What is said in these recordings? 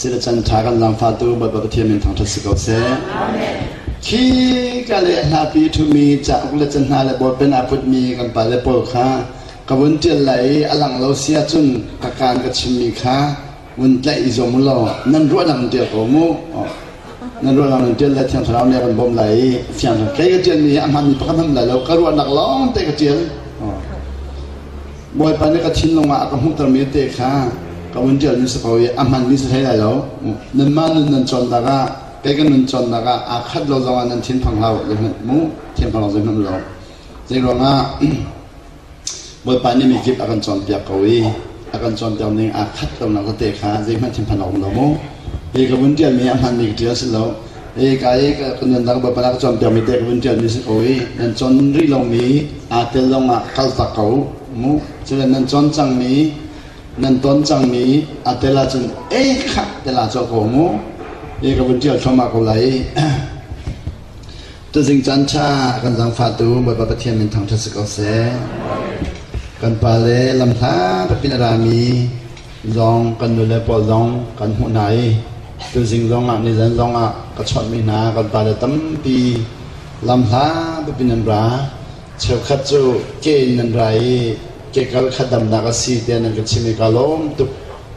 Sile can ṭha kan zaangfahtu Bawipa Pathian min thangṭhat si ko seh. Khi ka le hlapi ṭhumi cauk le ca hna le bawlpen aa putmi kan pale pawl kha ka vun ṭial lai i a lang lo si ahcun ka kaan ka chimmi kha vun tlaih i zuam u law nan ruahnak in ṭial ko mu. Nan ruahnak in ṭial le Thiang Thlarau nih a kan bawmh lai i fiang kei ka ṭialmi hi a hmanmi pakhat hmanh lai lo ka ruahnak lawng te ka ṭial. Bawipa nih ka thinlung ah a ka hmuhtermi te kha ka vun ṭialmi si ko i a hmanmi si hlei lai lo. Nanmah nun nan cawnnak ah kei ka nun cawnnak ah aa khat lo zongah nan thinphang hlah u zeihmanh mu thinphang lo zeihmanh lo. Zeiruangah Bawipa nih mikip a kan cawnpiak ko i a kan cawnpiak ning aa khat lonak tete kha zeihmanh thinphan a um lo mu. Hi ka vun ṭialmi a hmanmi ka ṭial si lo. Hi ka i ka nunnak Bawipa nih a ka cawnpiakmi te ka vun ṭialmi si ko i nan cawn rih lomi aa tel zongah kaltak ko mu. Cun nan cawn cangmi nan ton cangmi aa tel ahcun ei khah tel aa cawh ko mu. Hi ka vun ṭial thluahmah ko lai i Tuzing caan ṭha kan zaangfahtu Bawipa Pathian min thangṭhat si ko seh. Kan pa le lamhla piin a rami zong kan nule pawl zong kan hmuh hna i tuzing zongah nizan zongah ka chawnhmi hna kan pa le tampi lamhla piin an ra. Cheukhat cu ke in nan ra i kekal kha damnak a si tiah nan ka chim i ka lawm tuk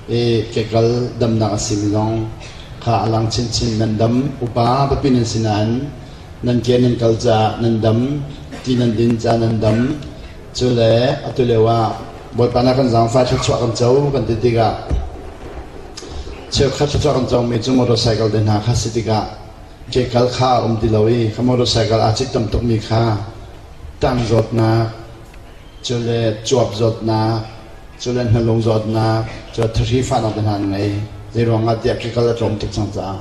i kekal damnak a simi zong kha a lang chinchin. Nan dam upa papi nan si nain nan ke nan kal caah nan dam, ti nan din caah nan dam. Cu le atu lio ah Bawipa na kan zaangfah thluachuah kan co kan ti tikah cheukhat thluachuah kan comi cu motorcycle te hna kha si tikah ke kal kha a um ti lo i kha motorcycle aa cit tam tukmi kha ṭang zawtnak cu le cuap zawtnak cu le hnalung zawtnak cu thahri fahnak te hna an ngei. Zeiruangah tiah kekal a tlawm tuk cang caah.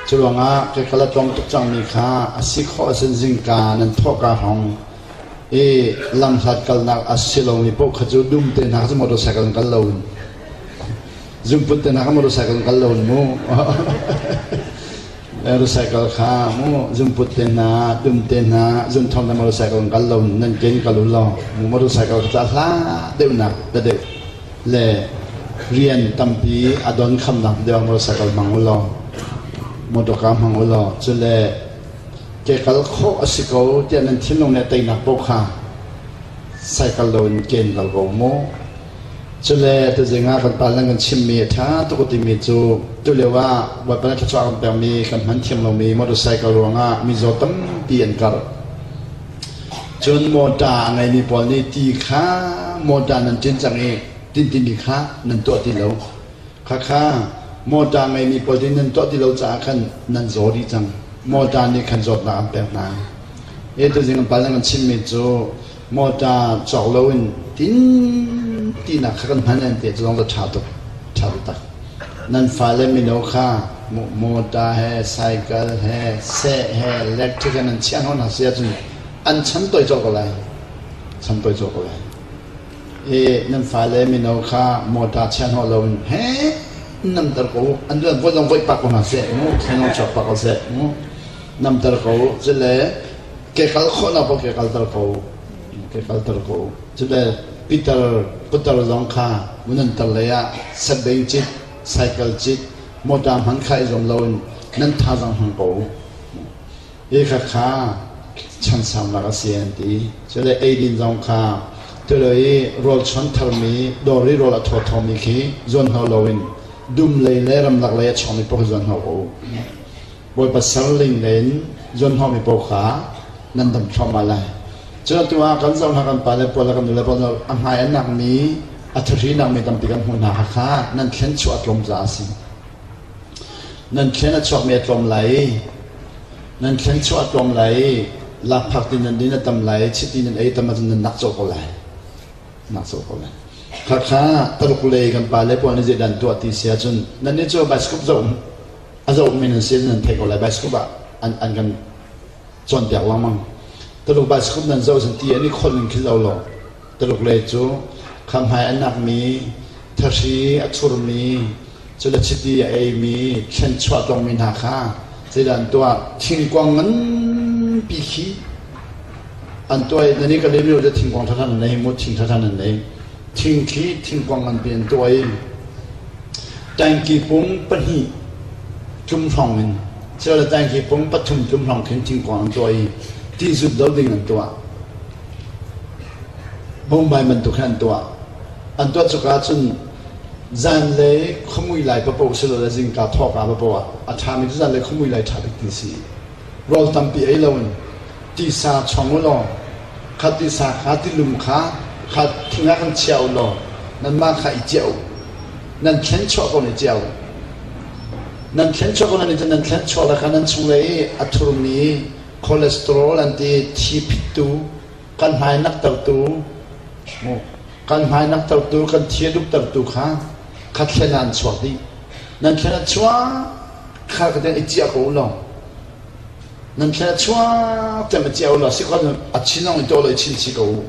Cu ruangah kekal a tlawm tuk cangmi kha a si khawh ahcun zingka nan thawhka hrawng i lamhlat kalnak a si lomi paoh kha cu dum te hna kha cu motorcycle in kal loin zungput te hna kha motorcycle in kal loin mu motorcycle kha mu zungput te hna dum te hna zunthong te motorcycle in kal lo nan ken kal u law mu motorcycle kha hla deuhnak da deuh le rian tampi a don khamnak deuh motorcycle hmang u law motorka hmang u law cule ke kal khawh a si ko tiah nan thinlung nih a teinak paoh kha cycle lo in ken kal ko mu. Cule tuzing ah kan pa nan kan chimmi a ṭha tuk a timi cu tulio ah Bawipa nih thluachuah kan pekmi kan hman thiam lomi motorcycle ruangah mizaw tampi an karh. Cun mawta a ngeimi pawl nih ti kha mawta nan ṭin cang i tin timi kha nan tuah ti lo. Khakha mawta ngeimi pawl nih nan tuah ti lo caah khan nan zaw dih cang. Mawta nih khan zawtnak an pek hna. Hi tuzing kan pa nih kan chimmi cu mawta cawk loin tin tinak kha kan hman an ti cu zong ṭha tuk ṭha taktak. Nan fale mino kha mawta he cycle he seh he electric he nan chiah hna si ahcun an chan toi cawk ko lai. Chan toi cawk ko lai. I nan fale mino kha mawta chia hnawh loin he namter ko u. An duan voi zong voih pah ko hna seh mu thlenawng chuak pah ko seh mu namter ko u. Cule ke kal khawhnak paoh ke kalter ko u. Ke kalter ko u. Cule Peter putar zong kha nan tar lei ah setbeng cit, cycle cit, mawta hman kha i zuam loin nan thazaang hmang ko u. Hi khakha chansaunak a si an ti. Cule eidin zong kha tulo i rawl chuan tharmi dawr i rawl a thawthawmi khi zuan hno loin dum lei le ramlak lei a chawngmi paoh khi zuan hno ko u. Bawipa serling in zuan hnawhmi paoh kha nan dam thluahmah lai. Cun atu ah kan zoh hna kan pale pawl le kan nule pawl a hmai a nakmi a thahri nakmi tampi kan hmuh hna kha nan thlen chuah a tlawm caah a si. Nan thlen a chuakmi a tlawm lai i nan thlen chuah a tlawm lai i lakphak ti nan din a tam lai i chiti nan ei tam ahcun nan nak cawh ko lai. Nak cawh ko lai. Khakha Taluk lei kan pale pawl nih zeidah an tuah ti si ahcun nannih cu bicycle zoh a zohmi nan si nan theih ko lai bicycle ah an an kan cawnpiak lengmang. Taluk bicycle nan zoh cun ti an i kholh ning khi zoh law Taluk lei cu khamhmai a nakmi thahri a thurmi cule chiti a eimi thlenchuah tongmi hna kha zeidah an tuah thingkuang nganpi khi an tuah i nan i ka lem le thingkuang thatha nan nei mu thing thatha nan nei thing khi thingkuang nganpi an tuah i. Tangki pung pahnih tlum hrawng in cel le tangki pung pathum tlum hrawng khin thingkuang an tuah i ti zut lo ding an tuah. Mumbai bantuk hin an tuah. An tuah cuka cun zanlei khuamui lai papoh silole zingka thawka papoh ah a ṭhami cu zanlei khuamui lai ṭha bik ti si. Rawl tampi ei loin tisa chong u law kha tisa kha tilum kha kha thing ah kan chia u law nanmah kha i ciah u. Nan thlen chuah ko ne ciah u. Nan thlen chuah ko nan nan thlen chuah le kha nan chunglei i a thurmi cholesterol an ti thi phittu kan hmai naktertu kan hmai naktertu kan thi a duktertu kha kha thlen ah an chuak dih. Nan thlen a chuak kha ka i ciah ko u law nan thlen a chuak tiang i ciah u law si khon a chin zong i tuah lo i chin si ko u.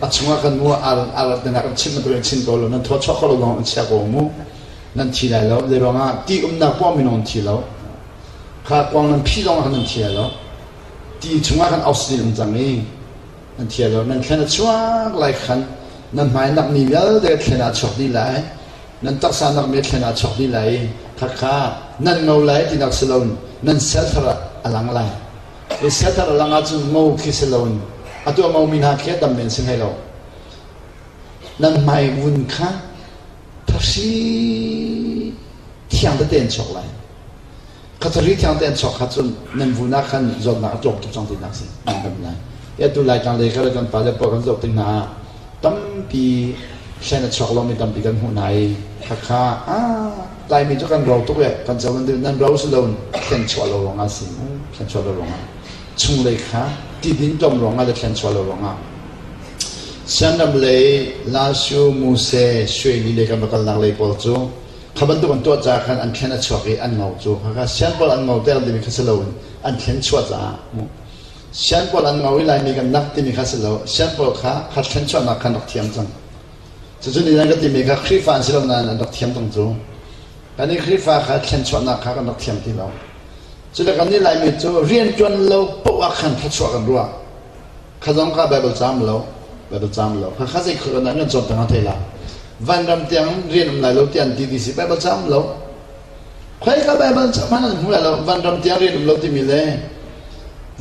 A chungah kan mu ar ar tenak kan chim bantuk in chin ko lo nan thaw chuak kho lo lawng in chia ko mu nan thi lai lo le ruangah ti umnak poah minung thi lo kha kuang nan phi zong ah nan thi lai lo ti chungah kan oxygen um cang i nan thi lo nan thlen a chuak lai khan nan hmai nak mi vialte thlen ah chuak dih lai nan taksa nak mi thlen ah chuak dih lai kha kha nan ngo lai ti nak si lo nan sel thar a lang lai i sel thar a lang ahcun ngo khi si lo atu a ngo mi hna khi dam men si hlei lo nan hmai vun kha thasi thiang tete an chuak lai Khathari thiang te an chuak kha cun nan vun ah khan zawtnak a tlawm tuk cang tinak si nan dam lai. Atu Laitlang lei kha kan pale pawl kan zoh tik hna ah tampi hlen a chuak lomi tampi kan hmuh hna i khakha ah Laimi cu kan ro tuk e kan co nan ro si lo thlen chuah lo ruangah si thlen chuah lo ruangah chunglei kha tidin tlawm ruangah le thlen chuah lo ruangah Sianram lei Lashu Muse Shueli lei kan va kalnak lei pawl cu Kha bantuk an tuah caah khan an thlen a chuak i an ngo cu khakha sian pawl an ngo ter timi kha si loin an thlen chuah caah sian pawl an ngo i Laimi kan nak timi kha si lo sian pawl kha kha thlen chuahnak khan rak thiam cang. Cucu ni nan ka timi kha Khrihfa an si lo nain an rak thiam cang cu. Kan i Khrihfa kha thlen chuahnak kha kan rak thiam ti lo. Cule kan nih Laimi cu rianṭuan lo paoh ah khan thluachuah kan ruah. Kha zong kha Bible caam lo, Bible caam lo. Kha kha zei khur kan cawn tang thei la. Vanram tiang rian um lai lo tiang ti ti si Bible caam lo. Khoi ka Bible caam hman an hmu lai lo. Vanram tiang rian um lo timi le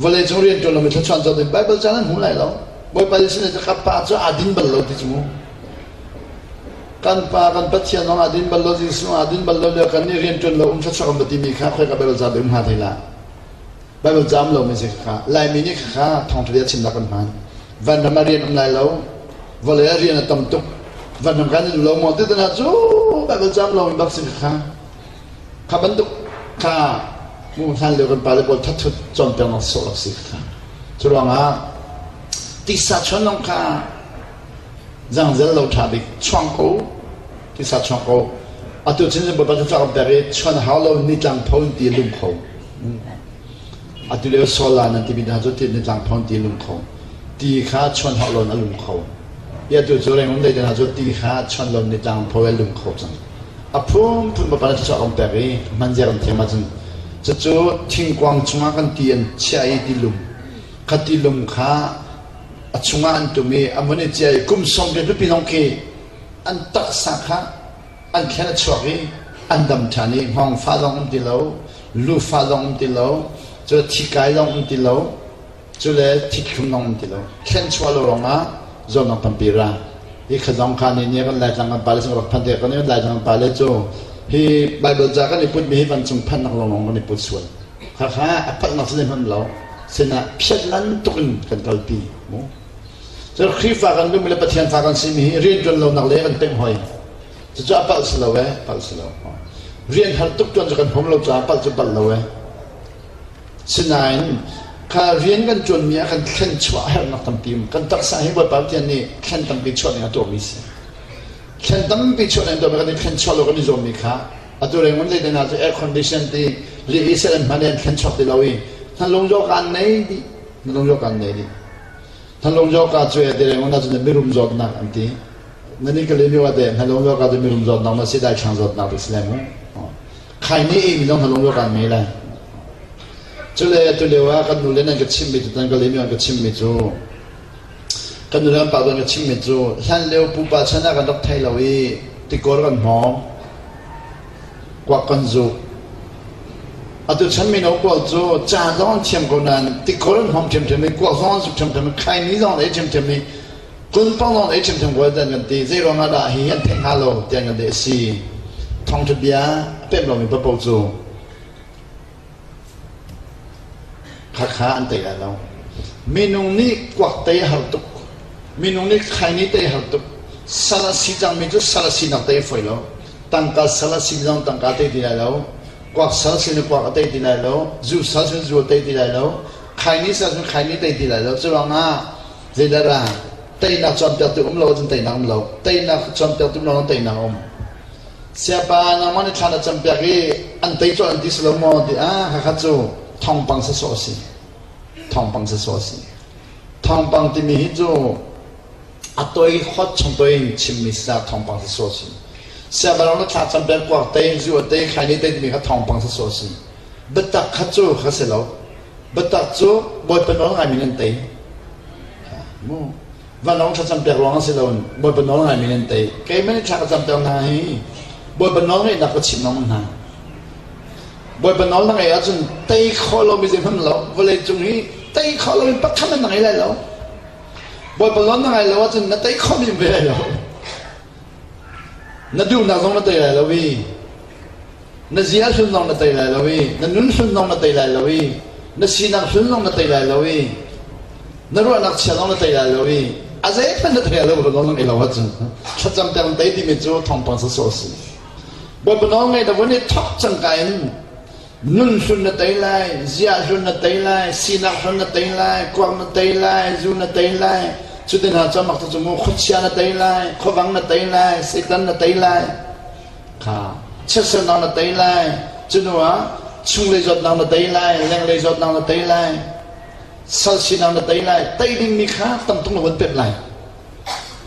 vawlei cung rian ṭuan lomi thluachuah cawn Bible caan an hmu lai lo. Bawipa Jesuh nih ka pa cu aa din bal lo ti cu mu. Kan pa kan Pathian zong aa din bal lo, Jesuh aa din bal lo le kan nih rian ṭuan lo um thluachuah kan timi kha khoi ka Bible caam um hnga thei la. Bible caam lomi si khakha Laimi nih khakha thawngṭha bia chimnak kan hman. Vanram ah rian um lai lo, vawlei ah rian a tam tuk, vanram kan in lo maw ti hna cu Bible caam lomi bak si khakha. Kha bantuk kha mu hlan lio kan pale pawl thathut cawnpiaknak sawh rak si khakha. Cu ruangah tisa chuan lawng kha zangzel lo ṭha bik chuang ko tisa chuang ko atu chin bapak cu cak pek i chuan hau lo nitlang pho in ti lung kho atu lio solar nan timi hna cu ti nitlang pho in ti lung kho ti kha chuan hau lo in a lung kho i atu cu reng dei hna cu ti kha chuan lo nitlang pho e lung kho cang a phun phun bapak cu cak pek i hman zia kan thiam ahcun cucu thingkuang chungah kan ti an chiah i ti lum kha ti lum kha a chungah an tum i a mun i cia i kum 80 pipi zong khi an taksa kha an thlen a chuak i an dam ṭhan i hngawng fa zong um ti lo lu fa zong um ti lo cu thi kai zong um ti lo cu le thithlum zong um ti lo thlen chuah lo ruangah zawtnak tampi ra hi kha zong kha ni ni kan laitlang kan pale rak phan te kan laitlang kan pale cu hi Bible ca kan i put mi hi vancung phannak lawng kan i put sual Khakha a palhnak si hman lo sinah phiat lan tuk in kan kalpi mu. Cun Khrihfa kan lung le Pathian fa kan simi hi rian ṭuan lonak le kan pemh hoi. Cucu a palh si lo eh, palh si lo. Rian har tuk ṭuan cu kan hum lo caah palh cu palh lo eh. Sinain kha rian kan ṭuanmi ah kan thlen chuah a herhnak tampi um. Kan taksa hi Bawipa Pathian nih thlen tampi chuah ding a tuahmi si. Thlen tampi chuah ding tuahmi kan i thlen chuah lo kan i zuammi kha Atu reng un zei hna cu air condition ti li i sel an hman i an thlen chuak ti lo i hnalung zaw ka an nei dih hnalung zaw ka an nei dih hnalung zaw ka cu e ti reng un ahcun mirum zawtnak an ti nani ka lemi wa te hnalung zaw ka cu mirum zawtnak ma si dai thlang zawtnak ti si lai mu khai ni i mi zong hnalung zaw ka an ngei lai cule tu lio ah kan nu le nan ka chimmi tu tan ka lemi an ka chimmi cu kan nu le kan pa kan ka chimmi cu hlan lio pupa chan ah kan rak thei lo i tikor kan hmawng. Kuak kan zuk. Atu chan mino pawl cu ca zong an thiam ko nain tikor an hmang ṭhiamṭhiam i kuak zong an zuk ṭhiamṭhiam i khaini zong an ei ṭhiamṭhiam i kunpang zong an ei ṭhiamṭhiam ko tiah an kan ti. Zei ruangah dah hi an theih hnga lo tiah an kan ti a si. Thawngṭha bia a pemh lomi paohpaoh cu Khakha an tei lai lo. Minung nih kuak tei a har tuk. Minung nih khaini tei a har tuk. Sal a si cangmi cu sal a sinak tei a fawi lo. Tangka sal a si zong tangka tei ti lai lo. Kuak sal sin kuak a tei ti lai lo. Zu sal sin zu a tei ti lai lo. Khaini sal sin khaini tei ti lai lo. Cu ruangah zeidah dah teinak cawnpiaktu um lo ahcun teinak um lo. Teinak cawnpiaktu um lo ahcun teinak um. Siapa nangmah nih thla na campiak i an tei colh an ti si lo maw ti ah khakha cu thawngpang sawsawh a si. Thawngpang sawsawh a si. Thawngpang timi hi cu a toi hot chung toi in chimmi sa thawngpang sawsawh a si. Siapa na thla campiak kuak tei zu a tei khai ni tei timi kha thawngpang sawsawh a si. Biatak kha cu kha si lo. Biatak cu Bawipa nawl ngaimi nan tei. Mu. Vanlawng thlacam pek ruang si loin Bawipa nawl ngaimi nan tei. Keimah nih thla ka camter hna hi Bawipa nawl ngeihnak ka chimh lengmang hna. Bawipa nawl na ngeih ahcun tei khawh lomi zeihmanh lo. Vawlei cung hi tei khawh lomi pakhat hmanh na ngei lai lo. Bawipa nawl na ngai lo ahcun na tei khawhmi um ve lai lo. Na duhnak zong na tei lai lo i Na zia hlun zong na tei lai lo i na nun hlun zong na tei lai lo i na sinak hlun zong na tei lai lo i na ruahnak chia zong na tei lai lo i a zeihmanh na tei lai lo zong na lo ahcun thlacam ter tei timi cu thawngpang sawsawh a si. Bawipa nawl ngei na vun i thawk cangka in nun hlun na tei lai, zia hlun na tei lai, sinak hlun na tei lai, kuak na tei lai, zu na tei lai, cutin hna cu mak cu mu khuachia na tei lai, khuavang na tei lai, Satan na tei lai. Kha chiatsernak na tei lai. Cu hnu ah chunglei zawtnak na tei lai, lenglei zawtnak na tei lai, sal sinak na tei lai, tei dingmi kha tam tuk na von pemh lai.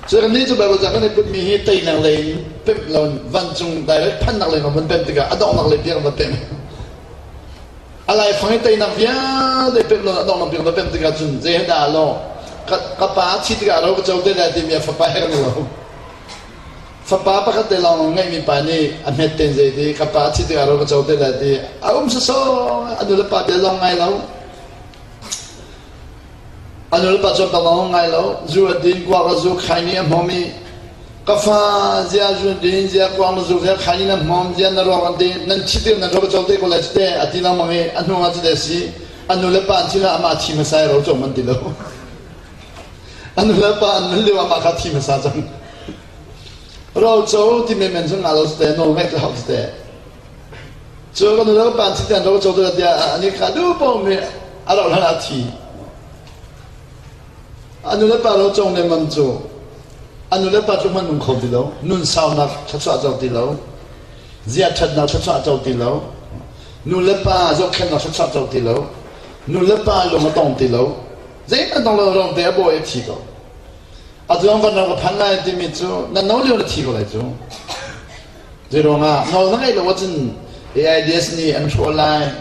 Cu kan nih cu Bible ca kan i putmi hi teinak lei in pemh lo vancung direct phannak lei van pemh tikah a donghnak lei tiang van pemh. A laifang i teinak vialte pemh lo a donghnak tiang va pemh tikah cun zei he dah lo ka pa a thi tikah ro ka co te lai timi a fapa he kan lo. Fapa pakhat te lawng ngeihmi pa nih a hmet tein zei ti ka pa thi tikah ro ka co te lai ti a um sawsawh a nu le pa bia zong ngai lo a nu le pa cawnpiak zong ngai lo zu a din kuak a zu khai nih a hmawm i ka fa zia zu din zia kuang na zu zia khai nih na hmawm zia na ruak an ti nan thi tik nan ro ka co te ko lai te a ti lengmang i a hnu ah cu te si a nu le pa an thi la amah thi hmasa i ro co man ti lo a nu le pa an nun lio amah kha thi hmasa cang Roco ti menmen cu nga lo si te, nawl ngaih hau si te. Cu kan nu pa thi tian roco tu tiah ani kha du po mi a rauh hlan ah thi. A nu le pa roco ne man cu a nu le pa cu man nung kho ti lo, nun saunak thluachuah co ti lo, zia ṭhatnak thluachuah co ti lo, nu le pa zohkhenhnak thluachuah co ti lo, nu le pa lung a tong ti lo, zeihmanh tong lo rong te a bawi a thi ko. Atu ang van ram ka phan lai timi cu na no lio na thi ko lai cu. Zeiruangah nawl na ngeih lo ahcun AIDS nih an hrawh lai,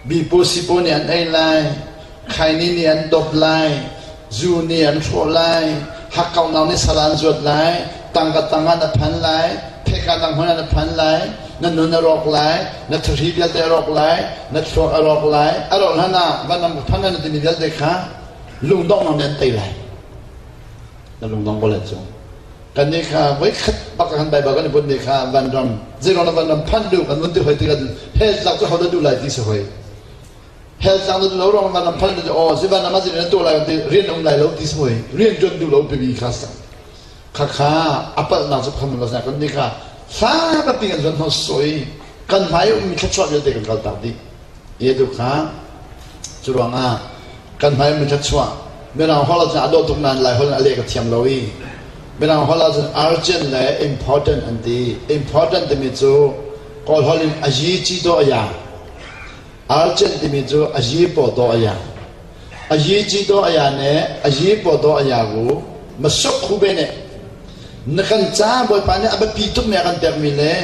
bipu sipu nih an ei lai, khaini nih an dawp lai, zu nih an hrawh lai, hakkauhnak nih sal an zuat lai, tangka tang ah na phan lai, pheka dang hmun ah na phan lai, na nun a rawk lai, na thahri vialte a rawk lai, na thluak a rawk lai, a rawk hlan ah van ram ka phan lai na timi vialte kha lungdonghnak nih an tei lai. Na lungdong ko lai cu. Kan nih kha voi khat bak kan Bible kan i put ni kha vanram zeiruang na vanram phanh duh kan vun ti hoi tikah hell tlak cu ho dah duh lai ti si hoi. Hell tlak na duh lo ruang vanram phanh duh aw si vanram ah zeitin na tuah lai ti rian um lai lo ti si hoi. Rian ṭuan duh lo pipi kha sa. Kha kha a palhnak cu phang lo kan nih kha fa papi kan zuan hno soi kan hmai ummi thluachuah vialte kan kal tak dih. Edu kha cu ruangah kan hmai mi thluachuah Mirang holh ahcun a dawh tuk nain Lai holh in a leh ka thiam lo i Mirang holh ahcun urgent le important an ti. Important timi cu Kawl holh in a yi ci daw a ya. Urgent timi cu a yi paw daw a ya. A yi ci daw a ya ne a yi paw daw a ya gu ma suk khu be ne na kan ca Bawipa nih a biapi tuk mi a kan pekmi le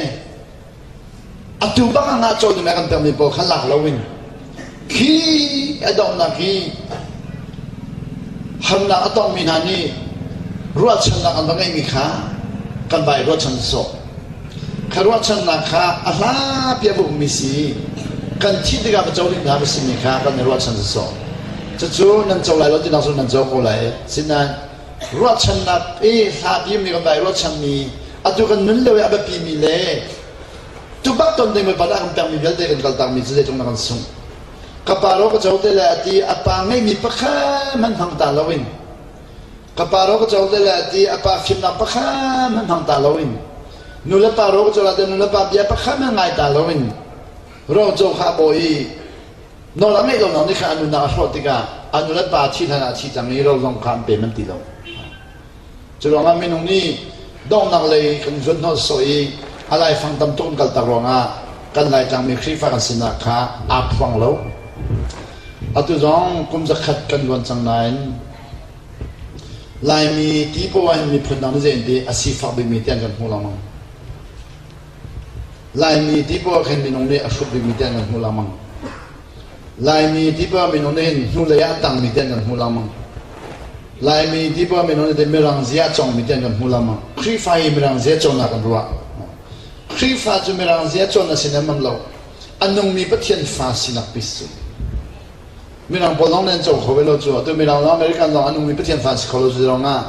Atu bang ah ngahcaw ding a kan pekmi pawl kha lak loin khi a donghnak hi harnak a tongmi hna nih ruahchannak an va ngeihmi kha kan vai ruahchan sawh. Kha ruahchannak kha a hlapi a ummi si. Kan thih tikah va co ding hna va simi kha kan i ruahchan sawsawh. Cucu nan co lai lo tinak cu nan co ko lai. Sinain ruahchannak i hlapi mi kan vai ruahchanmi atu kan nun lio i a biapimi le tubak ton ding Bawipa nih a kan pekmi vialte kan kaltakmi cu zeitluk na kan sungh. Ka pa ro ka co te le a ti a pa ngeihmi pakhat hmanh hmang ta loin ka pa ro ka co te le a ti a pa fimnak pakhat hmanh hmang ta loin nu le pa ro ka co la te nu le pa bia pakhat hmanh ngai ta loin ro co kha a bawi i nawl a ngeih lo nak nih khan a nunnak a hrawh tikah a nu le pa thi hlan ah a thi cang i ro zong kha an pe man ti lo. Cu ruangah minung nih donghnak lei kan zuanhnawh sawh i a laifang tam tuk an kaltak ruangah kan Laitlangmi Khrihfa kan sinak kha aa phuang lo. Atu zong kum zakhat kan luan cang nain Laimi ti poah in miphun dang nih zei an ti a sifak bikmi ti an kan hmuh lengmang. Laimi ti poah khin minung nih a hrut bikmi ti an kan hmuh lengmang. Laimi ti poah minung nih hin hnulei ah a tangmi ti an kan hmuh lengmang. Laimi ti poah minung nih mirang zia a cawngmi ti an kan hmuh lengmang. Khrihfa hi mirang zia cawnnak kan ruah. Khrihfa cu mirang zia cawn a si lengmang lo. A nungmi Pathian fa sinak pis cu. Mirang pawl zong nih an co kho ve lo cu. Atu mirang zong American zong a nungmi Pathian fa si kho lo cu zong ah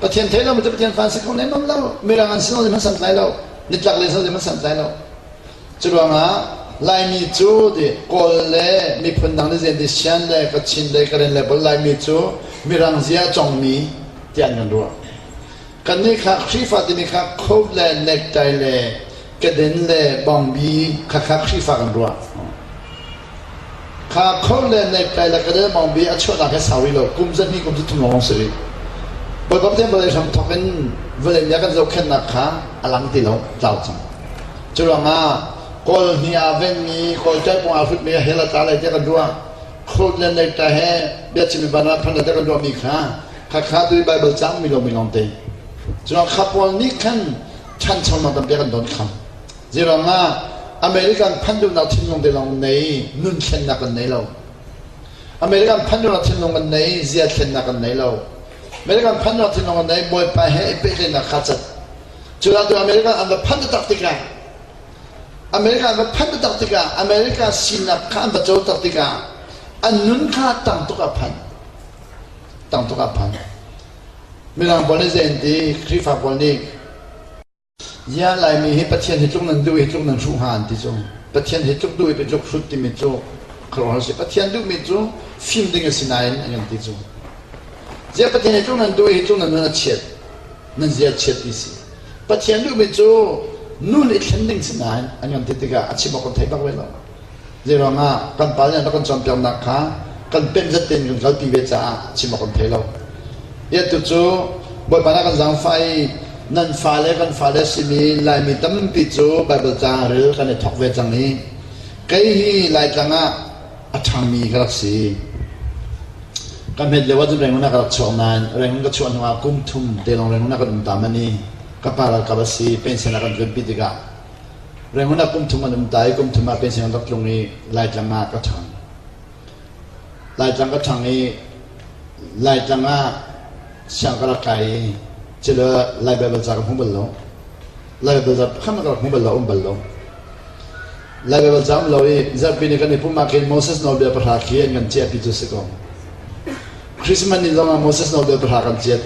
Pathian thei lo mi cu Pathian fa si kho lengmang lo. Mirang an si lo hmanh santlai lo. Nitlak le si hmanh santlai lo. Curuangah Laimi cu ti Kawl le miphun dang nih zeiti Shan le Kachin le Karen le pawl Laimi cu Mirang zia a congmi tiah an kan ruah. Kannih kha Khrihfa timi kha coat le necktie le keden le bawngbi kha kha Khrihfa kan ruah. Kha coat le necktie le keden bawngbi a chuahnak he sau rih lo kum zahnih kum zathum lawng si rih. Bawipa Pathian vawlei hram thawk in vawlei nih a kan zohkhenhnak kha a lang ti lo tlau cang. Curuangah Kawl hni aa venmi, Kawl ṭaipung aa hrutmi hell a tla lai tiah kan ruah. Coat le necktie he biachimmi van ah phan tiah kan ruahmi kha khakha tu i Baibal cangmi lomi lawngte. Curuang kha pawl nih khan ṭhanchonak tampi a kan don kham. Zeiruangah American phanh duhnak thinlung te lawng nei, nun thlennak kan nei lo. American phanh duhnak thinlung kan nei, zia thlennak kan nei lo. American phanh duhnak thinlung kan nei, Bawipa he i pehtlaihnak kha cat. Cu America an va phanh taktak tikah America an va phanh taktak tikah America sinak kha an va co tak tikah an nun kha tang tuk a phan. Tang tuk a phan. Mirang pawl nih zei an ti? Khrihfa pawl nih Ya Laimi hi Pathian hi tluk nan duh hi tluk nan hruh hnga an ti cu. Pathian hi tluk duh i tluk hrut timi cu khuaruahhar si. Pathian duhmi cu fim ding a si nain an kan ti cu. Ziah Pathian hi tluk nan duh hi tluk nan nun a chiat. Nan zia chiat ti si. Pathian duhmi cu nun i thlen ding si nain an kan ti tikah a chim awk kan thei bak ve lo. Zeiruangah kan pa nih an rak kan cawnpiaknak kha kan pemh zat tein kan kalpi ve caah chim awk kan thei lo. Atu cu Bawipa nih a kan zaangfah i nan fale kan fale simi Laimi tampi cu Baibal ca rel kan i thawk ve cang i kei hi Laitlang ah a ṭhangmi ka rak si. Ka hmet lio ahcun Rangoon ah ka rak chuak nain Rangoon ka chuah hnuah kum thum te lawng Rangoon ah kan um ta manh i ka pa ralkap a si pension ah kan tlunpi tikah Rangoon ah kum thum an um ta i kum thum ah pension an rak tlung i Laitlang ah ka ṭhang. Laitlang ka ṭhang i Laitlang ah siang ka rak kai i cilo Lai Baibal ca ka hmu bal lo. Lai Baibal ca pakhat ka rak hmu bal lo, um bal lo. Lai Baibal ca um lo i zarhpi ni kan i pumh ah khin Moses nawlbia pahra khi an kan ciahpi cu si ko. Christmas ni zong ah Moses nawlbia pahra kan ciat.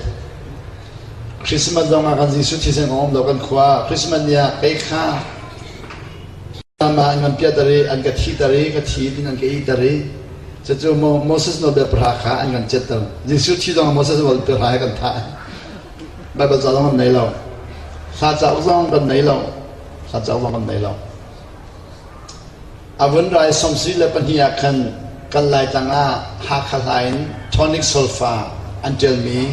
Christmas zong ah kan Jesuh thisen kong um lo kan khua. Christmas ni ah kei kha mah an kan piahter i an ka thiter i ka thi tin an ka iter i cucu Moses nawlbia pahra kha an kan ciatter. Jesuh thi zong ah Moses nawlbia pahra he kan thah. Baibal ca zong kan nei lo. Hla cauk zong kan nei lo. Hla cauk zong kan nei lo. A vun rai 72 ah khan kan Laitlang ah Hakha hla in tonic solfa an ṭialmi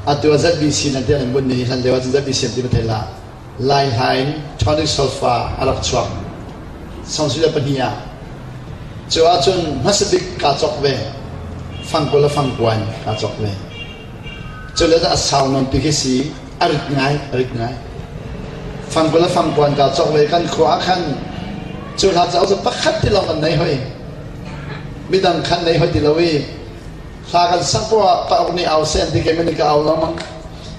atu ah ZBC nan ti an bunh ni hlan lio ah cun ZBC an ti ma thei la Lai hla in tonic solfa a rak chuak 72 ah cu ahcun hmasa bik kaa cawk ve fangkul le fangkuan kaa cawk ve Cu le a sau nawn pi khi si a rit ngai a rit ngai. Fangkul le fangkuan ka cawk ve kan khua ah khan cu hla cauk cu pakhat ti lawng kan nei hoi. Midang khan nei hoi ti lo i hla kan sak poah ah pauk nih au seh an ti keimah nih ka au lengmang.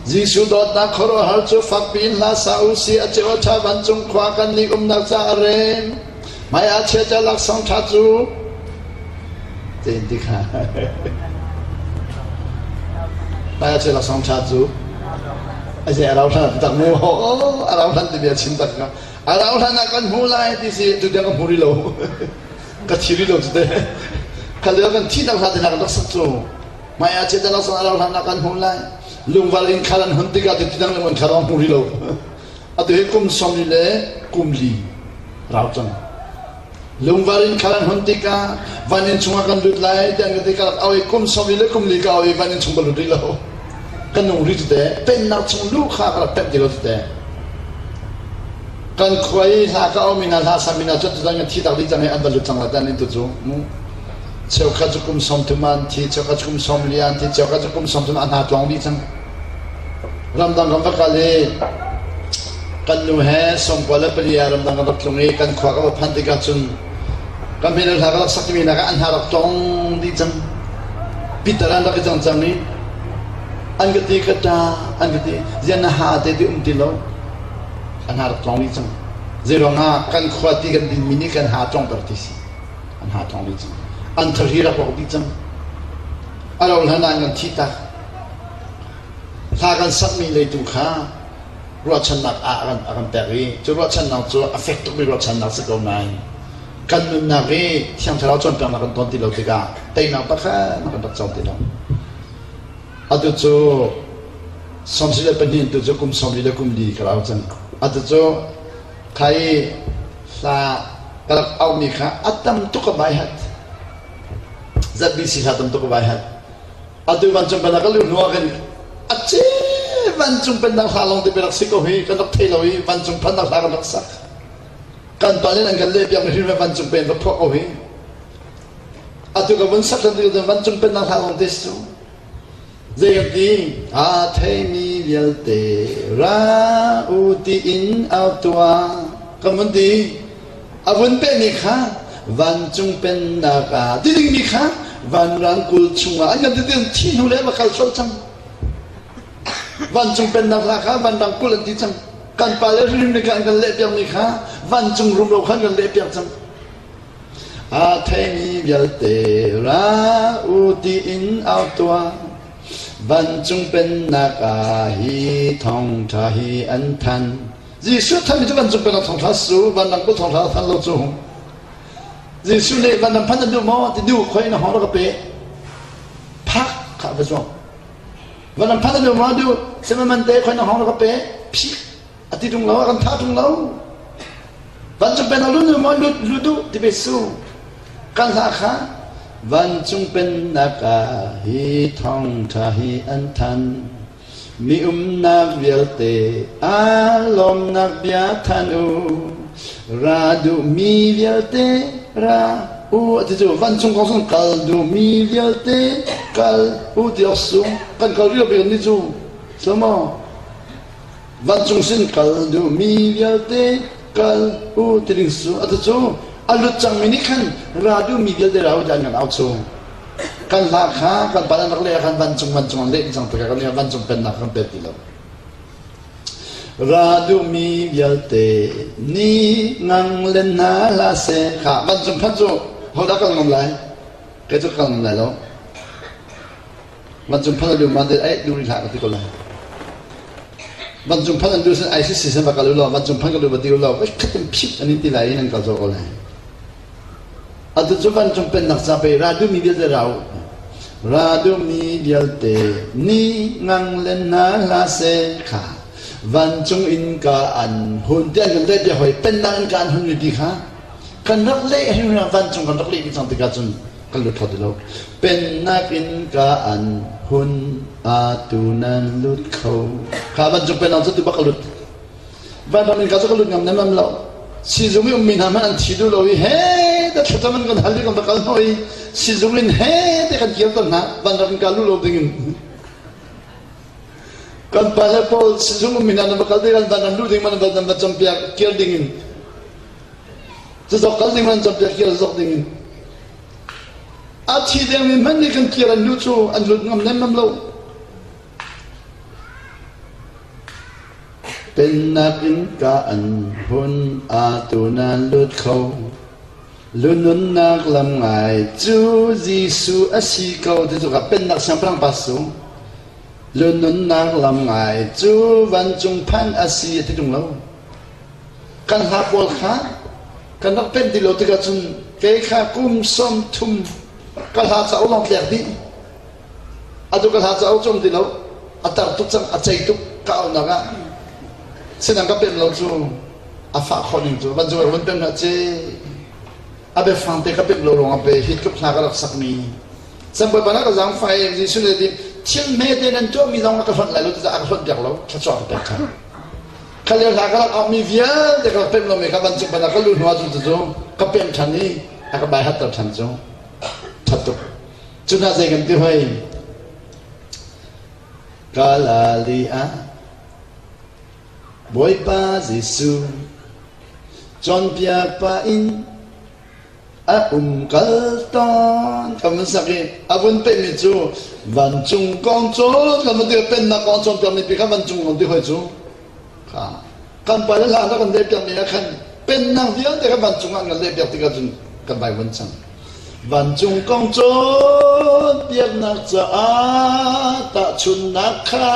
Jesuh dawtnak khuaruahhar cu fakpi in hla sa u si, a ceu a ṭha vancung khua kan nih umnak ca a rem. Hmai ah chia ca laksawng ṭha cu tein ti kha. Hmai ah chia laksawng ṭha cu a zei a rau hlan tak mu a rau hlan ti bia chim tak ka a rau hlan ah kan hmu lai ti si tu tiang ka hmu rih lo ka thi rih lo cu te kha lio kan thi tak hla te hna kan rak sak cu Hmai ah chiat lo sang lo hlan ah kan hmu lai. Lungval in khal an hun tikah ti dang lungval khal hmu rih lo. Atu hi kum 40 le kum li rau cang. Lungvar in khal an hun tikah van in chungah kan lut lai ti an ka ti ka oi kum 40 le kum li ka oi van in chung ka lut rih lo. Kan nung rih te pennak chung lu kha ka rak pet ti lo te. Kan khua i hla ka omi hna hla sami hna cu tutan kan thi tak dih cang i an va lut cang la tan in tu cu. Cheukhat cu kum 30 an thi, cheukhat cu kum 40 an thi, cheukhat cu kum 30 an hna tlawng dih cang. Ramdang kan va kal i kan nu he 94 ah ramdang kan rak tlung i kan khua ka va phanh tikah cun kan hmel hla ka rak sak timi nak ah an hna rak tlong dih cang. Pitar an rak i cang cang i an ka ti ka ṭa an ka ti zian na ha te ti um ti lo an hna rak tlong dih cang. Zeiruangah kan khua ti kan dinmi nih kan ha tlongter ti si. An ha tlong dih cang. An thari rak rawk dih cang. A ro hlan ah an kan thih tak. Hla kan sakmi leitu kha ruahchannak ah a kan pek i cu ruahchannak cu a fek tukmi ruahchannak si ko nain kan nunnak i Thiang Thlarau cawnpiaknak kan tawn ti lo tikah teinak pakhat kan rak co ti lo. Atu cu 74 tu cu kum 44 ka rau cang. Atu cu kha i hla ka rak auhmi kha a tam tuk a vai hat. ZBC hla tam tuk a vai hat. Atu vancung pennak ka luh hnu ah khin a ce vancung pennak hla lawng te rak si ko hi kan rak thei lo i vancung phannak hla kan rak sak. Kan pa nih an kan leh piak mi hrim vancung pen va phuah ko hi. Atu ka vun sak than tikah vancung pennak hla lawng te si cu. Zei kan ti? Aa theimi vialte ra u tiin au tuah. Kan vun ti. A vun pehmi kha vancung pennak ah ti dingmi kha vanrang kul chungah an kan ti ti thi hnu le va kal sual cang. Vancung pennak hla kha vanrang kul an ti cang. Kan pa le hrimhrim nih khan an kan leh piakmi kha vancung rumro khan kan leh piak cang. Aa theimi vialte ra u tiin au tuah. Vancung pennak ah hi thawngṭha hi an thanh. Jesuh thanmi cu vancung pennak thawngṭha su, vanrang kul thawngṭha than lo cu. Jesuh nih vanram phan na duh maw ti duh khoi na hawng rak ka pe. Phak kha va zuang. Vanram phan na duh maw duh, semaman te khoi na hawng rak ka pe. Phik a ti ṭung lo, a kan thah ṭung lo. Vancung pennak lut nu maw lut lut u ti ve su. Kan hla kha vancung pennak ah hi thawngṭha hi an than. Mi umnak vialte aa lawmnak bia than u. Ra duhmi vialte ra u ti cu vancung kong cun kal duhmi vialte kal u ti awk su. Kan kal rih lo bik ni cu. So maw? Vancung sin kal duhmi vialte kal u ti ding cu atu cu a lut cangmi nih khan ra duhmi vialte ra u tiah an kan au cu. Kan hla kha kan pa an rak leh khan vancung vancung an leh cang tikah kan vancung pennak kan pet ti lo. Ra duhmi vialte ni ngang len hna hlah seh kha vancung phan cu hodah kal ngam lai? Kei cu kal ngam lai lo. Vancung phan an duh ma ai duh rih hlah ka ti ko lai. Vancung phan an duh sin ai si si sin va kal u law vancung phan ka duh va ti u law vai khat in phit an in ti lai in an kal zau ko lai. Atu cu vancung pennak ca pei ra duhmi vialte ra u. Ra duhmi vialte ni ngang len hna hlah seh kha vancung in ka an hun ti an kan leh bia hoi pennak in ka an hun mi pi kha kan rak leh hin vancung kan rak leh mi cang tikah cun kan lut kho ti lo. Pennak in ka an hun atu nan lut kho. Kha vancung pennak cu tu bak ka lut. Vanram in ka cu ka lut ngam nemam lo. Sizung i ummi hna hmanh an thi duh lo i he te thlacam an kan hal i kan va kal hnawh i sizung in he te kan kir ton hna vanram in ka lu lo ding in. Kan pa le pawl sizung ummi hna nan va kal ding an vanram luh ding man van va campiak kir ding in. Cazok kal ding man campiak kir zok ding in. A thi dengmi hmanh nih kan kir an lu cu an lut ngam nemmam lo. Pennak innka an hun, atu nan lut kho. Lununnak lam ngai cu Jesuh a si ko ti cu ka pennak siangpahrang pa su. Lununnak lam ngai cu vancung phan a si a ti ṭung lo. Kan hla pawl kha kan rak pen ti lo tikah cun kei kha kum 30 ka hla cauk lawng tlek dih. Atu ka hla cauk cu um ti lo. A tar tuk cang, a cei tuk ka auhnak ah. Sinang ka pem lo cu a fah khawh ning cu van zuar van pem hlah ce. A biafang te ka pem lo ruangah pe hi tluk hla ka rak sakmi. San Bawipa na ka zaangfah i Jesuh nih ti thil hme te nan tuahmi zong ka hlonh lai lo tiah a ka hlonh piak lo thluachuah ka pek ṭhan. Kha lio hla ka rak auhmi vialte ka rak pem lomi kha vancung pan ah ka lu hnu ahcun cucu ka pem ṭhan i a ka bai hatter ṭhan cu. Ṭhat tuk. Cu hna zei kan ti hoi? Galili ah Bawipa Jesuh cawnpiak pah in a um kal tawn kan vun sak i a vun pehmi cu vancung kong cawn kan vun ti pennak kong cawnpiakmi pi kha vancung kong ti hoi cu kha kan pa le hla na kan lehpiakmi ah khan pennak vialte kha vancung ah kan lehpiak tikah cun kan vai vun cang. Vancung kong cawnpiaknak caah tahchunhnak kha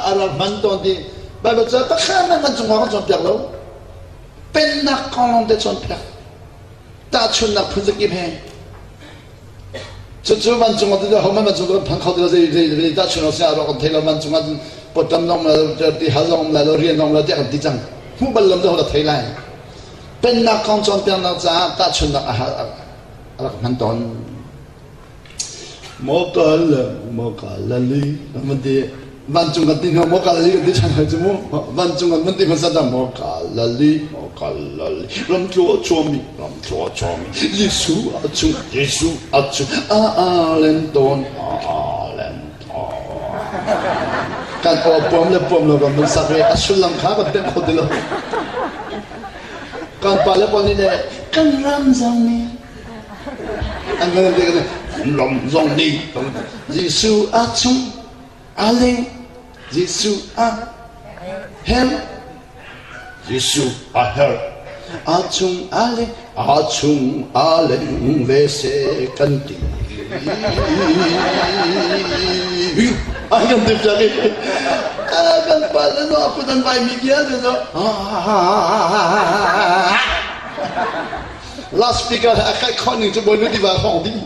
a rak hman tawn ti Baibal ca pakhat hmanh vancung kong kan cawnpiak lo. Pennak kong lawng te cawnpiak. Tahchunhnak phun zakip he. Cucu vancung ah hohmanh vancung kan phan kho ti lo zei zei zei tahchunhnak si ah kan thei lo vancung ah pawṭam zong lo ti hal zong um lai lo rian zong lo tiah kan ti cang. Hmuh bal lo ho thei lai. Pennak kong cawnpiaknak caah tahchunhnak a rak hman tawn. Maw ka lali kan ti vancung kan ti hna maw ka lali kan ti ṭhan cu mu vancung kan ti hmasa dah maw ka lali maw ka lali ram tluah chuami ram tluah chuami Jesuh a chung Jesuh a chung a a len tawn a a len tawn kan aw puam le puam lo kan sak i a sullam kha kan pemh kho ti lo. Kan pale pawl nih le kan ram zong nih an kan ti kan ram zong nih Jesuh a chung a leng Jesuh a hel Jesuh a her a chung a leng a chung a leng ve se kan ti ai kan ti cang i kan pa le no aku dan vai mi vialte no last speaker a kai khon ning cu boi nu tiva khong ding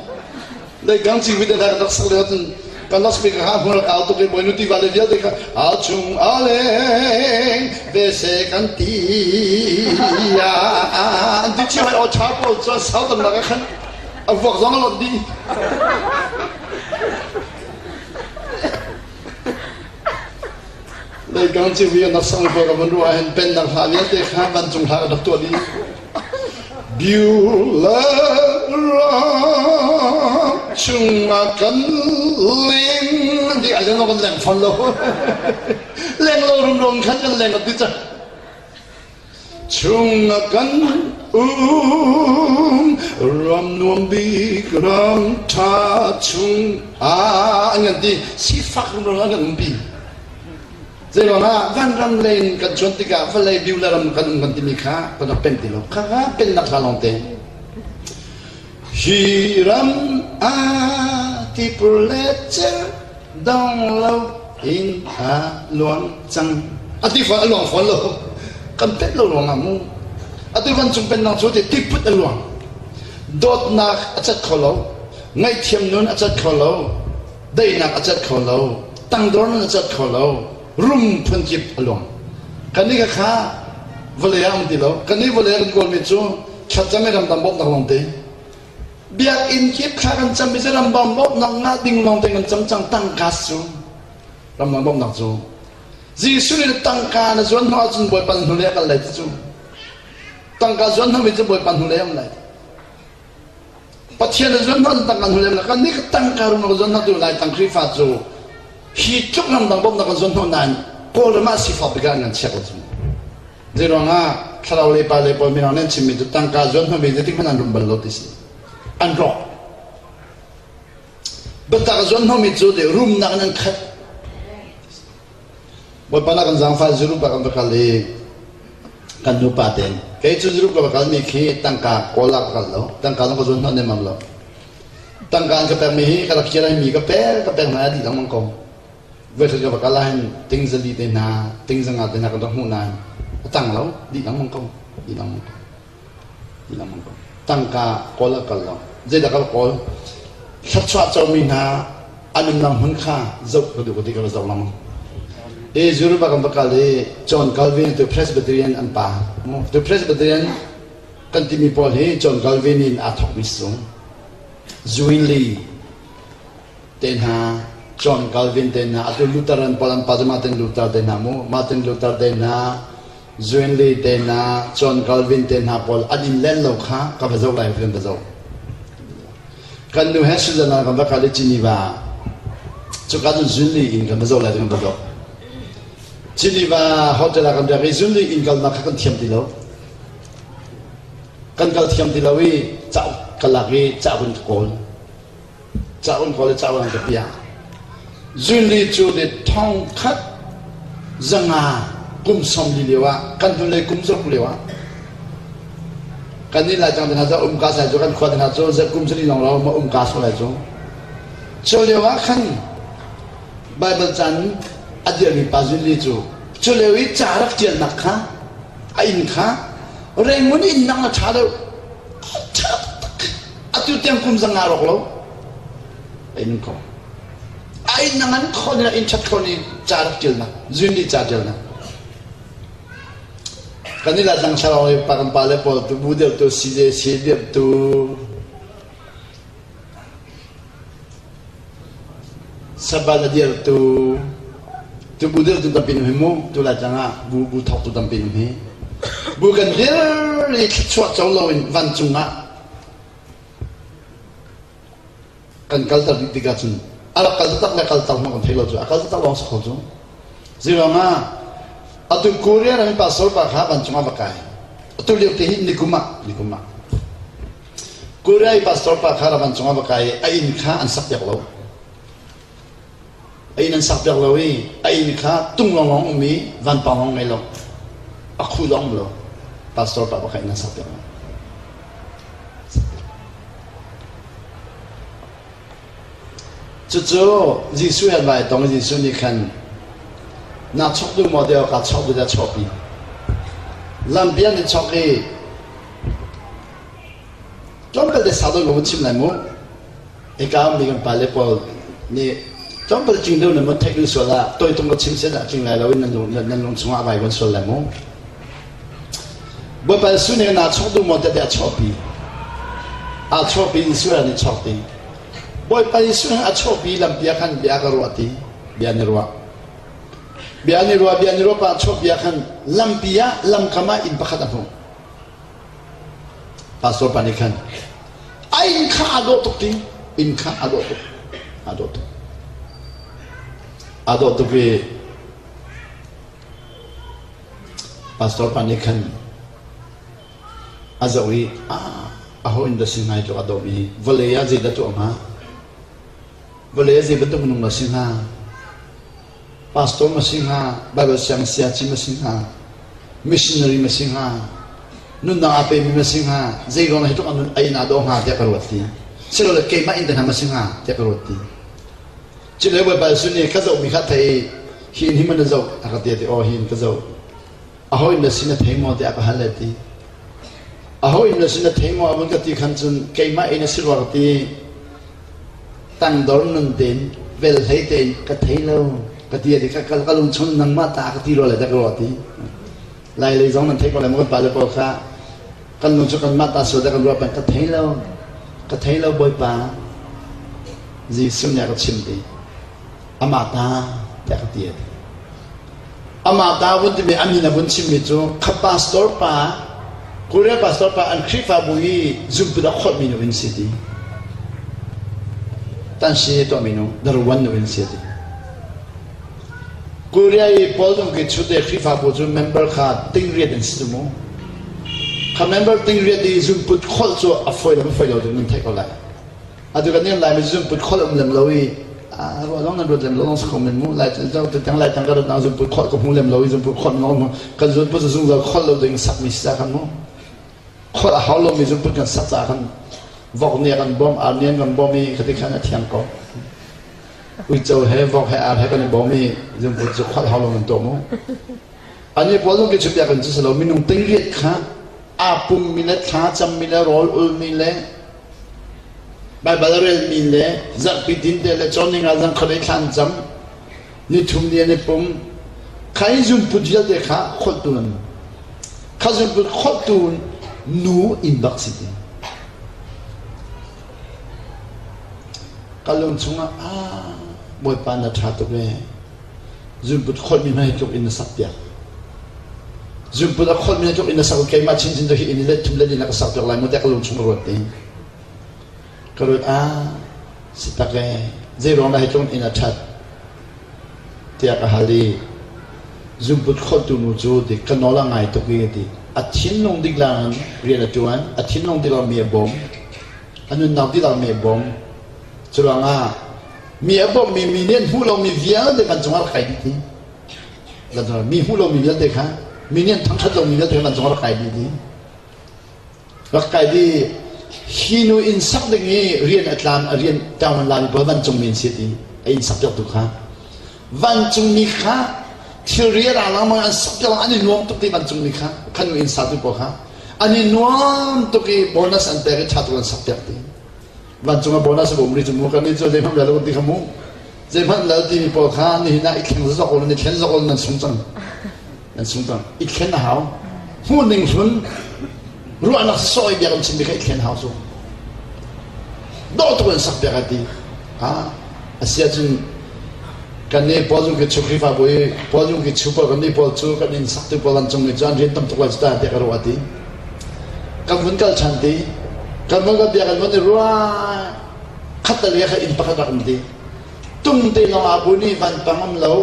dei gang chi with da rak sak le cun kan last speaker ha hmur au tuk i boi nu tiva le vialte kha a chung a leng ve se kan ti ya an ti chi hai o cha pawl chu sau tam nak khan a vuak zong a lot dih. Leigang civui an rak sang pawl ka van ruah hin pennak hla vialte kha vancung hla ka rak tuah dih. Beulah ram chungah kan leng ti ai kan leng fon lo. Leng lo rumrom khan kan leng ti cang. Chung a kan um ram nuam bik ram ṭha chung ah an kan ti sifak rumro an kan umpi zeiruangah vanram lei in kan chuan tikah vawlei biu le ram kan um kan timi kha kan rak pem ti lo kha kha pennak hla lawng te hi ram ah tipur le cer dong lo in a luang cang a ti fawn a luang fawn lo kan pet lo ruang ah mu atu van cung pennak cu ti tiput a luang dawtnak a cat kho lo ngaihthiam nun a cat kho lo daihnak a cat kho lo tangdor nun a cat kho lo rum phunkip a luang kan nih kha vawlei ah um ti lo kan nih vawlei ah kan kawlmi cu thlacam i ramdang bawmhnak lawng te Biakinn kip thla kan cam i rambang bawmhnak ngah ding lawng te kan cam cang tangka cu rambang bawmhnak cu Jesuh nih tangka na zuan hnawh ahcun Bawipa na hnulei a kal lai ti cu tangka zuan hnawhmi cu Bawipa hnulei a um lai Pathian na zuan hnawh ahcun tangka hnulei a um lai kan nih tangka rum na zuan hnawh tu lai tang Khrihfa cu hi tluk ramdang bawmhnak kan zuan hnawh nain Kawlram ah sifak bik ah an kan chiah ko cu Zeiruangah thlarau le pa le pawl mirang nan chimmi cu tangka zuan hmami zeitik hmanh an rum bal lo ti si. An rawk. Biatak zuan hmami cu de rumnak in an khat. Bawipa na kan zaangfah Europe ah kan va kal i kan nupa tein kei cu Europe ka va kalmi khi tangka kawl ah ka kal lo tangka zong ka zuan hnawh nemmam lo tangka an ka pekmi hi ka rak kir mi ka pek ka pek hna a dih lengmang ko voikhat ka va kal ahhin ting zali te hna ting zanga te hna kan rak hmuh nain a tang lo dih lengmang ko dih lengmang ko dih lengmang ko tangka kawl ah kal lo zeidah ka kawl thluachuah comi hna an umnak hmun kha zoh ka duh ka ti ka va zoh lengmang e Europe ah kan va kal i John Calvin tu Presbyterian an pa tu Presbyterian kan timi pawl hi John Calvin in aa thawkmi sung Zwingli te hna John Calvin te hna atu Lutheran pawl an pa cu Martin Luther te hna mu Martin Luther te hna Zwingli te hna John Calvin te hna pawl an inn len lo kha ka va zoh lai kan va zoh kan nu he Switzerland kan va kal i Geneva cuka cun Zwingli inn kan va zoh lai kan va zoh Geneva hotel ah kan riak i Zwingli inn kalnak kha kan thiam ti lo kan kal thiam ti lo i cauk ka lak i cauk in ka kawl Cauk kawl le cauk an ka piah. Zunli cu le thong khat zanga kum 40 lio ah kan hnulei kum zaruk lio ah kan nih lai cang te hna cu umka sai cu kan khua te hna cu kum zali lawng lo ma umka so lai cu cu lio ah khan Bible caan a dirmi pa Zunli cu cu lio i ca rak ṭialnak kha a inn kha Rengun inn nang la ṭha deuh ṭha atu tiang kum zanga rawk lo in ko ai na ngan kho ni in that kho ni ca rak ṭial na zun di ca ṭial na kan i la tlang thlarau le pa kan pa le pawl tu bu deuh tu CJC deuh tu Sabbath a dirtu tu bu dirtu tampi num hi mu tu lai tlang ah bu bu thawk tu tampi num hi bu kan dir i thluachuah co loin vancung ah kan kalter dih tikah cun a rak kal taktak le kal tak hmang kan thei lo cu a kal taktak lawng si kho cu zeiruang ah atu Korea ram pastor pa kha vancung ah va kai atu lio te hi nikum ah nikum ah Korea i pastor pa kha vancung ah va kai i a inn kha an sak piak lo. A inn an sak piak lo i a inn kha tung lawnglawng um i vanpang lawng ngei lo. A khu lawng um lo. Pastor pa kha inn an sak piak lo. Cucu Jesuh he vai tong Jesuh nih khan naa chok duh maw tiah kaa chok duh tiah chawhpi. Lampi an i chok i Tlawmpal te sau deuh ka vun chim lai mu. Hika ummi kan pale pawl nih tlawmpal tling deuh nan vun theih duh sual ah tawitung ka chim set ah tling lai lo in nan lung nan lung chungah a vaivuan sual lai mu. Bawipa Jesuh nih naa chawk duh maw tiah a chuahpi. Aa chuahpi Jesuh nih chawk ti. Bawipa Jesuh nih a chuahpi lampi ah khan bia ka ruah ti. Bia ni ruah. Bia ni ruah bia ni ruah pa chuahpi ah khan lampi ah lamkam ah inn pakhat a hmuh. Pastor pa nih khan a inn kha aa dawh tuk ti inn kha aa dawh tuk aa dawh tuk aa dawh tuk i pastor pa nih khan a zoh i aho in dah si hnga tluk a dawhmi vawlei ah zeidah tuah hnga vawlei ah zei bantuk minung dah si hnga Pastor ma si hnga, Bible siang siaci ma si hnga, missionary ma si hnga, nunnak aa pemi ma si hnga, zei ruang hi tluk an nun ei na dawh hnga tiah ka ruat ti. Silole keimah in te hna ma si hnga tiah ka ruat ti. Cule Bawipa Jesuh nih ka zohmi kha thei hi in hi man na zoh a ka ti ti aw hi in ka zoh. Aho in na sin na thei maw tiah ka hal le ti. Aho in na sin na thei maw a vun ka ti khan cun keimah in a si rua ka ti. Tangdor nun tein velhlei tein ka thei lo ka ti ati ka ka lungchung nangmah ta ka ti rua le ka ruah ti lai lei zong nan thei ko lai maw kan pale pawl kha kan lung cu kanmah ta sual kan ruah peng ka thei lo ka thei lo bawipa Jesuh nih a ka chim ti amah ta tiah ka ti ati Amah ta vun timi a min a vun chimmi cu kha pastor pa Korea pastor pa an Khrihfabu i zumtu a kholhmi nu in si ti. Tansi tuahmi nu daruan nu in si ti. Korea i Paul Dong Ki Chute Khrihfabu cu member kha tingriat in si mu. Kha member tingriat i zunput kholh cu a fawi lo fawi lo cu nan theih ko lai. Atu kan nih Laimi zunput kholh um lem lo i. Ruah zong nan ruat lem lo zong si kho men mu. Lai tang lai tang ka rat na zunput khawt ka hmu lem lo i zunput khawt no kan zunput zungzal khawt lo ding sak mi si ca kan mu. Khawt a hau lo mi zunput kan sak ca kan vok nia kan bom ar nian kan bom i khati khan a thiang ko. Uico he vok he ar he kan i bom i zunput cu khawt hau lo nan tuah mu. Ani pawl zong khi biakinn cu si lo minung tingriat kha aa pummi le thla cammi le rawl ulmi le Baibal a relmi le zarhpi din te le cawn zan khuadei thla an cam nithum ni an i pum kha i zunput vialte kha kholhtu an kha zunput kholhtu nu inn bak si ti ka lung chungah ah Bawipa na ṭha tuk ee Zunput kholhmi hna hi tluk in na sak piak. Zunput a kholhmi tluk in na sak keimah chinchin cu hi inn let thum let in na ka sak piak lai mu tiah ka lung chung ka ruat te. Ka ruat ah si tak ee zei ruang dah hi tluk in a ṭhat tiah ka hal i zunput kholhtu nu cu ti ka nawl a ngai tuk i ti a thinlung diklang in rian a ṭuan a thinlung diklang mi a bawm a nunnak diklang mi a bawm curuangah Mi a bawmhmi mi nih an hmuh lomi vialte kan cungah rak kai dih ti. Mi hmuh lomi vialte kha mi nih an thangṭhat lomi vialte kha kan cungah rak kai dih ti. Rak kai dih. Hi nu inn sak ding i rian a tlam a rian ṭang lami pawl vancungmi an si ti a inn sak piaktu kha vancungmi kha thilri a ra lengmang an sak piak an i nuam tuk ti vancungmi kha kha nu inn satu pawl kha an i nuam tuk i bonus an pek i ṭha tuk an sak piak ti. Vancung ah bonus a um rih cu mu kan nih cu zeihmanh bia lo ti kha mu zeihmanh lal timi pawl kha nihin ah i thleng zok ul i thlen zok ul nan sung cang nan sung cang i thlen a hau hmuh ning hlun ruahnak sawi bia kan chim bi kha i thlen hau cu dawh tuk in sak piak a ti ha asia cun kan nih pawl zung ki chu Khrihfa bu i pawl zung ki chu pawl kan nih pawl cu kan inn sak tu pawl an cung i cu an rian tam tuk lai cu ta tiah ka ruah ti kan vun kal ṭhan ti kan vun kal bia kan vun i ruah khat le kha inn pakhat rak um ti tung te lawng ah bu nih vanpang um lo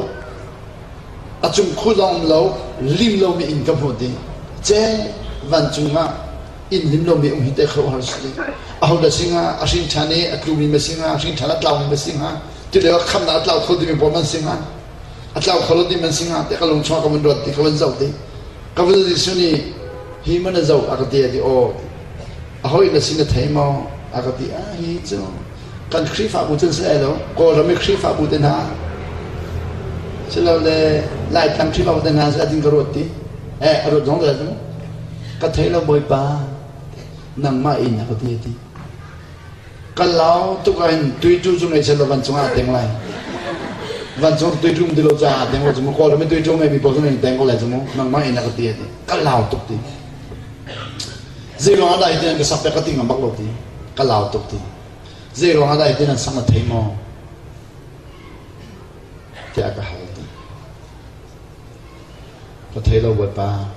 a cung khu zong um lo lim lomi inn ka hmuh ti ce vancung ah inn lim lomi um hi te kho har si aho da singa a hrin ṭhan i a tlumi ma singa a hrin ṭhan a tlaumi ma singa ti le khamnak a tlau kho timi pawl man singa a tlau kho lo ti man singa te ka lung chung ka vun ruat ti ka vun zoh ti Ka vun Jesuh nih hi man a zoh a ka ti a ti aw a hawi na sin na thei maw a ka ti a hi cu kan Khrihfabu cun si lai lo Kawlram i Khrihfabu te hna silole Laitlang Khrihfabu te hna si ding ka ruat ti eh a ruat zong cu ka thei lo Bawipa nangmah in a ka ti a ti Kan lau tuk ahhin tuitu cu ngei selaw vancung ah a teng lai. Vancung tuitu um ti lo caah a teng lo cu mu. Kawlram i tuitu ngeimi paoh cu nan teng ko lai cu mu. Nangmah in a ka ti a ti. Ka lau tuk ti. Zei ruang ah dah hitin an ka sak piak ka ti ngam bak lo ti. Ka lau tuk ti. Zei ruang ah dah hitin an sak na thei maw? Tiah ka hal ti. Ka thei lo Bawipa.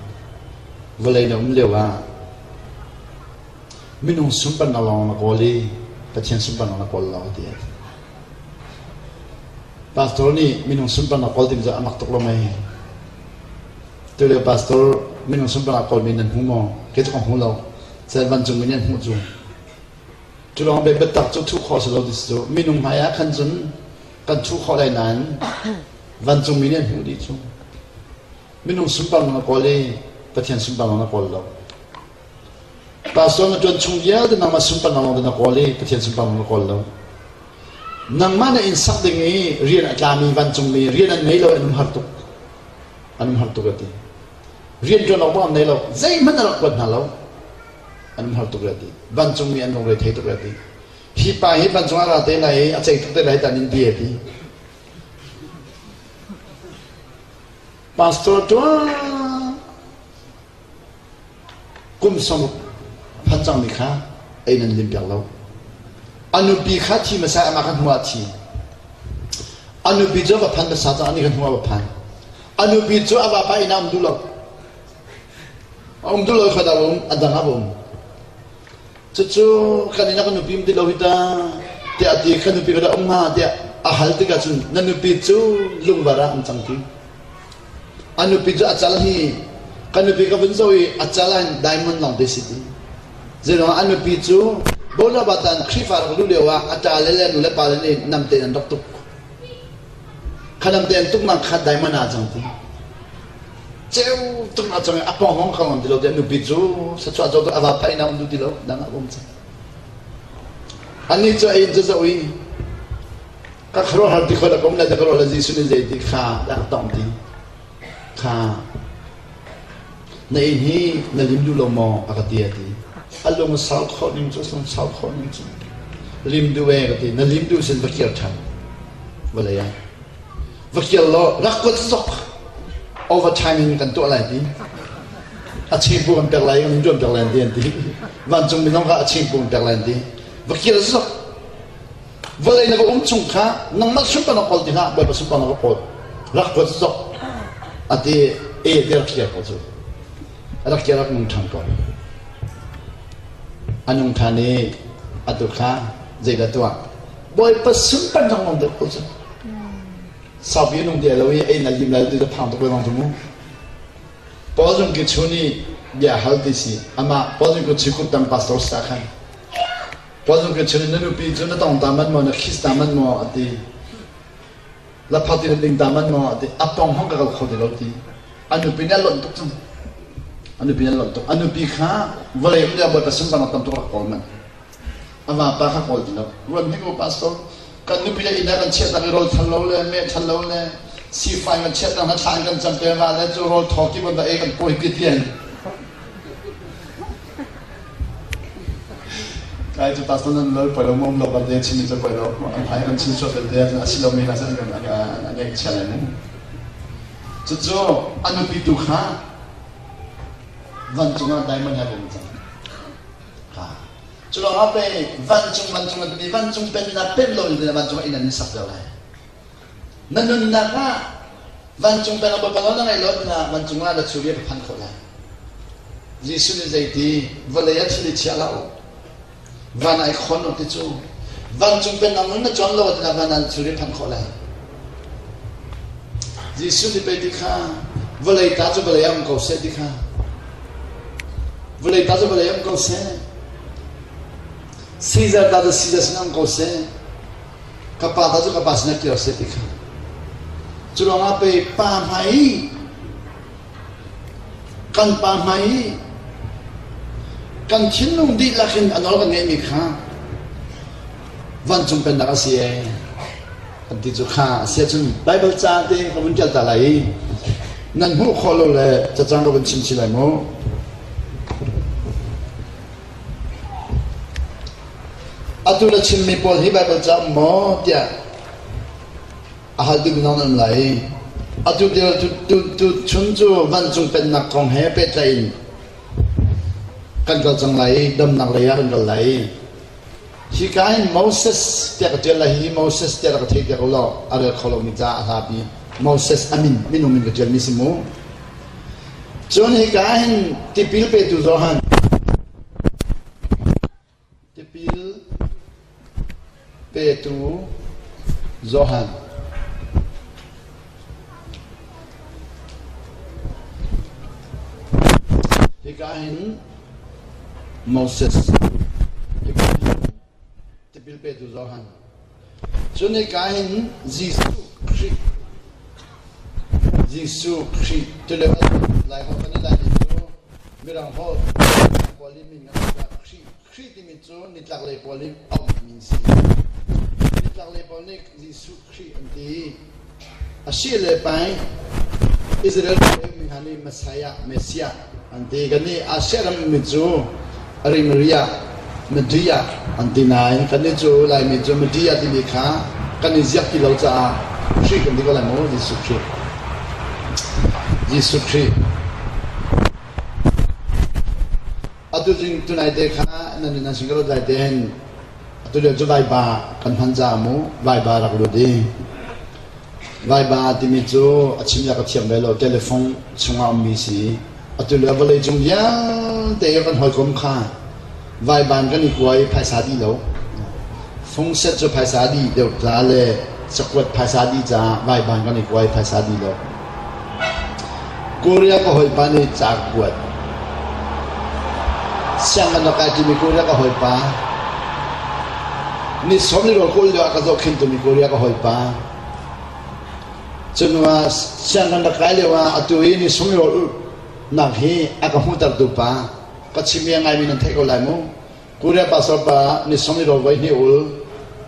Vawlei na um lio ah Minung sunparnak lawng na kawl i Pathian sunparnak na kawl lo ti a ti. Pastor nih minung sunparnak kawl timi cu a mak tuk lo mei. Tulio pastor minung sunparnak kawlmi nan hmu maw? Kei cu ka hmu lo. Cel vancung mi nih an hmuh cu. Cu lawng biatak cu thuh khawh si lo ti si cu. Minung hmai ah khan cun kan thuh khawh lai nain vancung mi nih an hmuh dih cu. Minung sunparnak na kawl i Pathian sunparnak na kawl lo. Pastor na ṭuan chung vialte nangmah sunparnak lawng na kawl i Pathian sunparnak na kawl lo. Nangmah na inn sak ding i rian a tlami vancungmi rian an ngei lo an um har tuk. An um har tuk a ti. Rian ṭuan awk an nei lo. Zeihmanh a rak kuat hna lo. An um har tuk a ti. Vancungmi an lungre thei tuk a ti. Hi pa hi vancung ah ra te lai i a cei tuk te lai tan in ti a ti. Pastor ṭuan Kum 60 phan cangmi kha ei nan lim piak lo. A nupi kha thi hmasa amah kha hnu ah thi. A nupi cu a va phan hmasa cang ani kha hnu ah va phan. A nupi cu a vapa inn ah um duh lo. A um duh lo kha dah um, a dang ah va um. Cucu kan inn ah ka nupi um ti lo hi ta tiah a ti ka nupi ka dah um hnga tiah a hal tikah cun na nupi cu lungvar ah um cang ti. A nupi cu a cal hi ka nupi ka vun zoh i a cal ah hin diamond lawng te si ti. Zeiruangah a nupi cu Bonabatan Khrihfa rak luh lio ah a ṭale le nu le pale nih namte in an rak tuk. Kha namte an tuknak kha diamond ah cang ti. Ceu tuk ah cang a pong hong khang ti lo te nupi cu sachuah zo a va pai na um du ti lo dang ah um cang. Ani cu a inn cu zoh i ka khuaruahhar ti kho la kom le ka ruah le Jesuh nih zei ti kha dah ka tong ti kha na inn hi na lim duh lo maw a ka ti a ti a lung sau khawh ning cu lung sau khawh ning cu lim duh e ka ti na lim duh sin va kir ṭhan vawlei ah va kir law rak kuat zok overtime in kan tuah lai ti a chingpu kan pek lai kan tuan pek lai ti an ti vancung minung kha a chingpu kan pek lai an ti va kir zok Vawlei na va um chung kha nangmah sunparnak na kawl ti hlah, Bawipa sunparnak va kawl. Rak kuat zok. A ti e te rak kir ko cu. A rak kir rak nung ṭhan ko. A nung ṭhan i atu kha zeidah tuah? Bawipa sunparnak nung deuh ko cu. Saupi nung ti lo i ei na lim lai ti ka phang tuk ve bang cu mu. Paul zung ki chun i bia hal ti si. Amah Paul zung ki chikut tang pastor sa khan. Puan ka chun na nupi cu na tong ta man maw na kiss ta man maw a ti. Laphat in ding ta man maw a ti. A pong hong ka kal kho ti lo ti. A nupi nih a lonh tuk cang. A nupi nih a lonh tuk. A nupi kha vawlei um dia bawipa sunparnak tam tuk rak kawl man. A vapa kha kawl ti lo. Ruan hnik u pastor. Kan nupi le inn ah kan chiah tak i rawl thal lo le meh thal lo le sifai kan chiah tak na thla in kan cam te va le cu rawl thaw ki ban da e kan pawi pi tian. Kai cu pastor nan lol poi lo mom lo kan te chim cu poi lo an hai kan chim suat belte ahcun a si lomi hna an kan an ngeih chia lai mu. Cucu a nupi tu kha vancung ah diamond he bum cang. Ha. Cu lawng ah pe vancung vancung an timi vancung pennak pen lo in vancung ah inn an in sak deuh lai. Na nunnak ah vancung peng ah Bawipa na ngeih lo tikah vancung ah na churi a phan khawh lai. Jesuh nih zeiti vawlei ah thil i chia hlah u. Van ah i khon u ti cu vancung pennak nun na cawn lo tikah van ah na churi a phan khawh lai. Jesuh nih pei ti kha vawlei ta cu vawlei ah um ko seh ti kha vawlei ta cu vawlei ah um ko seh. Caesar ta cu Caesar sinah um ko seh. Ka pa ta cu ka pa sinah kir seh ti kha. Cu ruangah pei pa hmai kan pa hmai kan thinlung dihlak in a nawl kan ngeihmi kha vancung pennak a si ee kan ti cu kha a si ahcun Baibal ca te ka vun ṭial ta lai i nan hmuh khawh lo le cacang ka vun chim chih lai mu. Atu na chimmi pawl hi Baibal ca um maw tiah a hal duhmi zong nan um lai. Atu tu tu chun cu vancung pennak kong he pehtlaih in kan kal cang lai i damnak lei ah kan kal lai. Hika hin Moses tiah ka ṭial lai hi Moses tiah rak ka theih piak u law a rel kho lomi caah a hlapi Moses a min minung min ka ṭialmi si mu. Cun hika hin tipil petu Johan Tipil petu Johan. Hika hin Moses hika hin tipil petu Johan. Cun hika hin Jesuh Khrih Jesuh Khrih tulio Lai holh kan i lai cu Mirang holh pawl i min kan Khrih Khrih timi cu nitlaklei pawl nih auhmi min si. Nitlaklei pawl nih Jesuh Khrih an ti. A si le pai Israel mi hna nih Messiah, Messiah an ti. Kannih Asia ram mi cu Arimaria, Media an ti nain kannih cu Laimi cu Media timi kha kan i ziak ti lo caah Khrih kan ti ko lai mu, Jesuh Khrih. Jesuh Khrih. Atu zing tunai te kha nan nan sin ka rat lai te hin atu lio cu vaiba kan hman caah mu vaiba rak lut i vaiba timi cu a chim le ka thiam ve lo telephone chungah ummi si atu lio vawlei cung vialte kan hawikom kha vaiban kan i kua i phaisa dih lo fungset cu phaisa dih deuh ca le cakuat phaisa dih caah vaiban kan i kua i phaisa dih lo Korea ka hawipa nih ca a kuat. Sianginn a kai ṭimi Korea ka hawipa. Ni sawm ni rawl kawl lio ah ka zohkhenhtumi Korea ka hawipa. Cun sianginn rak kai lio ah atu i ni sung rawl nak hi a ka hmuhtertu pa ka chim i a ngaimi nan theih ko lai mu. Korea pastor pa ni sung i rawl voi hnih ul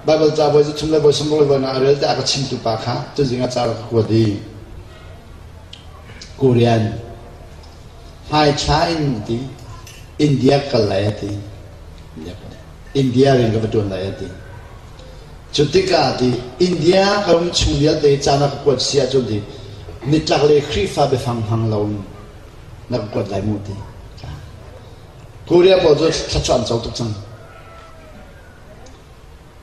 Bible ca voi thum le voi sum voi voi na a rel te a ka chimtu pa kha tuzing ah ca rak ka kuat i Korean hmaithla in ti India kal lai a ti. India rian ka va ṭuan lai a ti. Cu tikah ti India ka ram chung vialte caan a ka kuat si ahcun ti nitlak le Khrihfa biafang hmang lo in na ka kuat lai mu ti. Korea pawl cu thluachuah an co tuk cang.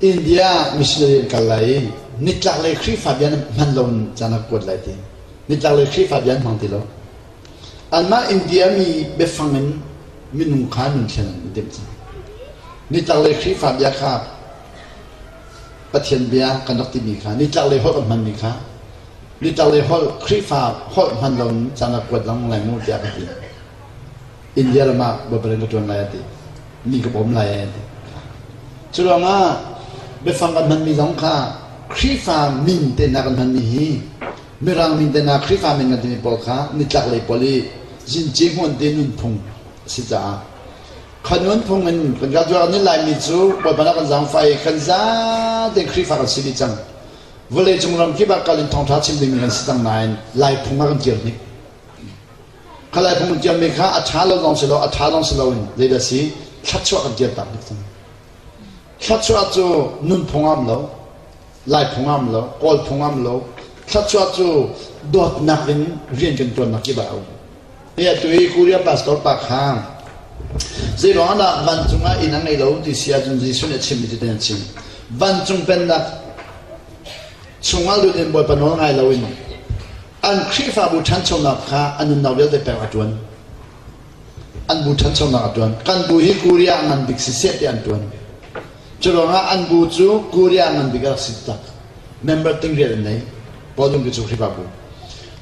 India missionary an kal lai i nitlak lei Khrihfa bia hman lo in caan a ka kuat lai ti. Nitlak lei Khrihfa bia an hmang ti lo. Anmah India mi biafang in minung kha nun thlen an timh cang. Nitlaklei Khrihfa bia kha Pathian bia kan rak timi kha nitlaklei holh kan hmanmi kha nitlaklei holh Khrihfa holh hman lo in caan rak kuat lang lai mu tiah ka ti. India ram ah Bawipa rian ka ṭuan lai a ti. Mi ka bawm lai a ti. Cu ruangah biafang kan hmanmi zong kha Khrihfa min te hna kan hmanmi hi Mirang min te hna Khrihfa min kan timi pawl kha nitlaklei pawl i zinci hmuan te nunphung a si caah kha nunphung in kan graduate kan Laimi cu Bawipa nih kan zaangfah i kan zaten Khrihfa kan si dih cang. Vawlei cung ram kip ah kal in thawngṭha chim dingmi kan si cang nain Lai phung ah kan kir hnik. Kha Lai phung kan kirmi kha a ṭha lo zong si lo, a ṭha zong si loin zeidah si thluachuah kan kir tak hnik cang. Thluachuah cu nunphung ah um lo. Lai phung am lo, Kawl phung am lo, thluachuah cu dawtnak in rian kan ṭuannak kip ah a um. Hi atu i Korea pastor pa kha zeiruang ah dah vancung ah inn a ngei lo ti si ahcun Jesuh nih a chimmi cu a chim. Vancung pennak chungah lut in Bawipa nawl ngai loin an Khrihfabu ṭhanchonak kha a nunnak vialte pek a ṭuan. An bu ṭhanchonak a ṭuan. Kan bu hi Korea a ngan bik siseh tiah an ṭuan. Curuangah an bu cu Korea ngan bik a rak si tak. Member ting riat an nei. Paul cu Khrihfabu.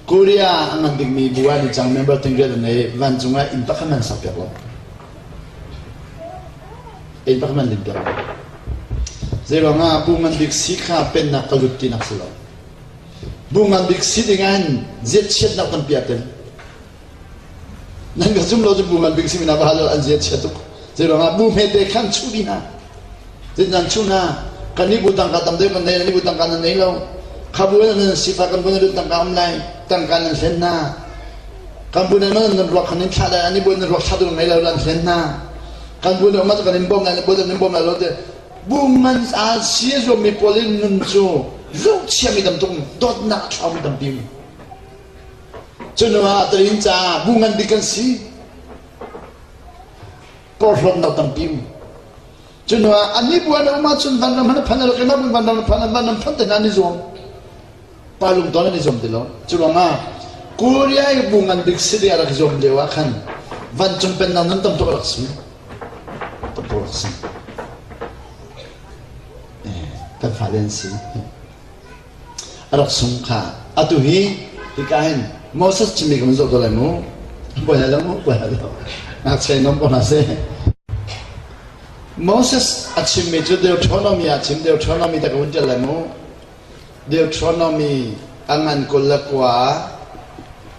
Korea a ngan bikmi bu ah ni cang member ting riat an nei. Vancung ah inn pakhat man sak piak lo. Inn pakhat man lim piak lo. Zeiruangah bu ngan bik si kha pennak ka lut tinak si lo. Bu ngan bik si ding ah hin ziatchiatnak tampi a tel. Nan ka zum lo cu bu ngan bik simi na va hal an zia chia tuk. Zeiruangah bu hmete khan chuh dih hna. Zit nan chuh hna. Kan nih bu tangka tam deuh kan nei, nan nih bu tangka nan nei lo. Kha bu nan sifa kan bu nan tangka um lai, tangka nan hlen hna. Kan bu nan nan ruak khan in thlah lai, an nih bu nan ruak thlah ding ngei lo nan hlen hna. Kan bu nan umat kan in bawm lai, bu nan in bawm lai lo te. Bu ngan a sia zuammi pawl in nun cu zohchia mi tam tuk dawtnak a thlaumi tampi um. Cu ah tarin caah bu ngan bik kan si. Porhlawtnak tampi um. Cu ah an nih bu an um ahcun vanram han phan lo keimah bun vanram phan vanram phan te hna an i zuam. Pa lungton an i zuam ti lo. Cu ruangah Korea i bu ngan bik si ding a rak zuam lio ah khan vancung pennak nun tam tuk a rak si. Tam tuk a rak si. Kan fale an si. A rak sung kha. Atu hi hika hin Moses chimmi ka van zoh ko lai mu. Buai lo mu, buai lo. Ngakchia in um ko hna seh. Moses a chimmi cu Deuteronomy ah chim Deuteronomy ta ka vun ṭial lai mu. Deuteronomy a ngan 29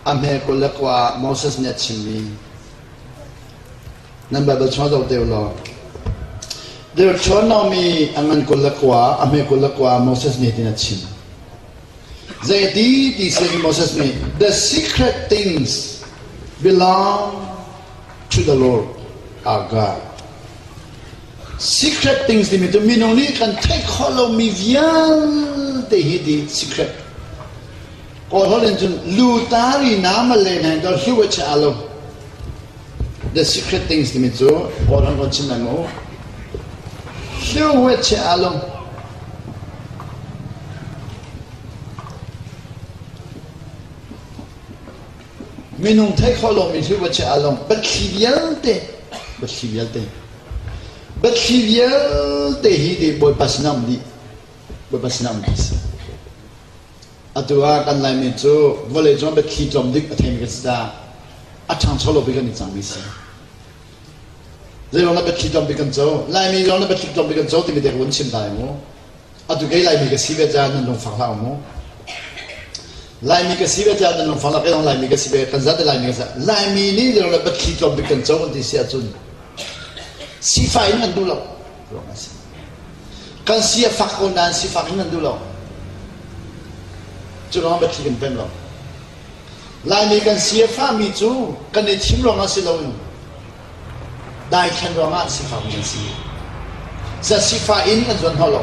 a hme 29 Moses nih a chimmi Nan Baibal chung zoh te law. Deuteronomy a ngan 29, a hme 29 Moses nih tin a chim. Zeiti ti si Moses nih the secret things belong to the Lord our God. Secret things timi cu minung nih kan theih khawh lomi vialte hi ti secret. Kawl holh in cun lutari nama le hna in hlu a chia lo. The secret things timi cu Kawlram kan chim lai mu. Hliuhuet che alung. Minung theih khawh lomi hliuhuet che alung. Biathli vialte, biathli vialte. Biathli vialte hi ti Bawipa sinah um dih. Bawipa sinah um dih si. Atu ah kan Laimi cu vawleicung ah biathli tlawm dik a theimi kan si caah a ṭhangcho lo bik kan i cangmi si. Zeiruang dah biathli tlawm bik kan co? Laimi lawng dah biathli tlawm bik kan co timi te ka vun chim ta lai mu. Atu kei Laimi ka si ve caah nan lungfak hlah u mu. Laimi ka si ve tiah nan lungfang lak i Laimi ka si ve kan zat Laimi ka si. Laimi nih le biathli tlawm bik kan co kan ti si ahcun sifah in kan duh lo ruang a si. Kan si a fak ko nain sifak in kan duh lo. Cu ruangah biathli kan pem lo. Laimi kan si a fahmi cu kan i thim ruangah si loin daithlan ruangah sifakmi an si. Za sifah in an zuan hnawh lo.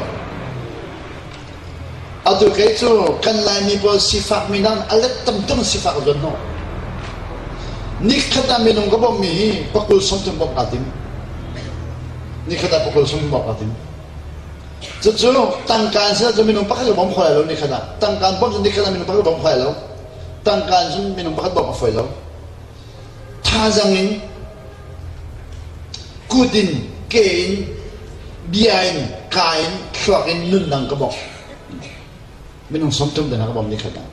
Atu kei cu kan Laimi pawl sifakmi nakin a let tam tuk in sifak a zuan hnawh. Nikhat ah minung ka bawmhmi hi pakul 30 bawmh kaa tim. Nikhat ah pakul 30 bawmh kaa tim. Cucu tangka in sila cu minung pakhat ka bawm kho lai lo nikhat ah. Tangka in bawmh cu nikhat ah minung pakhat ka bawm kho lai lo. Tangka in cun minung pakhat bawmh a fawi lo. Thazang in, kut in, ke in, bia in, ka in, thluak in nundang ka bawmh. Minung 30 te hna ka bawmh nikhat ah.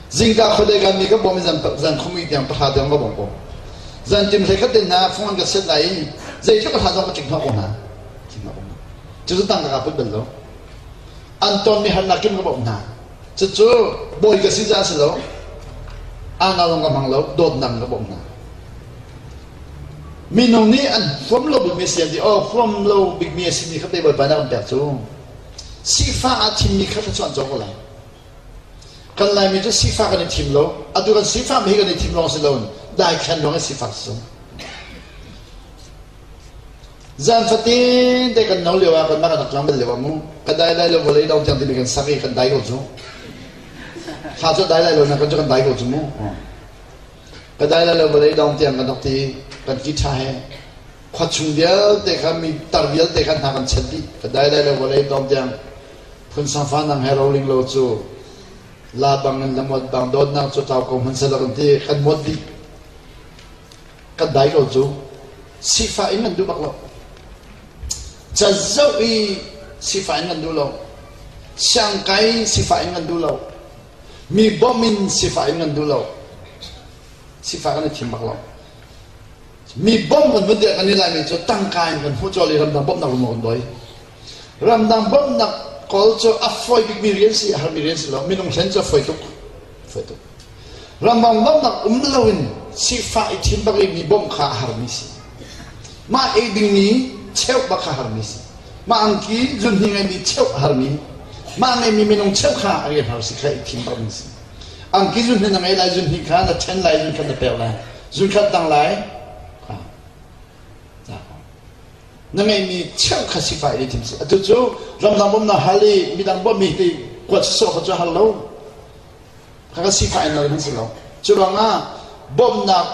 Zingka khuadei kan mi ka bawm i zan zan khumi tiang pahra tiang ka bawm ko. Zan tim hlei khat te hna fung an ka set lai i zeitluk a hla zong ka tling hnawh ko hna. Tling hnawh ko hna. Cucu tangka ka put bal lo. An tonmi harnak kim ka bawmh hna. Cucu bawi ka si caah si lo. Ana zong ka hmang lo, dawtnak in ka bawmh hna. Minung nih an huam lo bikmi si an ti, oh huam lo bikmi a simi kha te Bawipa nih a kan pek cu. Sifah aa thimmi kha thluachuah an co ko lai. Kan Laimi cu sifah kan i thim lo. Atu kan sifah mi hi kan i thim lawng si loin daikhan lawng in sifak si. Zan fatin te kan no lio ah kan mah kan rak tlang bal lio ah mu ka dai lai lo vawlei dong tiang timi kan sak i kan dai ko cu. Thla cu dai lai lo na kan cu kan dai ko cu mu. Ka dai lai lo vawlei dong tiang kan rak ti kan ki tha he khua chung vialte kha mi tar vialte kha hna kan chet dih ka dai lai lo vawlei dong tiang phun sangfa nang he roling lo cu la bang in la muat bang dawtnak cu tlau ko hmanh seh kan ti kan muat dih kan dai ko cu sifah in kan duh bak lo ca zoh i sifah in kan duh lo siangkai sifah in kan duh lo mi bawmh in sifah in kan duh lo sifah kan i thim bak lo mi bawmh kan vun tiah kan i laimi cu tangka in kan hmuh cawli ramdang bawmhnak rumro kan doi ramdang bawmhnak kawl cu a fawi bikmi rian si a harmi rian si lo minung hlen cu a fawi tuk fawi tuk Ramdang bawmhnak um loin sifah i thim bak i mi bawmh kha a harmi si. Mah ei dingmi cheuh bak kha harmi si. Mah angki zunhni ngeimi cheuh a harmi. Mah ngeimi minung cheuh kha a rian har si kha i thim bakmi si. Angki zunhni na ngei lai zunhni kha na ṭhen lai zun khat na pek lai. Zun khat dang lai. Na ngeimi cheuh kha sifah i thim si. Atu cu ramdang bawmhnak hal i midang bawmhmi ti kuat sawh kha cu har lo. Kha sifah in lo an si lo. Cu ruangah bawmhnak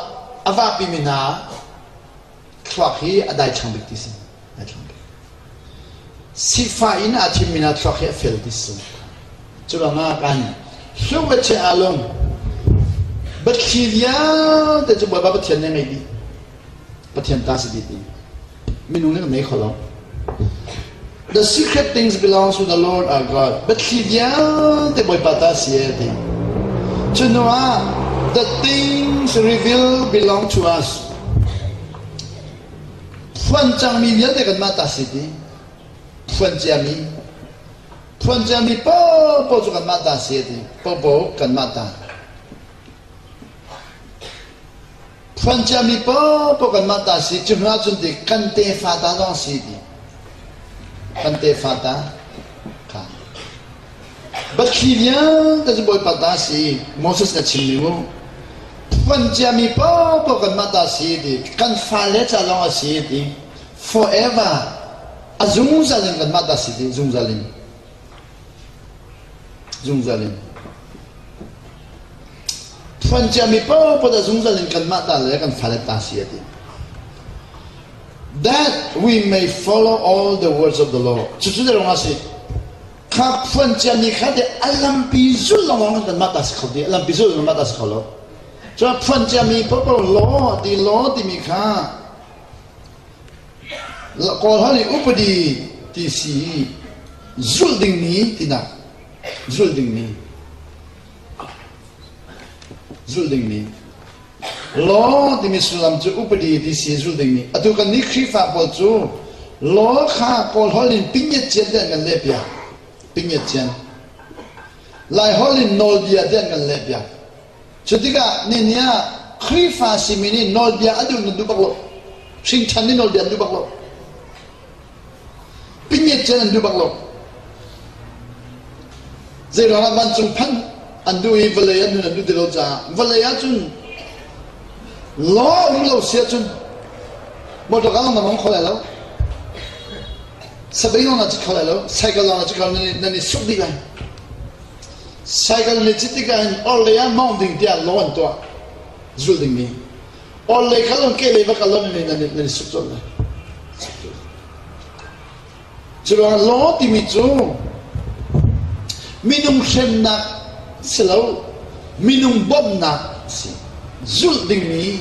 a vahpimi hna thluak hi a daithlang bik ti si. Daithlang bik. Sifah in aa thimmi hna thluak hi a fel ti si. Cu ruangah kan hlung le che aa lung biathli vialte cu Bawipa Pathian nih a ngei dih. Pathian ta si dih ti. Minung nih kan ngei kho lo. The secret things belongs to the Lord our God. Biathli vialte Bawipa ta si e ti. Cu hnu ah the things revealed belong to us. Phuan cangmi vialte kanmah ta si ti. Phuan ciami. Phuan ciami popo cu kanmah ta si ti. Popo kanmah ta. Phuan ciami paohpaoh kanmah ta si, cu hnu ahcun ti kan tefa ta zong si ti. Kan tefa ta kha. Biathli vialte cu Bawipa ta si, Moses na chimmi mu. Phuan ciami paohpaoh kanmah ta si ti, kan fale ca zong a si ti. Forever, a zungzal in kanmah ta si ti, zungzal in. Zungzal in. Phuan ciami paohpaoh dah zungzal in kanmah ta le kan fale ta si a ti. That we may follow all the words of the law. Cucu de rong a si. Kha phuan ciami kha de a lampi zul lawng kanmah ta si kho ti. A lampi zul kanmah ta si kho lo. Cun phuan ciami paohpaoh law ti law timi kha Kawl holh i upadi ti si zulh dingmi tinak zulh dingmi zulh dingmi law timi sullam cu upadi ti si zulh dingmi atu kan nih Khrihfa pawl cu law kha Kawl holh in pingyat cian te an kan leh piak pingyat cian. Laiholh in nawlbia ti an kan lehpiak. Cu tikah nihin ah Khrihfa simi nih nawlbia a duh nan duh bak lo. Hrinṭhan nih nawlbia an duh bak lo. Pinyet cun an duh bak lo. Zei ruangah vancung phanh an duh i vawlei an nun an duh ti lo caah vawlei ahcun law um lo si ahcun motor car na mong kho lai lo. Sabei lawng na cit kho lai lo. Cycle lawng na cit kho nan i suk dih lai. Cycle nih cit tikah hin orhlei ah mawngh ding tiah law an tuah. Zulh dingmi. Orhlei kal on kehlei va kal on nan nan i suk colh lai. Cu ruangah law timi cu minung hremnak si lo, minung bawmhnak si. Zulh dingmi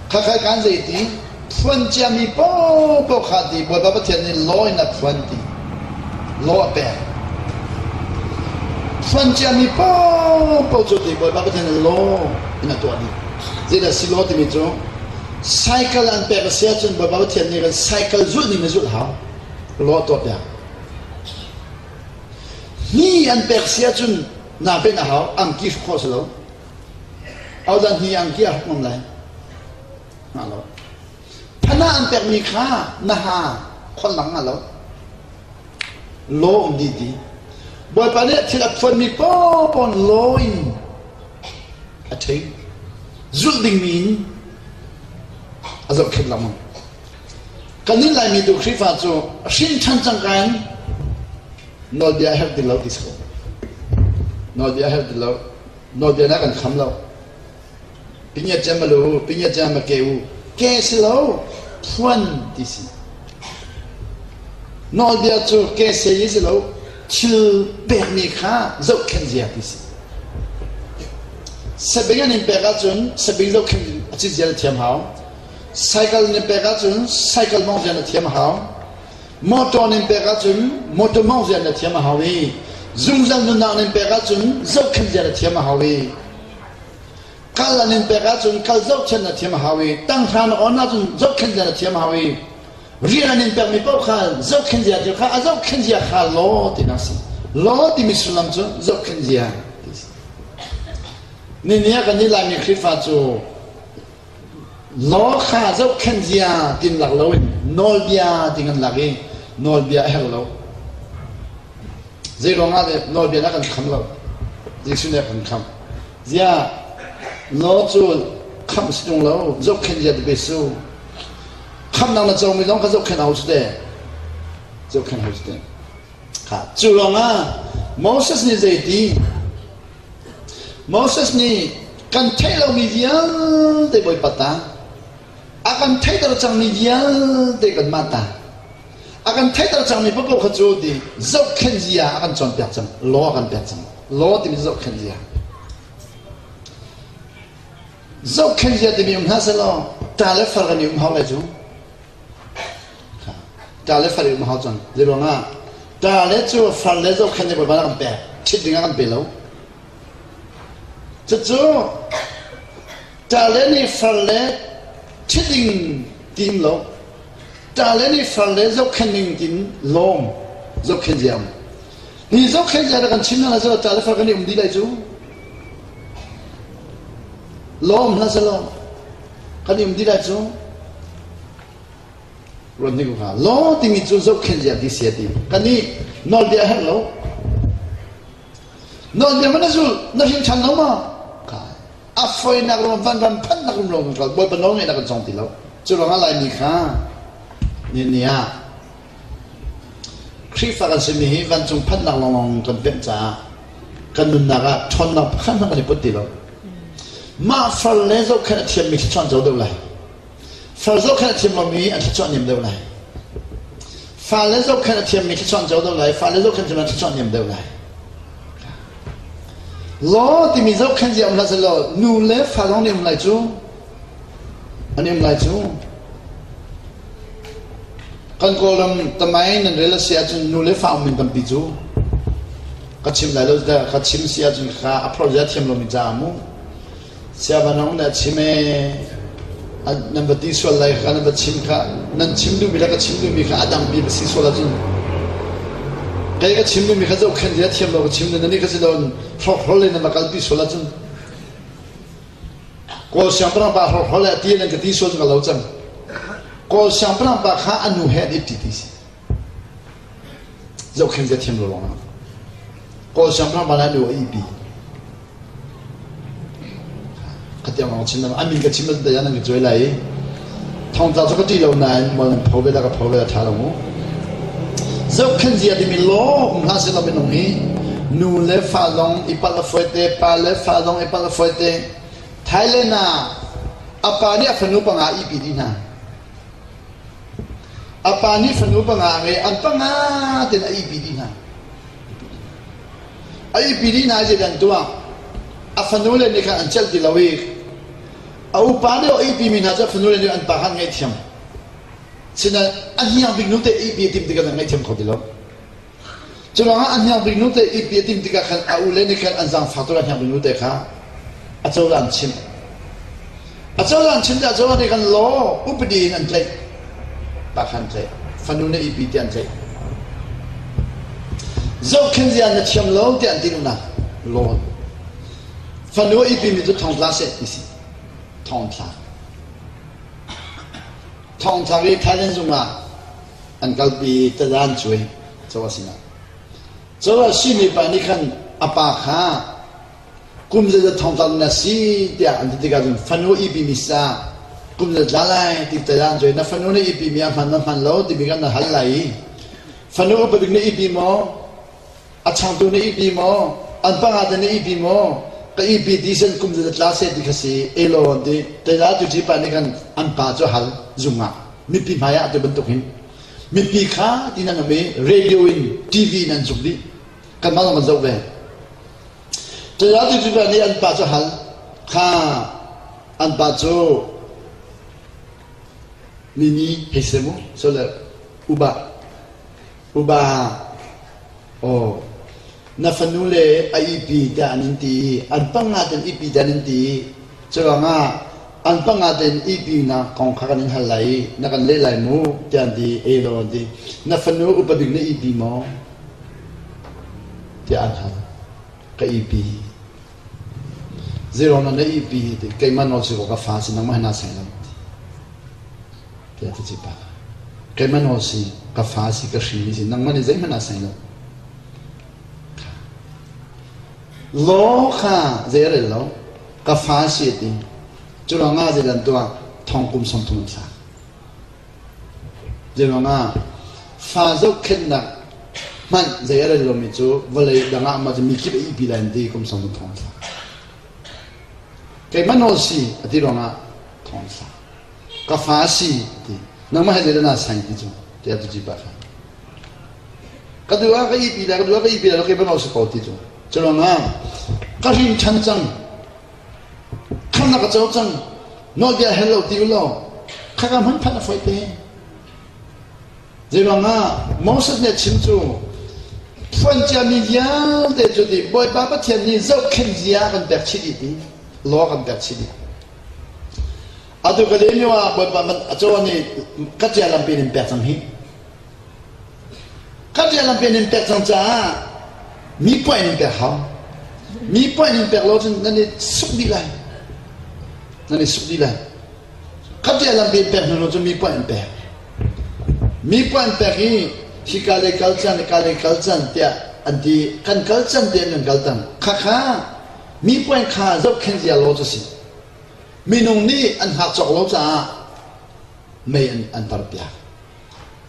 Khakha kan zei ti phuan ciami paohpaoh kha ti Bawipa Pathian nih law in a phuan ti law a pek phuan ciami paohpaoh cu ti Bawipa Pathian nih law in a tuah dih zeidah si law timi cu cycle an pek a si ahcun Bawipa Pathian nih kan cycle zulh ning na zulh hau law a tuah piak hni an pek si ahcun naa pen a hau angki hruk khawh si lo Ahodah hni angki a hruk ngam lai? Hnga lo. Phana an pekmi kha na ha khon lang hnga lo. Law um dih ti. Bawipa nih thil a phuanmi paohpaoh law in a ṭhing. Zulh dingmi in a zohkhenh lengmang. Kannih Laimi tu Khrihfa cu hrin ṭhan cangka in nawlbia a herh ti lo ti si ko. Nawlbia a herh ti lo. Nawlbia na kan kham lo. Pinya cem malu, pinya cem ma ke u. Ke si lo, phuan ti si. Nawlbia cu ke se i si lo, thil pekmi kha zohkhenh zia ti si. Sabing an in pek ahcun sabing zohkhenh a cit zia na thiam hau. Cycle in pek ahcun cycle mong zia na thiam hau. Motor nin pek ahcun motor mawngh zia na thiam a hau i zungzal nunnak nin pek ahcun zohkhenh zia na thiam a hau i kal an in pek ahcun kal zohkhenh na thiam a hau i tanghra na on ahcun zohkhenh zia na thiam a hau i rian an in pekmi paoh kha zohkhenh zia ti kha a zohkhenh zia kha law ti na si law timi sullam cu zohkhenh zia ti si ni ni ah kan nih Laimi Khrihfa cu Law kha zohkhenh zia tin lak loin nawlbia ti kan lak i nawlbia a herh lo. Zei ruangah le nawlbia na kan kham lo. Jesuh nih a kan kham. Zia law cu khamh si tung lo, zohkhenh zia ti pe su. Khamnak na comi zong kha zohkhenh hau si te. Zohkhenh hau si te. Kha cu ruangah Moses nih zeiti Moses nih kan theih lomi vialte Bawipa ta, a kan theihter cangmi vialte kanmah ta, a kan theihter cangmi paohpaoh kha cu ti zohkhenh zia a kan cawnpiak cang, law a kan pek cang. Law timi zohkhenh zia. Zohkhenh zia timi um hna selaw ṭa le far kan i um hau lai cu. Ṭa le far i um hau cang. Zei ruangah ṭa le cu far le zohkhenh nih Bawipa nih a kan pek. Ṭhit ding ah kan pe lo. Cucu ṭa le nih far le ṭhit ding tim lo. Ṭa le nih far le zohkhenh ding tin lawm zohkhenh ziam. Hi zohkhenh zia kan chim hna lai ṭa le far kan i um dih lai cu. Lawm hna selaw kan i um dih lai cu. Ruat hnik hnga law timi cu zohkhenh zia ti si a ti. Kan nih nawlbia a herh lo. Nawlbia man na zul na hrin ṭhan lo ma? A foinak rum van ram phannak rum lo kan kal Bawipa nawl ngeihnak kan cawng ti lo. Cu ruangah Laimi kha ni ni ah Khrihfa kan simi hi vancung phannak lawnglawng kan pemh caah kan nunnak ah ṭhawnnak pakhat hmanh kan i put ti lo. Mah far le zohkhenh a thiammi thluachuah an co deuh lai. Far zohkhenh a thiam lomi an thluachuah niam deuh lai. Fale zohkhenh a thiammi thluachuah an co deuh lai. Fale zohkhenh thiam thluachuah niam deuh lai. Law timi zohkhenh zia um hlah selaw nu le fa zong nih um lai cu. An um lai cu. Kan Kawlram tamai nan rel a si ahcun nu le fa um min tampi cu. Ka chim lai lo ka chim si ahcun kha a phor zia thiam lomi caah mu. Siavanong na chim ee nan va ti sual lai kha nan va chim kha nan chim duhmi le ka chim duhmi kha a dangpi va si sual ahcun kei ka chim duhmi kha zohkhenh zia thiam lo ka chim na nih ka si lo. Hrawkhrol in na va kalpi sual ahcun Kawl siangpahrang pa hrawkhrol le a ti nan ka ti sual cu ka lo cang. Kawl siangpahrang pa kha a nu he an it ti si. Zohkhenh zia thiam lo lawng ah. Kawl siangpahrang pa le a nu a ihpi. Khatiang lawng chim a min ka chim te nan ka cuai lai i thongtla cu ka ṭih lo nain mual nan pho ve la ka pho ve la ṭha lo mu. Zohkhenh zia timi law um hlah seh law minung hi nu le fa zong i palh a fawi te, pa le fa zong i palh a fawi te. Thailand ah a pa nih a fanu panga a ihpi dih hna. A pa nih fanu panga a ngei, an panga tein a ihpi dih hna. A ihpi dih hna zei an tuah? A fanule nih khan an celh ti lo i a upa deuh a ihpimi hna cu a fanule nih an pa kha an ngaihthiam. Sinain a hniang bik nu te ihpi a timh tikah an ngaihthiam kho ti lo. Cu ruangah a hniang bik nu te ihpi a timh tikah khan a ule nih khan an zaangfak tuk a hniang bik nu te kha a cozah an chimh. A cozah an chimh tikah cozah nih khan law upadi in an tlaih. Pa kha an tlaih. Fanu na ihpi tiah an tlaih. Zohkhenh zia na thiam lo tiah an ti na law. Fanu a ihpimi cu thongtla seh ti si. Thongtla. Thongtla i Thailand zung ah an kalpi tadan cuai cozah sinah. Cozah simi pa nih khan a pa kha kum zeizat thongtla na si tiah an ti tikah cun fanu ihpimi sa kum zeizat tla lai ti tadan cuai na fanu na ihpimi a hman ma hman lo timi khan na hal lai i fanu upa bik na ihpi maw a changtu na ihpi maw an panga te na ihpi maw ka ihpi ti sen kum zeizat tla seh ti kha si elo an ti taida tu ci pa nih khan an pa cu hal zung ah mipi hmai ah tu bantuk hin mipi kha ti nan um i radio in TV in an zuk dih kanmah zong kan zoh ve taida tu ci pa nih an pa cu hal kha an pa cu mini hei se mu so le uba uba aw na fanu le a ihpi tiah an in ti i an panga ten ihpi tiah an in ti i curuangah an panga ten ihpinak kong kha kan in hal lai i na kan leh lai mu tiah an ti elaw an ti na fanu upa bik na ihpi maw tiah an hal ka ihpi zeiruang na na ihpi ti keimah nawl si ko ka fa si nangmah na sai lo tiah ti ci pa keimah nawl si ka fa si ka hrin si nangmah nih zeihmanh ah sai lo Law kha zei a rel lo ka fa si a ti cu ruangah zei dan tuah thong kum 30 an thlak zei ruangah fa zohkhenhnak hmanh zei a rel lomi cu vawlei dang ah ma cu mi kip a ihpi lai an ti kum 30 thong an thlak keimah nawl si a ti ruangah thong an thlak ka fa si a ti nangmah he zei dah naa saing ti cu tiah tu ci pa kha Ka duh ah ka ihpi lai, ka duh ah ka ihpi lai, ka ban si ko ti cu. Curuangah ka hrin ṭhan cang. Khamnak ka co cang. Nawlbia hel lo ti u law khaka hman phanh a fawi te. Zeiruangah Moses nih a chim cu phuan ciami vialte cu ti Bawipa Pathian nih zohkhenh zia kan pek chih dih ti law kan pek chih dih. Atu ka lem lio ah Bawipa man a caw nih ka cia lampi in pek cang hi. Ka rian lampi in pek cang caah mi point in pek hau. Mi point in pek lo cun nan i suk dih lai. Nan i suk dih lai. Ka rian lampi in pek hnu cun mi point in pek. Mi point pek i hika lei kal can, hika lei kal can tiah an ti. Kan kal can tiah nan kal tang. Khakha mi point kha zohkhenh zia lo cu si. Minung nih an hngak cawk lo caah mei an, an tar piak.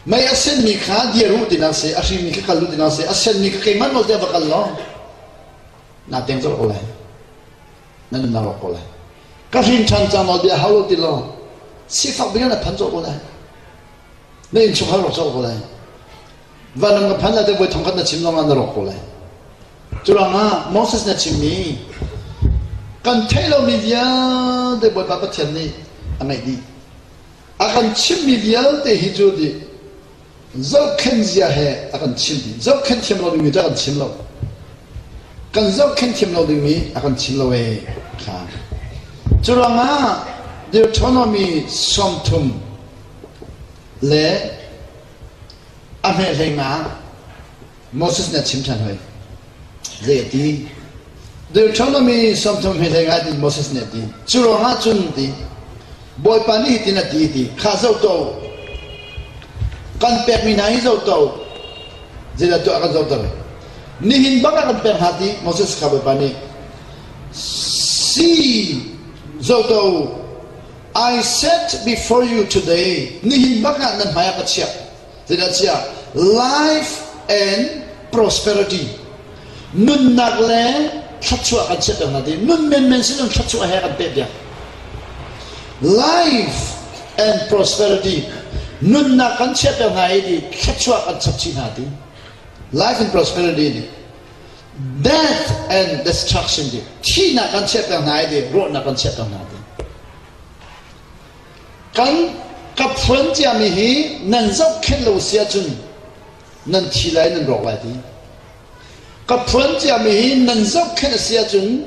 Mei a senmi kha dir u tinak si, a hrimi kha kal u tinak si, a senmi kha keimah nawl tiah va kal law naa teng colh ko lai. Na nunnak rawk ko lai. Ka hrin ṭhan cang nawl bia hau lo ti law sifak bik na phan colh ko lai. Na innchungkhar rawk colh ko lai. Vanram ka phan lai te voi thong khat na chim zongah na rawk ko lai. Curuangah Moses na chimmi kan theih lomi vialte Bawipa Pathian nih a ngeih dih. A kan chimhmi vialte hi cu dih zohkhenh zia he a kan chimh dih. Zohkhenh thiam lo dingmi cu a kan chim lo. Kan zohkhenh thiam lo dingmi a kan chim lo ee kha. Cu ruangah Deuteronomy 30 le a hme hlei nga Moses nih a chim ṭhan hoi. Zei a ti? Deuteronomy 30 hme hlei ngai tin Moses nih a ti. Cu ruangah cun ti Bawipa nih hitin a ti ti kha zoh to kan pekmi hna hi zoh to zeidah tuah kan zohter nihin bang ah kan pek hna ti Moses kha Bawipa nih see zoh to I set before you today nihin bak ah nan hmai ah ka chiah zeidah chiah life and prosperity nunnak le thluachuah kan chiahter hna ti nun menmen si cun thluachuah he kan pek piak life and prosperity nunnak kan chiahter hna i ti thluachuah kan chap chih hna ti life and prosperity ni death and destruction ti thihnak kan chiahter hna i ti rawhnak kan chiahter hna ti kan ka phuan ciami hi nan zohkhenh lo si ahcun nan thi lai nan rawk lai ti ka phuan ciami hi nan zohkhenh a si ahcun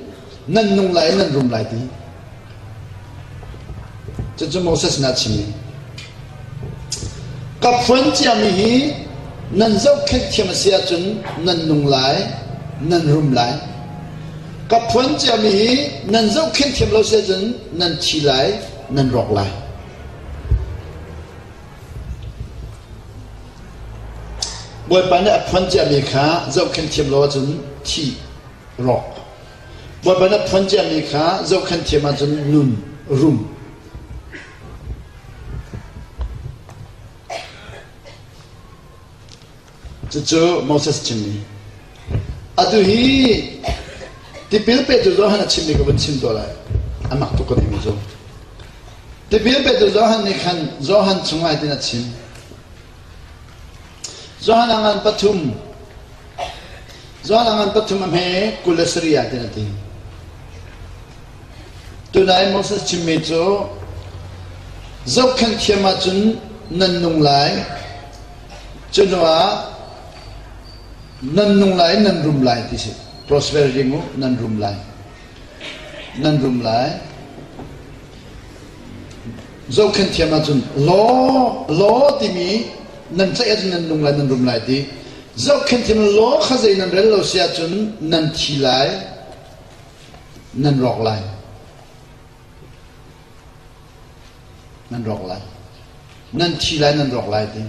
nan nung lai nan rum lai ti cucu Moses nih a chimmi ka phuan ciami hi nan zohkhenh thiam a si ahcun nan nung lai nan rum lai ka phuan ciami hi nan zohkhenh thiam lo si ahcun nan thi lai nan rawk lai Bawipa nih a phuan ciami kha zohkhenh thiam lo ahcun thi rawk. Bawipa nih a phuan ciami kha zohkhenh thiam ahcun nun rum. Cucu Moses chimmi. Atu hi tipil petu Johan a chimmi ka vun chim tuah lai. A mak tuk ka timi cu. Tipil petu Johan nih khan Johan chungah hitin a chim. Johan a ngan pathum Johan a ngan pathum a hme 27 ah tin a ti. Tunai Moses chimmi cu zohkhenh thiam ahcun nan nung lai Cu hnuah nan nung lai nan rum lai ti si. Prosperity mu nan rum lai. Nan rum lai. Zohkhenh thiam ahcun law law timi nan tlaih ahcun nan nung lai nan rum lai ti. Zohkhenh thiam law kha zei nan rel lo si ahcun nan thi lai nan rawk lai. Nan rawk lai. Nan thi lai nan rawk lai ti.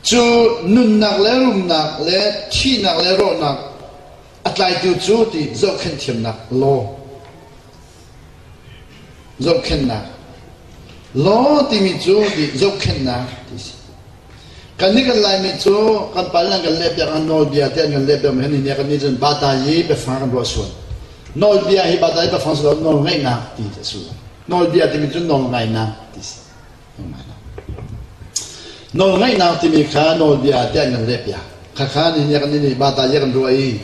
Cu nunnak le rumnak le thihnak le rawhnak a tlaitu cu ti zohkhenh thiamnak law. Zohkhenhnak. Law timi cu ti zohkhenhnak ti si. Kan nih kan Laimi cu kan pal an kan leh piak an nawlbia te an kan leh piak mi kan nih cun bata yi biafang kan ruah sual. Nawlbia hi bata yi biafang si lo nawl ngaihnak ti a si. Nawlbia timi cu nawl ngaihnak ti si. Nawl ngaihnak timi kha nawlbia tiah an kan leh piak. Khakha nih nih kan nih bata yi kan ruah i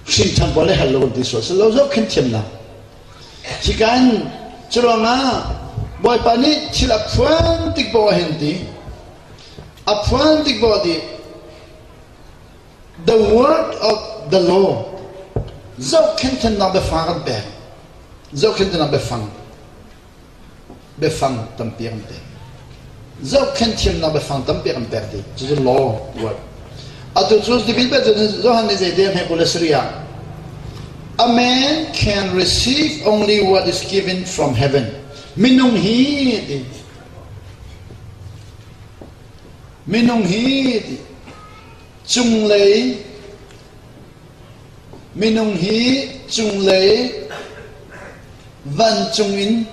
hrinṭhan pawl le hal lo kan ti sual si lo zohkhenh thiamnak. Hikan curuangah Bawipa nih thil a phuan tik poah hin ti a phuan tik poah ti the word of the law zohkhenh thiamnak biafang kan pek zohkhenh thiamnak biafang biafang tampi kan pek. Zohkhenh thiamnak biafang tampi kan pek ti. Cucu law word. Atu cu tipil pe cu Johan nih zei te hme kul le sarih ah A man can receive only what is given from heaven. Minung hi ti. Minung hi ti. Cunglei minung hi cunglei vancung in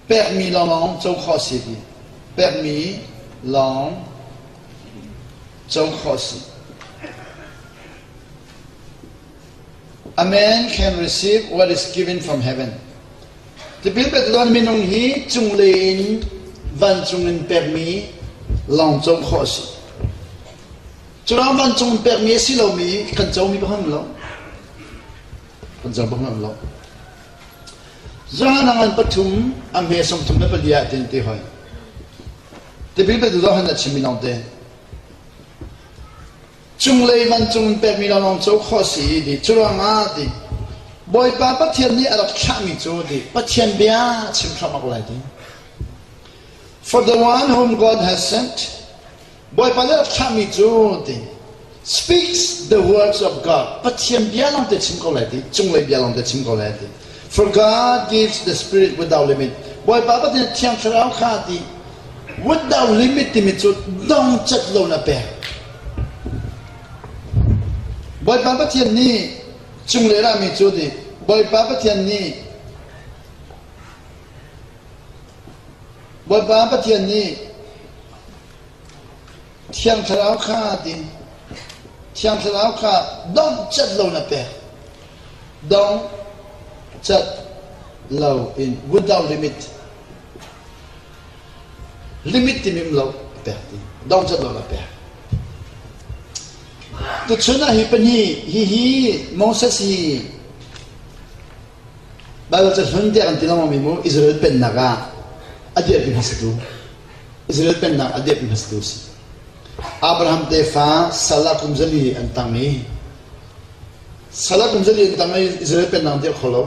pekmi lawnglawng co khawh si ti pekmi lawng co khawh si A man can receive what is given from heaven. Tipil petu minung hi cunglei in vancung in pekmi lawng co khawh si. Curuang vancung in pekmi a si lomi kan comi pakhat lo. Kan co pakhat lo. Johan ngan pathum a hme sawmthum le pali ah tin ti hoi. Tipil petu Johan a chimmi lawng te. Cunglei vancung in pekmi lawnglawng co khawh si ti curuangah ti Bawipa Pathian nih a rak thlahmi cu ti Pathian bia chim hram awk lai ti. For the one whom God has sent Bawipa nih a rak thlahmi cu ti. Speaks the words of God. Pathian bia lawng te chim ko lai ti. Cunglei bia lawng te chim ko lai ti. For God gives the Spirit without limit. Bawipa Pathian Thiang Thlarau kha ti without limit timi cu dong cat lo na pek. Bawipa Pathian nih cunglei rami cu ti Bawipa Pathian nih Bawipa Pathian nih Thiang Thlarau kha ti Thiang Thlarau kha dong cat lo na pek. Dong cat lo in without limit. Limit ti mim lo a pek ti. Dong cat lo na pek. Tuchun ah hi pahnih hihi Moses hi Baibal ca hlun tiah kan ti lengmang mi mu Israel pennak ah a dirpi hmasatu Israel pennak a dirpi hmasatu si. Abraham tefa sal ah kum zali an tang i sal ah kum zali an tang i Israel pennak dirh kho lo.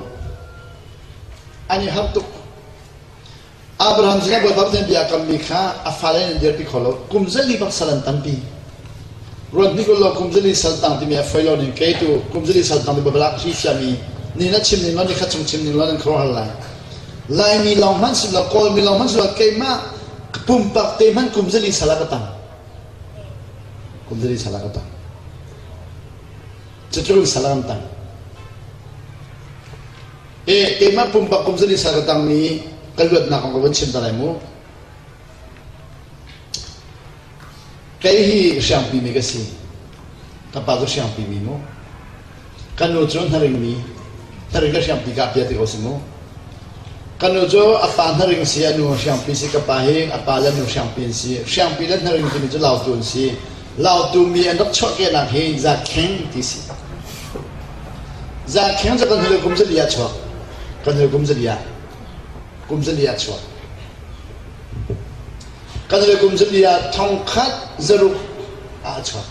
An i harh tuk. Abraham sinah Bawipa Pathian bia kammi kha a fale in an dirpi kho lo. Kum zali bak sal an tampi. Ruat hnik law kum zali sal tang timi a foi lo ning kei tu kum zali sal tang ti Baibal ah hrifiami ni na chim ning law ni khat chung chim ning law nan khuaruahhar lai. Laimi lawng hmanh si lo Kawlmi lawng hmanh si lo keimah pumpak te hmanh kum zali sal ah ka tang. Kum zali sal ah ka tang. Cutluk in sal ah kan tang. E keimah pumpak kum zali sal ka tangmi ka luatnak kong ka vun chim ta lai mu. Kei hi hriangpi mi ka si. Ka pa cu hriangpi mi mu. Ka nu cu hnaring mi. Hnaring ka hriangpi ka pia ti ko si mu. Ka nu cu a pa hnaring si, a nu hriangpi si, ka pa hi a pa le nu hriangpi an si. Hriangpi le hnaring timi cu lautu an si. Lautu mi an rak chuahkehnak hi Zakheng ti si. Zakheng cu kan hnu kum zali ah chuak. Kan hnu kum zali ah. Kum zali ah chuak. Kan hnu kum zali ah thongkhat zaruk ah a chuak.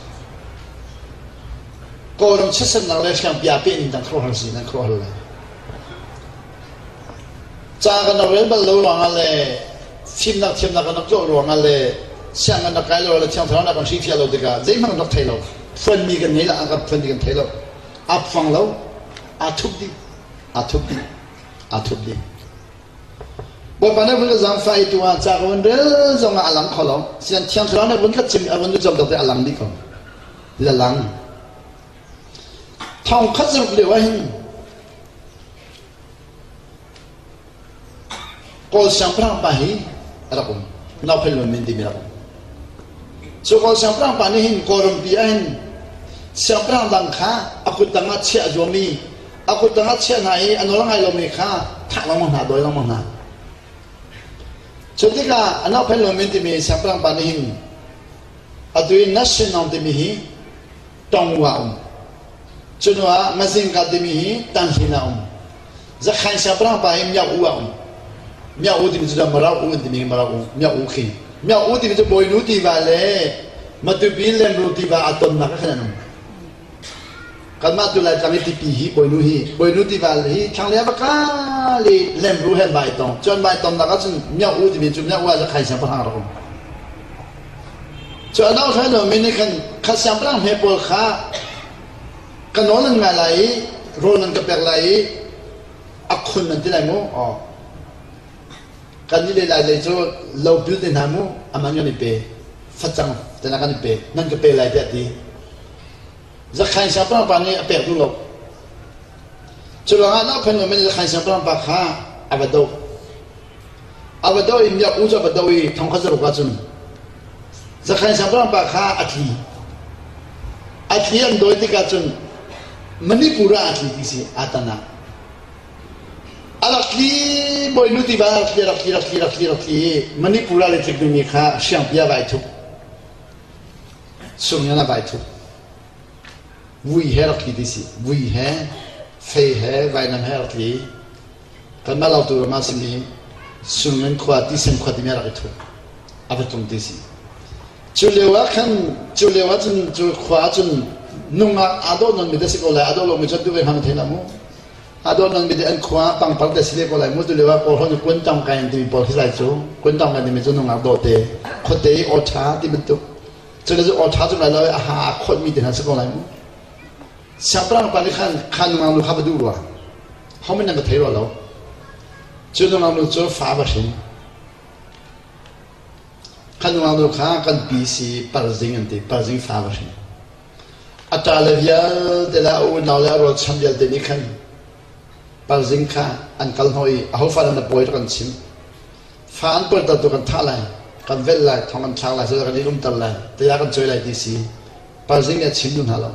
Kawlram chiatsernak le hriangpia pe ning dang khuaruahhar si nan khuaruahhar lai. Ca kan rak rel bal lo ruangah le fimnak thiamnak kan rak tuah ruangah le siang kan rak kai lo le thiang thlarau nak kan hrifiah lo tikah zeihmanh kan rak thei lo. Phuanmi kan ngei lo, an kan phuanmi kan thei lo. Aa phuang lo, aa thup dih, aa thup dih, aa thup dih. Bawipa nih vun ka zaangfah i tu ah ca ka vun rel zong ah a lang kho lo. Sian thiang thlarau nih vun ka chim a vun cam te a lang dih ko. La lang. Thong khat zaruk lio ah hin Kawl siangpahrang pa hi a rak um. Nauphen Lun Min timi rak um. Cu Kawl siangpahrang pa nih hin Kawlrampi ah hin siangpahrang dang kha a kut tang ah chiah a zuam i a kut tang ah chiah hna i a nawl a ngai lomi kha thah lengmang hna, dawi lengmang hna. Cu tikah a Nauphen Lun Min timi siangpahrang pa nih hin atu i National timi hi Tongwu ah um. Cu hnu ah Mazingka timi hi Tanhlin ah um. Zakhain siangpahrang pa hi Miak U ah um. Miak U timi cu Marau U an timi hi Marau U, Miak U khi. Miak U timi cu Bawinu tiva le Matupi Lemru tiva aa tonnak ah khan an um. Kanmah tu Laitlang i tipi hi Bawinu hi Bawinu tiva hi thlanglei ah va kal i Lemru he an vai tong. Cu an vai tonnak ah cun Miak U timi cu Miak U ah Zakhain siangpahrang a rak um. Cu a dong hrai lomi nih khan kha siangpahrang hme pawl kha ka nawl nan ngai lai i rawl nan ka pek lai i a khun nan ti lai mu. Aw. Kan nih le lai lei cu lopil te hna mu aman kan i pe facang te hna kan i pe nan ka pe lai tiah ti. Zakhain siangpahrang pa nih a pek duh lo. Cu ruangah nophen lomi Zakhain siangpahrang pa kha a va doh. A va doh i miak u cu a va doh i thongkhat zaruk ahcun Zakhain siangpahrang pa kha a tli. A tli an dawi tikah cun Manipur ah a tli ti si aa tan ah. A rak tli bawinu tiva a rak tli rak tli rak tli rak tli rak tli i Manipur ah le tlik dingmi kha hriangpi ah vai thup. Sungin a vai thup. Vui he rak tli ti si. Vui he, fei he, vainam he rak tli. Kanmah Lautu ram ah simi Sungin khua Tisen khua timi a rak i thup. A va tlung ti si. Cu lio ah khan cu lio ah cun cu khua ah cun nungak aa dawh non mi te si ko lai aa dawh lomi cu an duh ve hmang thei la mu. Aa dawh non mi te an khua pangpar te si ve ko lai mu. Tu lio ah Kawlhawn i kuantong kai an timi pawl khi lai cu kuantong kai timi cu nungak dawh te khuate i aw ṭha ti bantuk. Cu le cu aw ṭha cu lai lo i a ha a khawtmi te hna si ko lai mu. Siangpahrang pa nih khan kha nungak nu kha va duh rua. Hohmanh nan va thei rua lo. Cu nungak nu cu fa va hrin. Kha nungak nu kha kan pi si Parzing an ti. Parzing fa va hrin. A ṭa le vialte le a unau le a rualchan vialte nih khan Parzing kha an kal hnawh i aho fa dah na pawi rak an chim. Fa an pawlter tu kan thah lai, kan velh lai, thong kan thlak lai, cu kan i umter lai, tiah kan cawi lai ti si. Parzing nih a chim duh hna lo.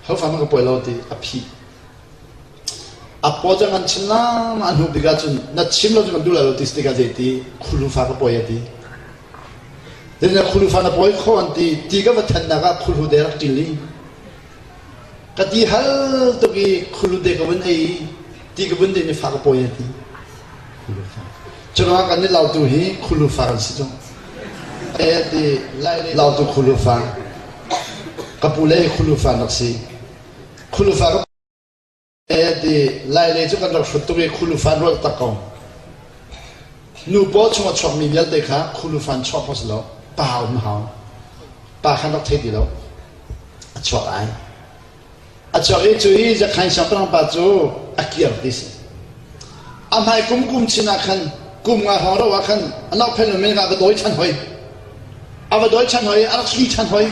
Ho fa hmanh ka pawi lo ti a phih. A paw cang an chim lang a hnu bik ahcun na chim lo cu kan duh lai lo ti si tikah zeiti khulu fa ka pawi a ti. Zeiti khulu fa na pawi kho an ti ti ka va thennak ah khulu te rak ṭil i Ka ti hal tuk i khulute ka vun ei i ti ka vun din i fa ka pawi a ti. Curuangah kan nih lautu hi khulu fa kan si tung. E ti lautu khulu fa. Ka pu le hi khulu fa an rak si. Khulu fa ka E ti Lailei cu kan rak hrut tuk i khulufan rual tak ko. Nu paw chung a chuakmi vialte kha khulufan chuah khawh si lo. Pa um hau. Pa khan rak thei ti lo. A chuak ai. A chuak i cu i Zakhain siangpahrang pa cu a kir ti si. A hmai kum kum chin ah khan kum nga hrawng ro ah khan a nokphen men a va dawi ṭhan hoi. A va dawi ṭhan hoi, a rak thli ṭhan hoi.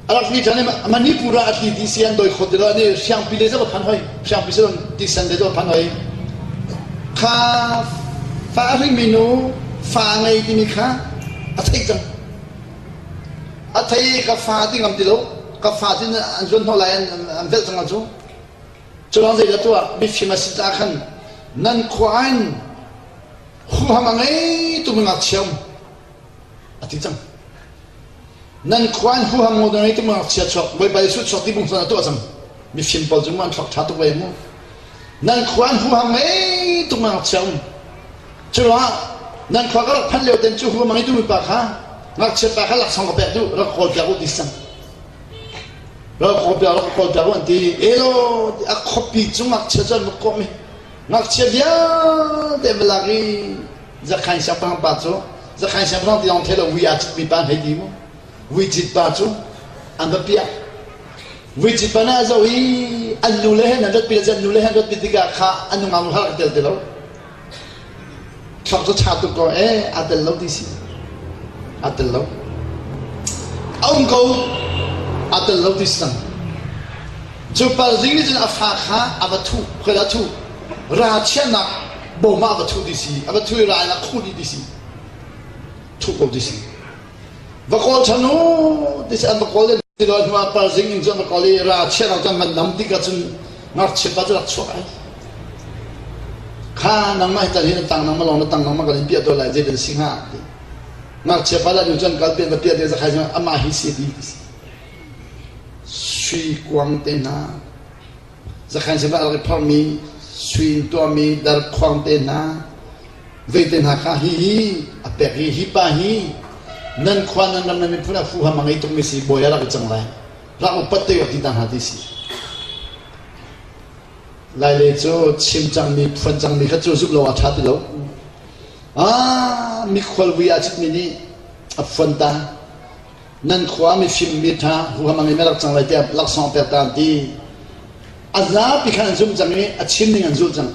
A rak thli ṭhan i Manipur ah a tli ti si an dawi khawt ti lo ani Hriangpi le va phan hoi. Hriangpi si tisen le va phan hoi. Kha fa a hringmi nu fa a ngei timi kha a theih cang. A thei ka fa ti ngam ti lo. Ka fa ti an zuan hnawh lai an velh cang cu. Culawng zeidah tuah mifim a si caah khan nan khua in huham a ngei tuk ngakchia um a ti cang. Nan khua in huham a ngei tuk ngakchia chuak Bawipa Jesuh chuak ti bung a tuah cang. Mifim pawl cu an thluak ṭha tuk ve mu. Nan khua in huham ngei tuk ngakchia um. Curuangah nan khua ka rak phanh lio ten cu huham a ngei tu mipa kha ngakchia pa kha laksawng ka pek duh rak kawl piak u ti cang. Rak kawl piak rak kawl piak u an ti. Elo a khuapi cu ngakchia cu an va kawm i ngakchia vialte va lak i Zakhain siangpahrang pa cu Zakhain siangpahrang ti lawng thei lo vui aa citmi pa an hei ti mu. Vui cit pa cu an va piah. Vui cit pa nih a zoh i an nu le hen an rat pi le an nu le hen rat pi tikah kha an nungak nu har tel ti lo. Thluak cu ṭha tuk ko ee aa tel lo ti si. Aa tel lo. A um ko aa tel lo ti si cang. Cu palzing nih cun a fa kha a va thuh, khoi a thuh. Ra chiahnak bawm ah a va thuh ti si. A va thuh i ra in a khuh dih ti si. Thuh ko ti si. Va kawl ṭhan u ti si an va kawl ti lo hnu ah palzing in cun va kawl i ra chiahnak cun van nam tik ah cun ngakchia pa cu rak chuak ai. Kha nangmah hi tan hi na tang nangmah lawng na tang nangmah kan in piah tuah lai zei dan si hnga ti. Ngakchia pa le nu cun kal pian va piah ti zakhai cun amah hi si ti ti si. Sui kuang te hna zakhain sin a rak i phormi sui in tuahmi darkhuang te hna vei te hna kha hi hi a pek i hi pa hi nan khua nan ram nan miphun ah huham a ngei tukmi si bawi a rak i cang lai rak upat te ti ta hna ti si Lailei cu chim cangmi phuan cangmi kha cu zumh lo a ṭha ti lo ah mikhual vui ah citmi nih a phuan ta nan khua mifim mi ṭha huham a ngei rak cang lai tiah laksawng pek ta an ti a zapi khan an zum cang i a chim ning an zulh cang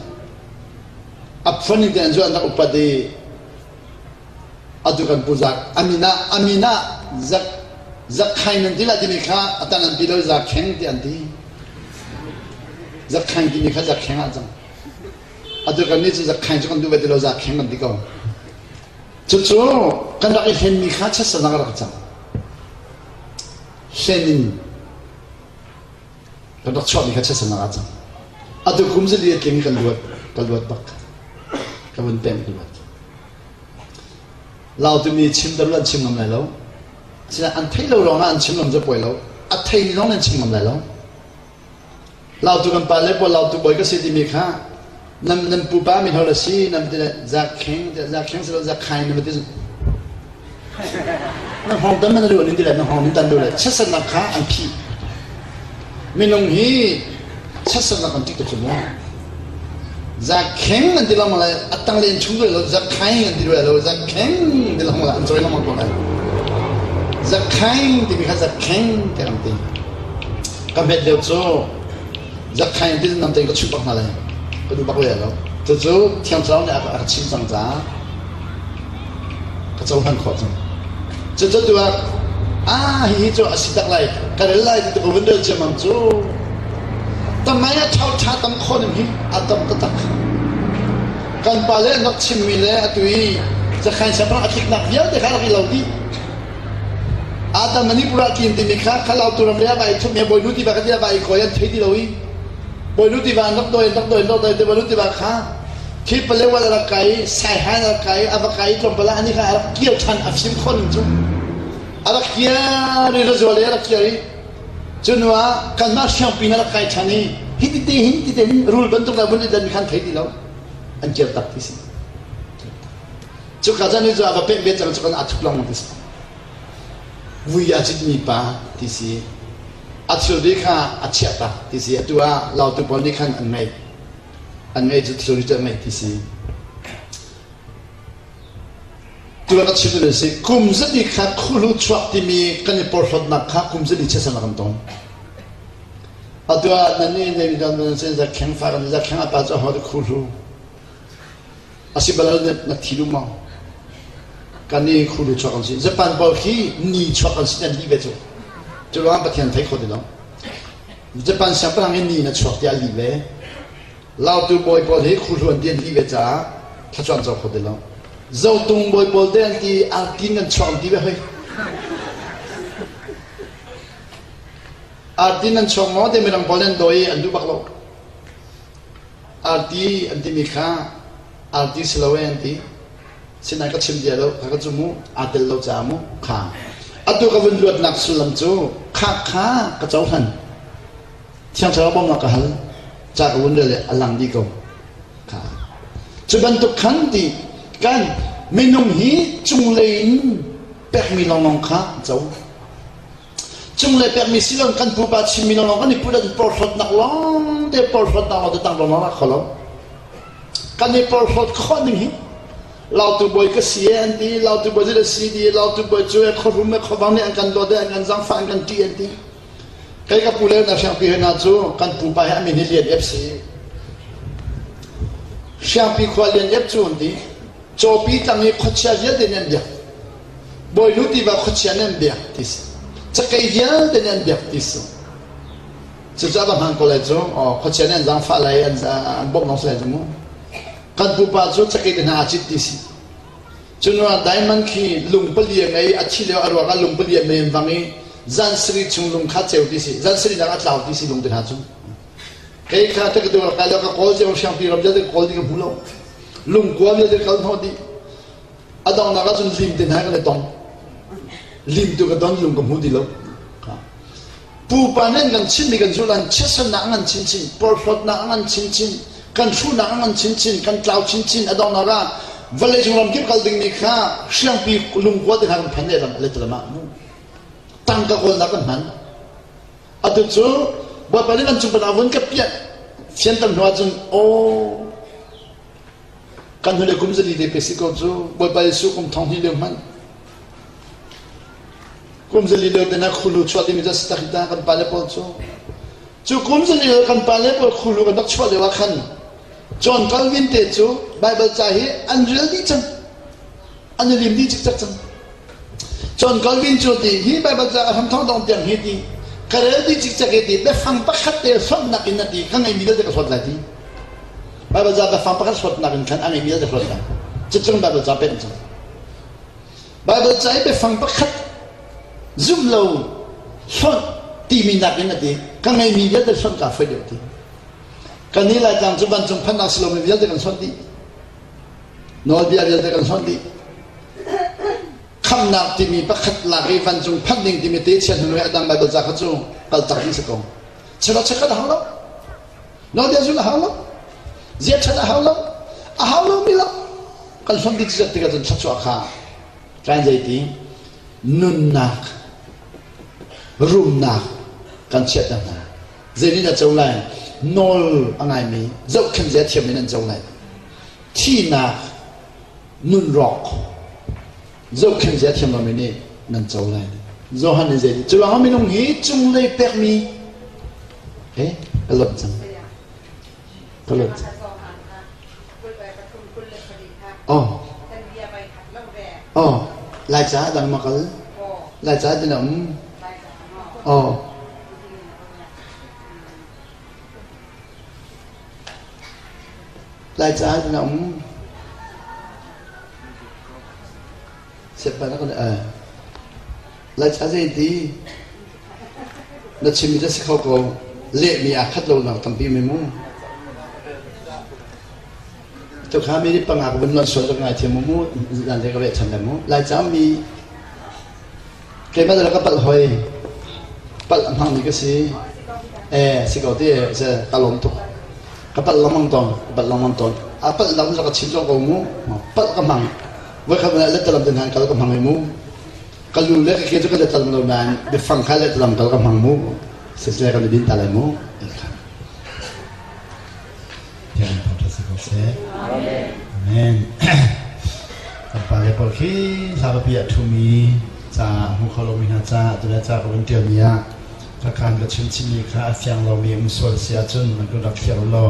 a phuan ning te an zulh an rak upat i atu kan pu zak amina amina zak zakkhain an ti la timi kha atan an ti lo zakheng ti an ti zakkhain timi kha zakheng ah cang atu kan nih cu zakkhain cu kan duh ve ti lo zakheng kan ti ko Cucu kan rak i hlenmi kha chiatsernak a rak cang. Hlen in kan rak chuahmi kha chiatsernak a cang. Atu kum zali a tling kan luat, ka luat bak. Ka vun peng ka luat. Lautumi chim dam an chim ngam lai lo. Sinain an theih lo ruangah an chim ngam cu poi lo. A thei zong an chim ngam lai lo. Lautu kan pa le pawl lautu bawi ka si timi kha nan nan pupa mi hol a si nan ti le zakheng zakheng si lo zakhai nan ti na hong tan man lu nin ti le na hong nin tan lu le chasannak kha an phih minung hi chasannak an tik tuk mu zakheng an ti lang lai atang len chung lo zakhai an ti lo zakheng ti lang lai an choi lang ko lai. Zakhaing timi kha zakheng tiah kan ti. Ka hmet lio cu zakhaing ti nam tein ka chuh bak hna lai. Ka duh bak le lo. Cucu Thiang Thlarau nih a ka chimh cang caah ka cohlan khawh cang. Cucu tu ah ah hihi cu a si tak lai ka rel lai ti ka vun rel ciammam cu tamai a ṭhau ṭha tam khawh ning hi a tam taktak. Kan pa le an rak chimmi le atu i Zakhain siangpahrang a tliknak vialte kha rak i lo dih. Adam Manipur ah tlin timi kha khalau tu ram le a vai thum he Bawinu tiva kha ti a vai kawi an thei ti lo i Bawinu tiva an rak dawi an rak dawi an rak dawi te Bawinu tiva kha khi Palewal a rak kai i Saihan a rak kai i a va kai i tlawmpal ah ani kha a rak kir ṭhan a fim khawh ning cu a rak kir i razual i a rak kir i cu hnu ah kanmah hriangpi na rak kai ṭhan i hi ti te hin ti te hin rul bantuk la vun i dan khan thei ti lo an kir tak ti si cuka caan cu a va pek ve cang cu kan a thup lengmang ti si vui a citmi pa ti si a thilri kha a chiah tak ti si atu ah lautu pawl nih khan an ngeih an ngeih cu thilri cu an ngeih ti si Tu ka chim duhmi si kum zali kha khuhlu chuak timi kan i porhlawtnak kha kum zali chiatsan kan tong. Atu ah nan nih nei dan nan sen za kheng fa kan za kheng apa cu ho khuhlu. Asi balal na thi lu maw? Kan ni khuhlu chuak kan si. Japan pawl khi ni chuak kan si nan li ve cu. Cu ruang Pathian thei kho ti lo. Japan siangpahrang in ni na chuak tiah li ve. Lautu bawi pawl hi khuhlu an ti an ti ve caah thlachuan co kho ti lo. Zotung bawi pawl te an ti artin an chuak an ti ve hoi. Artin an chuak maw te mirang pawl an dawi an duh bak lo. Arti an timi kha arti si lo e an ti. Sinain ka chim dia lo kha ka cu mu aa tel lo caah mu kha. Atu ka vun luatnak sullam cu kha kha ka cohlan. Thiang Thlarau bawmhnak ka hal. Ca ka vun rel i a lang dih ko. Kha. Cu bantuk khan ti kan minung hi cunglei in pekmi lawnglawng kha co. Cunglei pekmi si lo kan pupa chimmi lawnglawng kan i put an porhlawtnak lawng te porhlawtnak lawng te tang lawng rak kho lo. Kan i porhlawt khawh ning hi Lautu bawi ka si e an ti, lautu bawi cu si ti, lautu bawi cu e khuarum e khuavang nih an kan dawt e an kan zangfah an kan ṭih an ti. Kei ka pu le na hriangpi he hna cu kan pupa he a min hi Lian Ep si. Hriangpi khua Lian Ep cu an ti. Cawpi tlang i khuachia vialte nih an biak. Bawinu tiva khuachia nih an biak ti si. Cakei vialte nih an biak ti si. Cucu a va hman ko lai cu. Aw khuachia nih an zaangfah lai an an bawmh lawng si lai cu mu. Kan pupa cu cakei te hna aa cit ti si. Cunua diamond khi lung pali a ngei, a thi lio a ruak ah lung pali a men bang i zan sarih chung lung kha ceu ti si. Zan sarih nak a tlau ti si lung te hna cu. Kei kha te ka tu kai lo ka kawl ceu hriangpi ram vialte kawl ding ka hmu lo. Lungkua vialte kal hnawh dih. A donghnak ah cun lim te hna kan i tong. Lim tu ka don lung ka hmu ti lo. Pupa nih an kan chimhmi kan zulh an chiatsannak a ngan chinchin, porhlawtnak a ngan chinchin, kan hruhnak a ngan chinchin, kan tlau chinchin, a donghnak ah vawleicung ramkip kal dingmi kha hriangpi lungkua te hna kan phan lehlam lehlam ah mu tangka kawlnak kan hman. Atu cu Bawipa nih kan cung a vun ka piah fianter hnu ahcun aw kan hnulei kum zali te pe si ko cu Bawipa Jesuh kum thong hnih lio hmanh Kum zali lio te na khulu chuah dingmi cu a si tak ta kan pale pawl cu. Cu kum zali lio kan pale pawl khulu kan rak chuah lio ah khan John Calvin te cu Bible ca hi an rel dih cang. An i lim dih cikcek cang. John Calvin cu ti hi Bible ca a hram thong dong tiang hi ti ka rel dih cikcek i ti biafang pakhat te hlawtnak in a ti ka ngeimi vialte ka hlawt lai ti. Bible ca biafang pakhat hlawtnak in khan a ngeimi vialte hlawt lai. Cucung Bible ca pen cang. Baibal ca i biafang pakhat zumh lo hlonh timi nakin a ti ka ngeimi vialte hlonh kaa foi deuh ti. Kan nih Laitlang cu vancung phannak si lomi vialte kan hlonh dih. Nawlbia vialte kan hlonh dih. Khamnak timi pakhat lak i vancung phanh ding timi te chia hnu a dang Baibal ca kha cu kal tak ding si ko. Chero chekhat a hau lo. Nawlbia zulh a hau lo. Zia ṭhat a hau lo. A hau lomi lo. Kan hlonh dih cikcek tikah cun thluachuah kha kan zeiti nunnak rumnak kan chiahter hna. Zei nih dah co lai? Nawl a ngaimi zohkhenh zia thiam in an co lai. Thihnak nun rawk zohkhenh zia thiam lomi nih nan co lai. Johan nih zei cu ruangah minung hi cunglei pekmi eh ka lawt cang ka lawt cang oh oh lai ca dang ma kal lai ca din um oh lai ca din um Laica zei ti na chimmi cu a si kho ko. Lehmi aa khat lonak tampi mi mu. Tukha mi nih panga ka vun lonh sual ka ngaithiam mu mu zan le ka reh ṭhan lai mu. Laica mi keimah le ka palh hoi. Palh a hmangmi ka si. Eh, si ko ti se ka lawm tuk. Ka palh lengmang tawn, ka palh lengmang tawn. A palh nak ka chim zong ko mu. Palh ka hmang. Voikhat ah letalam te hna kal ka hmang i mu. Ka lu le ka ke cu ka letalam lo nain biafang kha letalam kal ka hmang mu. Sisle kan i din ta lai mu. Tiang thangṭhat si ko seh. Amen. Kan pale pawl khi hlakapi ah ṭhumi ca hmu kho lomi hna ca tule ca ka vun ṭialmi ah ka khan ka chim chimmi kha a fiang lomi um sual si ahcun nan kan rak thliar u law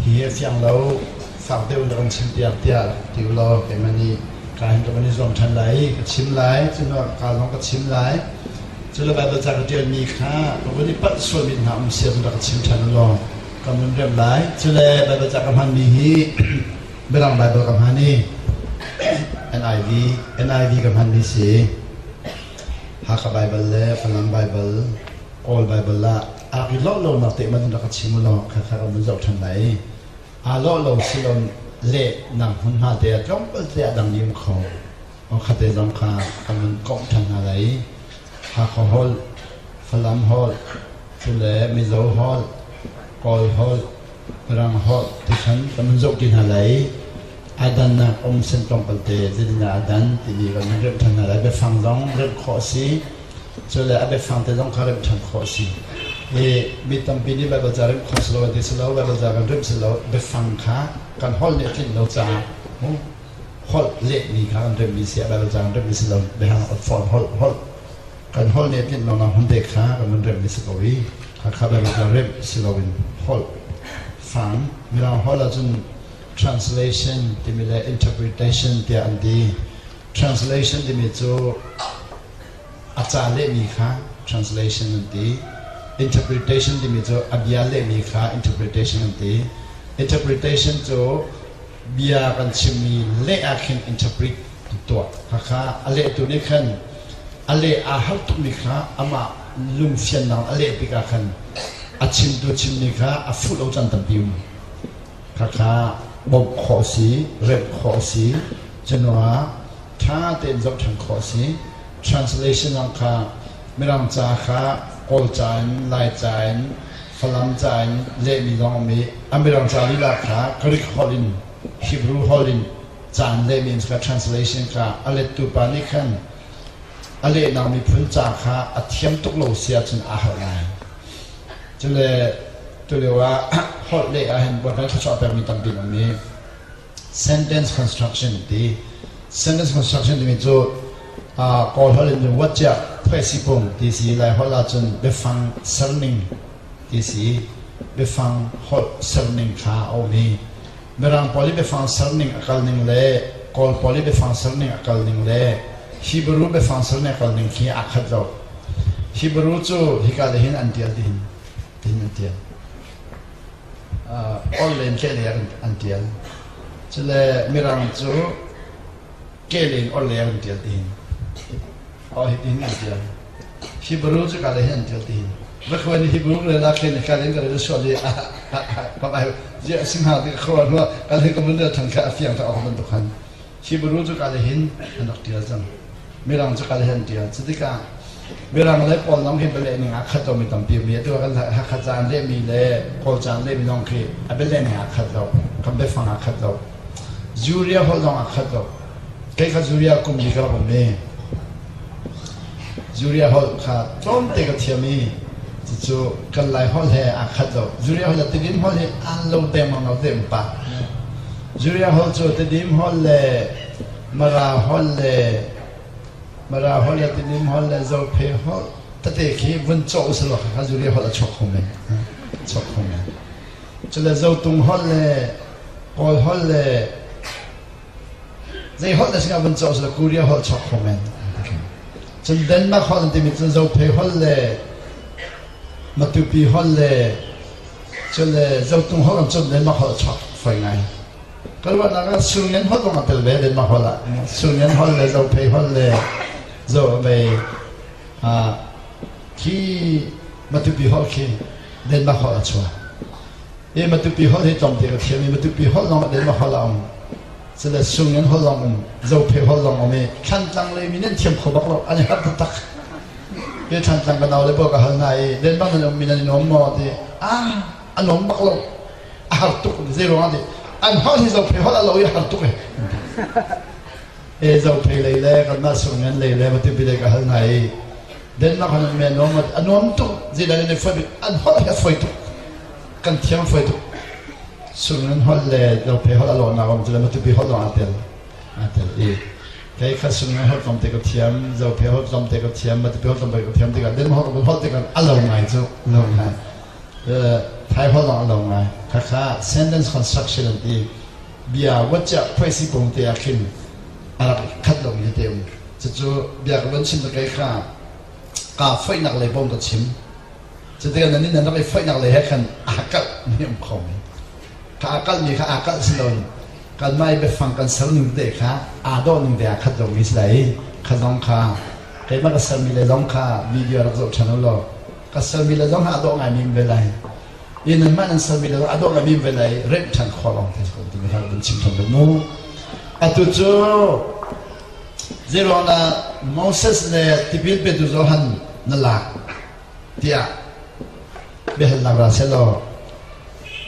hi a fiang lo fak deuh in rak chim piak tiah ti u law keimah nih ka hin ka van i zuam ṭhan lai i ka chim lai cu ka zong ka chim lai cu le Baibal ca ka ṭialmi kha ka vun i palh sualmi hna um si ahcun rak ka chim ṭhan u law ka mun remh lai cu le Baibal ca ka hmanmi hi Mirang Baibal ka hman i NIV NIV ka hmanmi si Hakha Baibal le Falam Baibal Kawl Baibal ah aa rak i lawh lonak te man rak ka chim u law kha kha ka mun zoh ṭhan lai aa lawh lo si lo lehnak hmunhma te ah tlawmpal te ah dang um kho khate zong kha kan vun komh ṭhan hna lai i Hakha holh, Falam holh, cule Mizo holh, Kawl holh, Mirang holh ti khan kan vun zoh ṭi hna lai i aa dannak um sen tlawmpal te zeitindah aa dan timi kan vun remh ṭhan hna lai. Biafang zong remh khawh a si. Cule a biafang te zong kha remh ṭhan khawh a si. I mi tampi nih Baibal ca remh khawh si lo ti si lo, Baibal ca kan remh si lo, biafang kha kan holh nih a tlinh lo caah holh lehmi kha kan remhmi si, Baibal ca kan remhmi si lo, biahang fawn holh holh kan holh nih a tlinh lonak hmun te kha kan vun remhmi si ko i kha Baibal ca remh si loin holh fang Mirang holh ahcun translation timi le interpretation tiah an ti. Translation timi cu a ca lehmi kha translation an ti. Interpretation timi cu a bia lehmi kha interpretation an ti. Interpretation cu bia kan chimmi leh ah khin interpret an tuah. Khakha a lehtu nih khan a leh aa harh tukmi kha amah lungfiannak a leh tikah khan a chimtu chimmi kha a fuh lo caan tampi um. Khakha bawmh khawh a si, remh khawh a si. Cunuah ṭha tein zoh ṭhan khawh a si. Translation zong kha Mirang ca kha Kawl ca in, Lai ca in, Falam ca in lehmi zong a um i a Mirang ca lila kha Greek holh in, Hebrew holh in ca in lehmi in kha translation kha a lettu pa nih khan a lehnak miphun ca kha a thiam tuk lo si ahcun aa harh ngai. Cule tulio ah holh leh ahhin Bawipa thluachuah pekmi tampi an um i sentence construction ti sentence construction timi cu Kawl holh in cun watciah phuaisi pung ti si Lai holh ahcun biafang serning ti si biafang holh serning kha a um i Mirang pawl i biafang serning a kal ning le Kawl pawl i biafang serning a kal ning le Hebrew biafang serning a kal ning khi aa khat lo. Hebrew cu hika le hin an tial tihin tihin an tial. Ol len ke le an tial. Cule Mirang cu ke len ol le an tial tihin. Oh hi tihin an tial. Hebrew cu ka le hin an tial tihin. Va ni Hebrew le la khen ka len ka le sual i ka ai je singha ti kho hnu ka le ka mun le thang kha afiang ta ok bantuk han. Hebrew cu ka le hin an rak tial cang. Mirang cu ka le hin tial. Cutikah Mirang le Kawl zong hi bialeh ning aa khat lomi tampi um i atu kan Hakha ca an lehmi le Kawl ca an lehmi zong khi a bialeh ning aa khat lo. Kan biafang aa khat lo. Zuria holh zong aa khat lo. Kei kha Zuria kum li ka rak um i Zuria holh kha tlawmte ka thiam i cucu kan Lai holh he aa khat lo. Zuria holh le Tidim holh hi aan lo dengmang lo te um pah. Zuria holh cu Tidim holh le Mara holh le. Mara holh le Tidim holh le Zophe holh tete khi vun cawh usih law kha Zuria holh a chuak kho men. Chuak kho men. Cule Zotung holh le Kawl holh le zei holh na sinah vun cawh usih law Korea holh chuak kho men. Cun Denmark holh an timi cun Zophe holh le Matupi holh le cun le Zotung holh an cun Denmark holh a chuak foi ngai. Ka ruahnak ah Surngen holh zong a tel ve Denmark holh ah. Surngen holh le Zophei holh le zo mei khi Matupi holh khi Denmark holh a chuak. I Matupi holh hi tlawmte ka thiam i Matupi holh lawng ah Denmark holh a um. Cule Surngen holh zong um, Zophei holh zong um i Thlantlang lei mi nan thiam kho bak lo, an i harh taktak. Hi Thlantlang ka nau le pawl ka hal hna i Denmark nan um mi nan i nuam maw ti ah a nuam bak lo. A har tuk zei ruangah ti an holh hi Zophei holh a lo i a har tuk e. E Zophei lei le kanmah Surngen lei le Matupi lei ka hal hna i Denmark han me nuam a nuam tuk zeidah nan i foi bik an holh hi a foi tuk kan thiam foi tuk Surngen holh le Zophei holh a lawhnak um cu le Matupi holh zong aa tel aa tel i kei kha Surngen holh tlawmte ka thiam Zophei holh tlawmte ka thiam Matupi holh tlawmte ka thiam tikah Denmark holh ka holh tikah a lo ngai cu lo ngai Thai holh zong a lo ngai. Khakha sentence construction an ti. Bia watcha phuaisi kong te ah khin a rak i khat lomi te um. Cucu bia ka von chim ta kei kha kaa foihnak lei bom ka chim. Cutikah nan nih nan rak i foihnak lei he khan aa kalh mi um kho men. Kha aa kalh mi kha aa kalh si loin kanmah i biafang kan ser ning te kha aa dawh ning te aa khat lomi si lai i kha zong kha keimah ka sermi le zong kha video rak zoh ṭhan u law ka sermi le zong a dawh ngaimi ve lai i nanmah nan sermi le zong a dawh ngaimi ve lai remh ṭhan khawh lawng te ko timi kha kan chim ṭhan ve mu. Atu cu zeiruang dah Moses le tipil petu Johan na lak tiah biahalnak ra selaw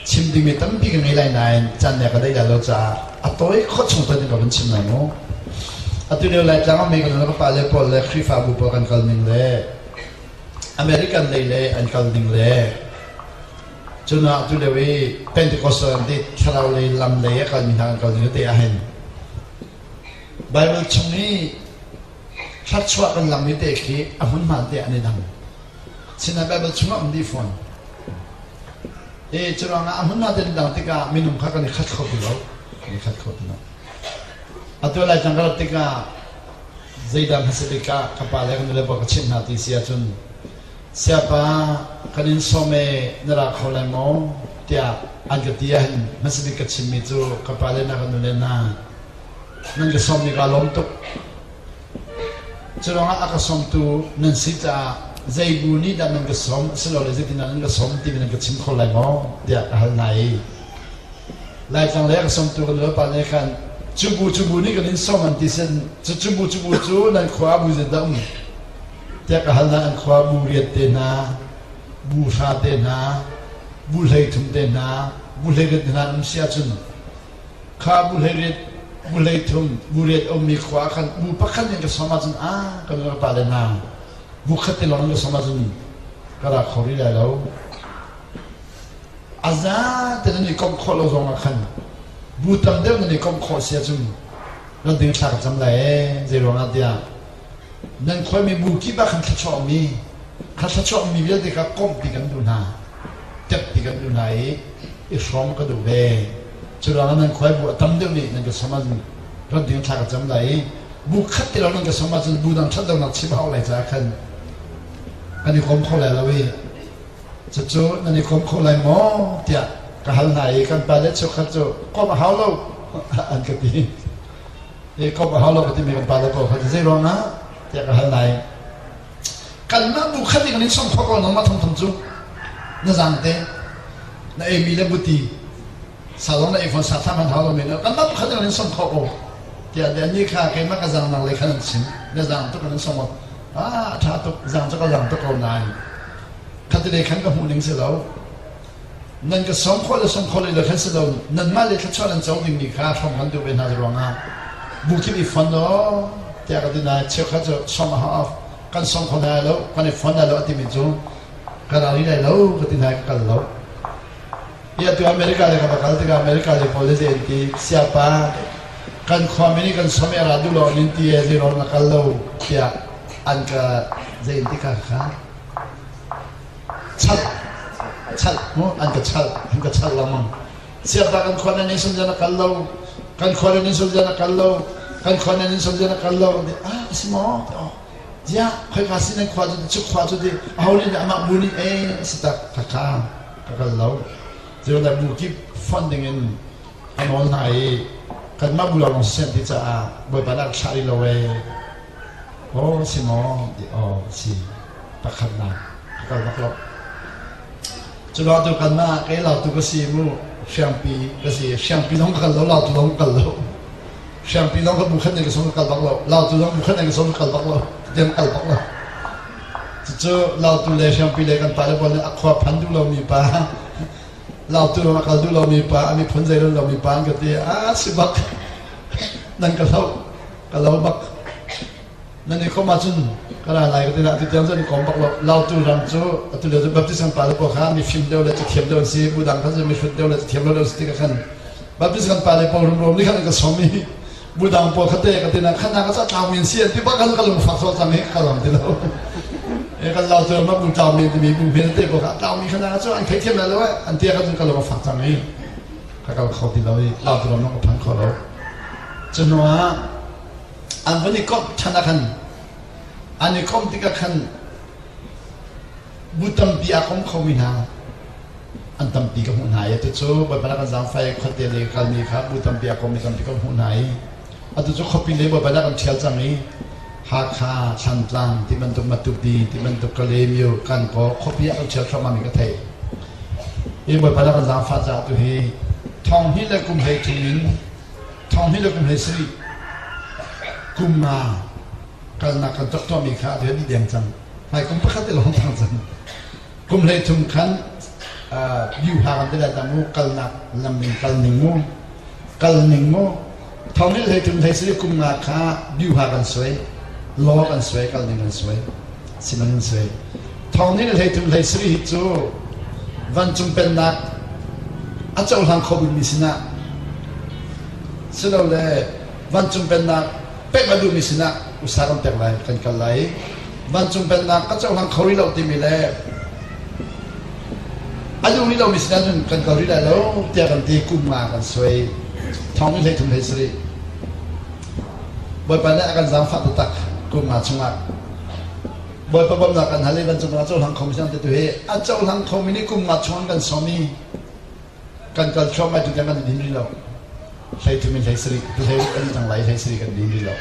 chim dingmi tampi ka ngei lai nain caan ne ka deih lai lo caah a tawi khawh chung tawi ka van chim lai mu. Atu lio Laitlang ah mi kan ka pa le pawl le Khrihfabu pawl kan kal ning le American lei le an kal ning le cun ah tu lio i Pentecostal an ti thlarau lei lam lei a kalmi hna an kal ning te ahhin Bible chung i thluachuah kan langmi te khi a hmunhma te an i dang. Sinain Bible chungah um dih fawn. E curuangah a hmunhma te an dang tikah minung kha kan i khat kho ti lo. Kan i khat kho ti lo. Atu lai cang ka rat tikah zeidah hmasa bik ah ka pa le ka nule pa ka chimh hna ti si ahcun siapa kan in sawm e na ra kho lai maw tiah an ka ti ahhin hmasa bik ka chimmi cu ka pa le na ka nule hna nan ka sawmmi kaa lawm tuk. Curuangah a ka sawmtu nan si caah zei bu nih dah nan ka sawm asilole zeitindah nan ka sawm timi nan ka chim kho lai maw tiah ka hal hna i Laitlang lei a ka sawmtu kan nulepa nih khan cu bu cu bu nih kan in sawm an ti sin cu cu bu cu bu cu nan khua bu zeidah um tiah ka hal hna. An khua bu riat te hna, bu hra te hna, bu 13 te hna, bu 18 te hna an um si ahcun kha bu 18, bu 13, bu riat ummi khua ah khan bu pakhat nih ka sawm ahcun a kan ka pa le hna bu khat te lawng in ka sawm ahcun ka ra kho rih lai lo. A za te nan i komh khawh lo zong ah khan bu tam deuh nan i komh khawh si ahcun nan ding thla ka cam lai ee. Zei ruangah tiah nan khuaimi bu kip ah khan thluachuahmi kha thluachuahmi vialte kha komh ti kan duh hna, tep ti kan duh hna i i hrawm ka duh ve. Cu ruangah nan khuai bu a tam deuh nih nan ka som ahcun rat ding thla ka cam lai i bu khat ti lo nan ka som ahcun bu dang ṭhat lonak chim hau lai caah khan kan i kom kho lai lo i cucu nan i kom kho lai maw tiah ka hal hna i kan pale cheukhat cu kom a hau lo an ka ti. I kom a hau lo ka timi kan pale pawl kha zei ruangah tiah ka hal hna i kanmah bu khat nih kan in som khawh ko nangmah thongthong cu na zaang te na eimi le buti sa zong na ei fawn sa tham han hau lo men kanmah bu khat nih kan in som khawh ko tiah le ani kha keimah ka zaang nang lei khan an chim na zaang tuk kan in som ah tha tuk zaang cu ka zaang tuk ko nain khat le khan ka hmuh ning si lo. Nan ka sawm khawh le sawm khawh le khan si lo nanmah le thluachuah nan co dingmi kha hrom kan duh ve hna ruangah bu kip i fon law tiah ka ti na cheukhat cu sawm a hau kan sawm kho hna lo kan i fon lai lo a timi cu ka ra rih lai lo ka ti hna. Ka kal lo i atu America le ka va kal tikah America le pawl le zei an ti siapa. Kan khuami nih kan som i a ra duh lo an in ti e zeiruang na kal lo tiah an ka zei in ti kha kha chalh chalh mu an ka chalh an ka chalh lengmang. Siapa kan khua nan in sum na kal lo kan khua nan in sum na kal lo kan khua nan in sum na kal lo ah si maw ziah khoika si nan khua cu cu khua cu ti aho nih amah bu nih e si tak ka kha ka kal lo zeicahtiah bu kip fonh ding in a nawl hna i kanmah bu lawng siseh ti caah Bawipa dah thlah rih lo ee aw si maw ti aw si pakhatnak ka kal bak lo. Cu lo tu kanmah kei lautu ka si mu hriangpi ka si hriangpi zong ka kal lo lautu zong ka kal lo hriangpi zong ka bu khat nih ka sung ka kal bak lo lautu zong bu khat nih ka sung ka kal bak lo tiang kal bak lo. Cucu lautu le hriangpi le kan pale pawl nih a khua phan duh lomi pa lautu ram a kal duh lomi pa a miphun zei rel lomi pa an ka ti a si bak nan ka hloh ka lo bak nan i kom ahcun ka ra lai ka ti na atu tiang cu an i kom bak lo. Lautu ram cu atu lio cu Baptist kan pale pawl kha mifim deuh le cathiam deuh an si bu dang kha cu mihrut deuh le cathiam lo deuh an si tikah khan Baptist kan pale pawl rumro nih khan an ka som i bu dang pawl kha te ka ti na khan na ka ca tlau mi an si an ti bak khan ka lungfak sawh cang i ka lam ti lo e kan lautu ram ah bu tlau mi timi bu hme te pawl kha tlau mi khan na cu an theithiam lai lo eh an ti khan ka lung a fak cang i ka kal kho ti lo i lautu ram ka phan kho lo. Cu hnu ah an van i komh ṭhan ah khan an i komh tikah khan bu tampi aa kom khomi hna an tampi ka hmuh hna i atu cu Bawipa nih a kan zaangfah i khuate lei ka kalmi kha bu tampi aa kommi tampi ka hmuh hna i atu cu khuapi lei Bawipa nih a kan ṭhial cang i Hakha, Thlantlang ti bantuk Matupi ti bantuk Kalaymyo, Kankaw khuapi ah kan ṭhial thluahmahmi ka theih. Hi Bawipa nih a kan zaangfah caah tu hi thong hnih le kum 13 in thong hnih le kum 17 kum nga kalnak kan tuah tuahmi kha atu hi dih deng cang. Hmai kum pakhat te lawng tang cang. Kum 13 khan Byuha kan ti lai ta mu kalnak lam ning kal ning mu kal ning mu thong hnih 13 17 kum nga kha Byuha kan suai law kan suai kal ning kan suai siman kan suai thong hnih 13 17 hi cu vancung pennak a cohlang kho bikmi sinah silole vancung pennak pek a duhmi sinah usa kan pek lai kan kal lai. Vancung pennak ka cohlang kho rih lo timi le a duh rih lomi sinah cun kan kal rih lai lo tiah kan ti. Kum nga kan suai thong in 13 17. Bawipa nih a kan zaangfah taktak. Kum nga chungah Bawipa bawmhnak kan hal i vancung pennak cohlang khomi sinah tu hi a cohlang khomi nih kum nga chung an kan sawm i kan kal thluahmah tu tiang kan i din rih lo. 13 in 17 tu hlei kan i cang lai 17 kan din rih lo.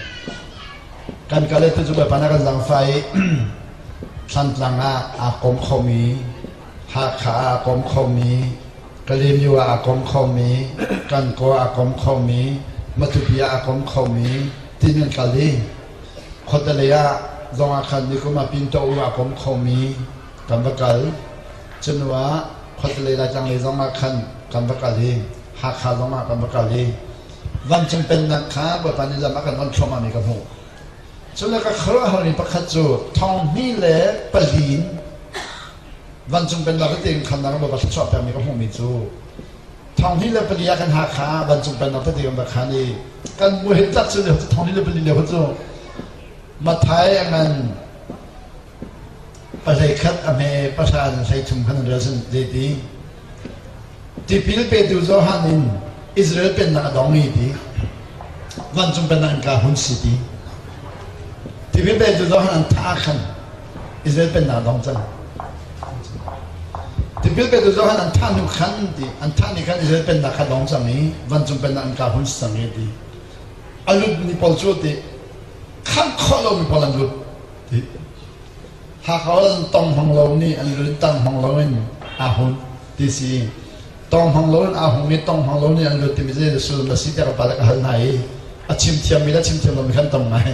Kan kal i tu cu Bawipa nih a kan zaangfah i Thlantlang ah aa kom khomi, Hakha ah aa kom khomi, Kalaymyo ah aa kom khomi, Kankaw ah aa kom khomi, Matupi ah aa kom khomi tin kan kal i khuatelei ah zong ah khan nikum ah Pinto ah aa kom khomi kan va kal. Cu hnu ah khuatelei Laitlang lei zong ah khan kan va kal i Hakha zong ah kan va kal i vancung pennak kha Bawipa nih lam a kan on thluahmahmi ka hmuh. Cu le ka khuaruahharmi pakhat cu 2004 in vancung pennak tete in khannak in Bawipa thluachuah pekmi ka hmuhmi cu 2004 ah kan Hakha vancung pennak tete kan rak khan i kan muai tak cu 2004 lio cu Mathai a ngan 21 a hme 10 in 13 khan an rel sin zeiti Tipil petu Johan in Israel pennak a dong i ti vancung pennak in ka hun si ti tipil petu Johan an thah ah khan Israel pennak a dong cang. Tipil petu Johan an thah hnu khan ti an thah ni khan Israel pennak kha dong cang i vancung pennak in ka hun si cang i ti a lut mi pawl cu ti kham khawh lomi pawl an lut ti Hakha an tong hmang lo nih an lut tang hmang lo in aa hun ti si. Tong hmang lo in aa hung i tong hmang lo nih an lut timi zei sullam a si tiah ka pa le ka hal hna i a chim thiammi le chim thiam lomi khan tam ngai.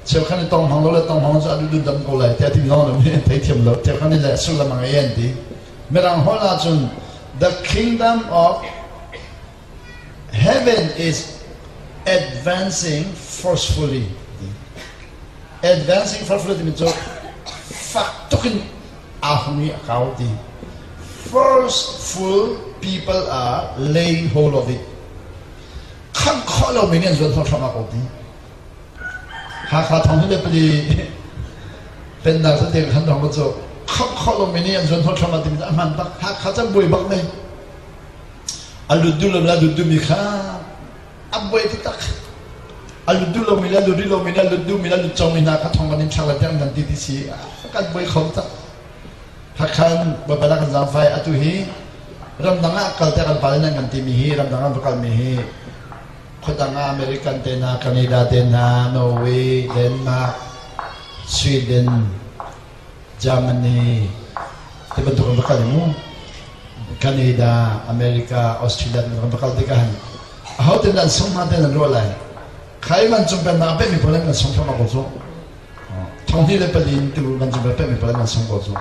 Cheukhat nih tong hmang lo le tong hmang cu an lut dam ko lai tiah timi zong an thei thiam lo. Cheukhat nih le sullam a ngei an ti. Mirang holh ahcun the kingdom of heaven is advancing forcefully. Advancing forcefully timi cu fak tuk in aa hung i a kau ti. Forceful people are laying hold of it. Kham khawh. khawh lomi nih an zuan hnawh hram ko ti. Hakha thong hi le pali pennak cu te khan dong cu khop khawh lomi nih an zuan hnawh hram timi a hman bak. Hakha cu buai bak ne. A lut duh lo le a lut duhmi kha a buai taktak. A lut duh lomi le a lut rih lomi le a lut duhmi le a lut cangmi hna kha thong kan in thlak le tiang nan ti ti si kan buai kho tak. Hakhan Bawipa kan zaangfai atu hi ramdang ah kal te kan pale nan kan timi hi ramdang ah va kalmi hi khuadang ah American te hna, Canada te hna, Norway, Denmark, Sweden, Germany ti bantuk an va kal mu. Canada, America, Australia ti bantuk an va kal tikah hin aho te nan sung hna te nan ruah lai. Khai vancung pennak a pehmi pawl nan sung thluahmah ko cu. Thonghnih le pali in tu vancung pen pemhmi pawl nan sung ko cu.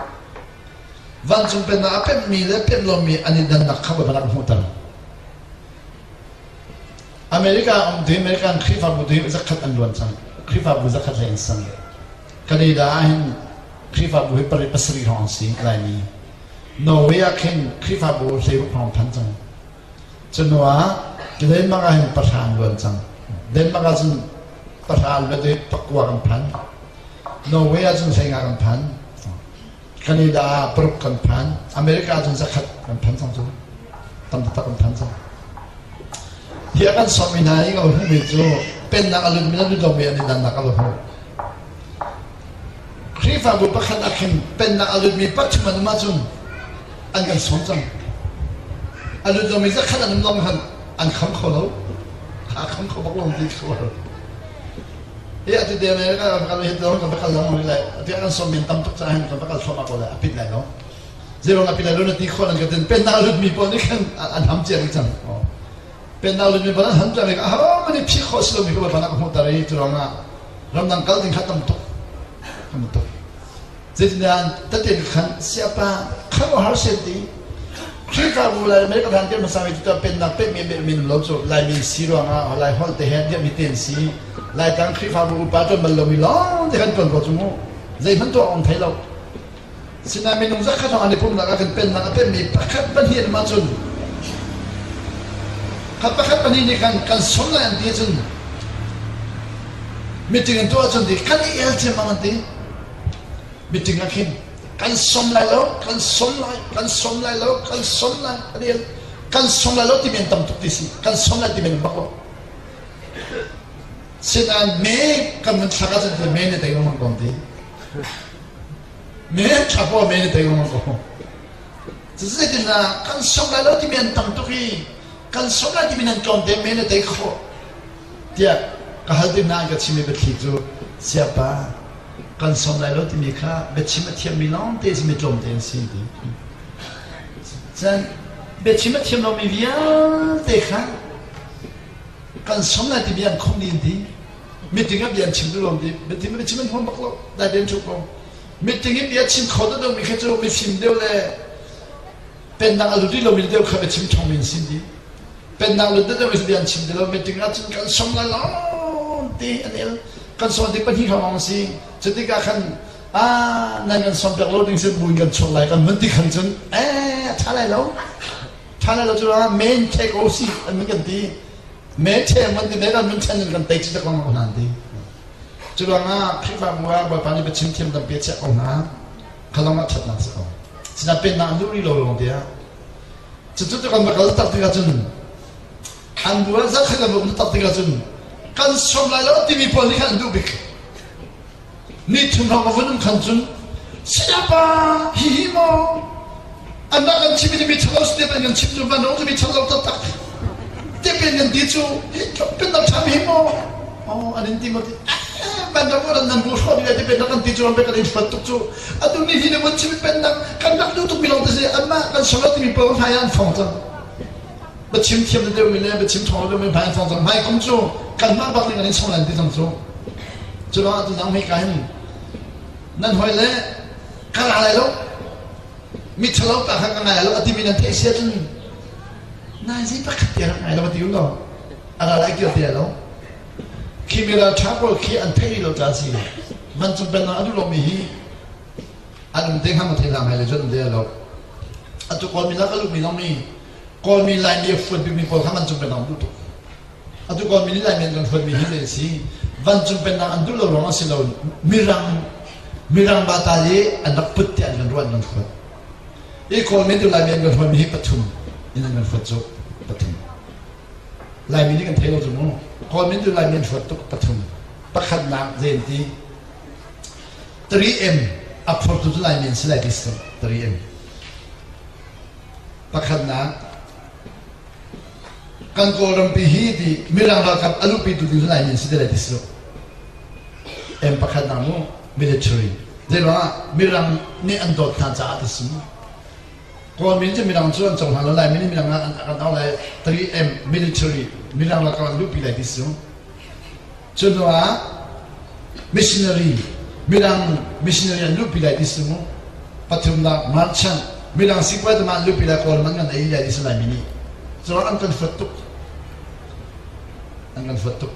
Vancung pennak a pemhmi le pemh lomi an i dannak kha Bawipa rak hmuhter. America um tu American Khrihfabu tu hi zakhat an luan cang. Khrihfabu zakhat hlei an sang. Canada ah hin Khrihfabu hi pari pasarih hrawng an si Laimi. Norway ah khin Khrihfabu hleiruk hrawng phan cang. Cu ah Denmark ah hin pahra an luan cang. Denmark ah cun pahra an luan i pakua kan phan. Norway ah cun hleinga kan phan. Canada ah paruk kan phan. America ah cun zakhat kan phan cang cu. Tam taktak kan phan cang. Hi a kan sawmmi hna i ka hmuhmi cu pennak a lutmi le lut lomi an i dannak a va hmuh. Khrihfabu pakhat ah khin pennak a lutmi pathum an um ahcun an kan sawm cang. A lut lomi zakhat an um lawng khan an kham kho lo. A kham kho bak lo ti kho lo. Hi atu te America kan kal hi kan va kal lang lai. Atu an sawm min tam tuk caah hin kan va kal thluahmah ko lai. A pit lai lo. Zeirong a pit lai lo na ti khawh nan ka tin pennak a lutmi pawl nih khan an ham cia dih cang. Pennak lutmi pawl an ham cia mi aho mani phih khawh si lomi ka Bawipa nak ka hmuhter i cu ruangah ramdang kal ding kha tam tuk. Tam tuk. Zeitindah tete khan siapa khuaruahhar sen ti Khrihfabu Lai America hlan tiang hmasa mi cu pennak pekmi min lo cu Laimi si ruangah Lai holh te he diami te an si Laitlang Khrihfabu upa ṭuan bal lomi lawng te kan ṭuan ko cu mu zeihmanh tuah awk thei lo sinain minung zakhat hong an i pumnak ah kan pennak a pemmi pakhat pahnih an um ahcun kha pakhat pahnih nih khan kan sung lai an ti ahcun meeting an tuah ahcun ti kan i el ciammam an ti Meeting ah khin kan som lai lo, kan som lai, kan som lai lo, kan som lai, kan el, kan som lai lo timi an tam tuk ti si, kan som lai timi an bak lo. Sinain me kan mun thlak ahcun me ne tei lengmang ko ti. Me thlak ko me ne tei lengmang ko. Zeitindah kan som lai lo timi an tam tuk i kan som lai timi nan tlawm te me ne tei khawh tiah ka hal ti hna ka chim i biathli cu siapa kan som lai lo timi kha biachim a thiammi lawngte si mi tlawmte an si ti. Cun biachim a thiam lomi vialte kha kan som lai timi an khumh dih an ti. Meeting ah bia an chim duh lo an ti. Meeting ah biachim an huam bak lo. Dai tein ṭhu ko. Meeting in bia chim kho deuh mi kha cu mifim deuh le pennak a lut rih lomi deuh kha biachim ṭhawngmi an si ti. Pennak lut deuh deuh bia an chim ti lo. Meeting ah cun kan som lai lo ti an el. Kan som ti pahnih hrawng an si. Cutikah khan ah nan kan som piak lo ding sin buin kan chuak lai kan vun ti khan cun eh ṭha lai lo. Ṭha lai lo cu ah main take o si an kan ti. Me the an ti me kan mun chen in kan tei chi ko hna an ti. Cu ruangah Khrihfabu ah Bawipa nih biachim thiam tampi a chiah ko hna. Khalong ah ṭhatnak si ko. Sinain pennak an duh rih lo lawng tiah. Cucu cu kan va kal tak tikah cun an bu ah zakhat kan va um tak tikah cun kan som lai lo timi pawl nih khan an duh bik. Ni thum hrawng ka vun um khan cun sayapa hihi maw anmah kan chim i mi ṭhalo si te kan chim cu van cu mi ṭhalo taktak te pen kan ti cu hi pen dang ṭha hi maw oh an in ti maw ti van dang nan nan bu hrawh dih te pen kan ti cu ram kan in hruat tuk cu atu ni hi ne mun chim pen dang kan rak duh tuk mi lawng te si anmah kan solo timi pawl hmai an fong cang biachim thiam deuh mi le biachim ṭhawng deuh mi hmai an fong cang hmai kum cu kanmah bak nih kan in song lan ti cang cu cu ruangah tu nang hika hin nan hoi le ka ra lai lo mi ṭhalo pa kha ka ngai lo a timi nan theih sia cun nai zei pakhat te rak ngai lo ti lo a ra lai kio te lo khi mi ral ṭha pawl khi an theih lo ca si vancung pennak a duh lomi hi an um te hnga ma thei hna hmai le cun te lo atu kawlmi lak a luhmi zong mi kawlmi laimi a fuat bikmi pawl kha vancung pennak duh tuk. Atu Kawlmi nih Laimi an kan huatmi hi zei a si? Vancung pennak an duh lo ruang a si lo. Mirang Mirang bata i an rak put tiah an kan ruah an kan huat. I Kawlmi tu Laimi an kan huatmi hi pathum in an kan huat cu pathum. Laimi nih kan thei lo cu mu. Kawlmi tu Laimi an huat tuk pathum. Pakhatnak zei an ti? 3M a phortu cu Laimi an si lai ti si 3M. Pakhatnak kan Kawlrampi hi ti Mirang ralkap a luhpi tu ding cu Laimi an si te lai ti si lo. M pakhatnak mu military. Zeiruangah Mirang nih an dawt hna caah ti si mu. Kawlmi cu Mirang cu an cohlang lo Laimi nih Mirang an kan auh lai 3M military Mirang ralkap an luhpi lai ti si mu. Cu hnu ah missionary Mirang missionary an luhpi lai ti si mu. Pathumnak merchant Mirang sipuai tama an luhpi lai Kawl man kan ei lai ti si Laimi nih. Cu an kan fuat tuk. An kan fuat tuk.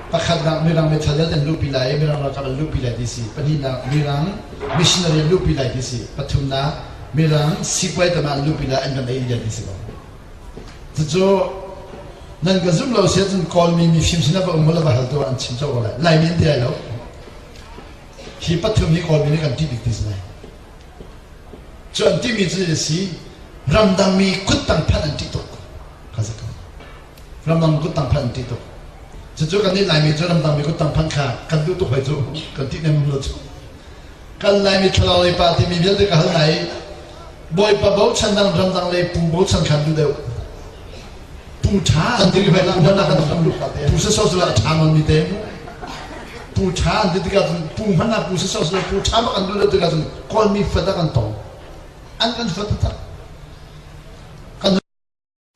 Pakhatnak Mirang meithal an luhpi lai i Mirang ralkap an luhpi lai ti si. Pahnihnak Mirang missionary an luhpi lai ti si. Pathumnak Mirang sipuai tama an luhpi lai an kan ei lai ti si ko. Cucu nan ka zumh lo si ahcun Kawlmi mifim sinah va um u law va hal tuah an chim colh ko lai. Laimi an ti lai lo. Hi pathum hi Kawlmi nih kan ṭih bik ti si lai. Cu an timi cu a si ramdangmi kuttang phanh an ṭih tuk. Kha si ko. Ramdang kuttang phanh an ṭih tuk. Cucu kan nih Laimi cu ramdangmi kuttang phanh kha kan duh tuk hoi cu kan ṭih nem lo cu. Kan Laimi thlarau lei pa timi vialte ka hal hna i Bawipa bochan dang ramdang lei pu bochan khan duh deuh. Pu ṭha an ti bai pu hmanh ah kan pu sa so a ṭha non mi te mu. Pu ṭha an ti tikah cun pu hmanh ah pu sa so pu ṭha bak an duh deuh tikah cun Kawlmi fat ah kan tong. An kan fat taktak. Kan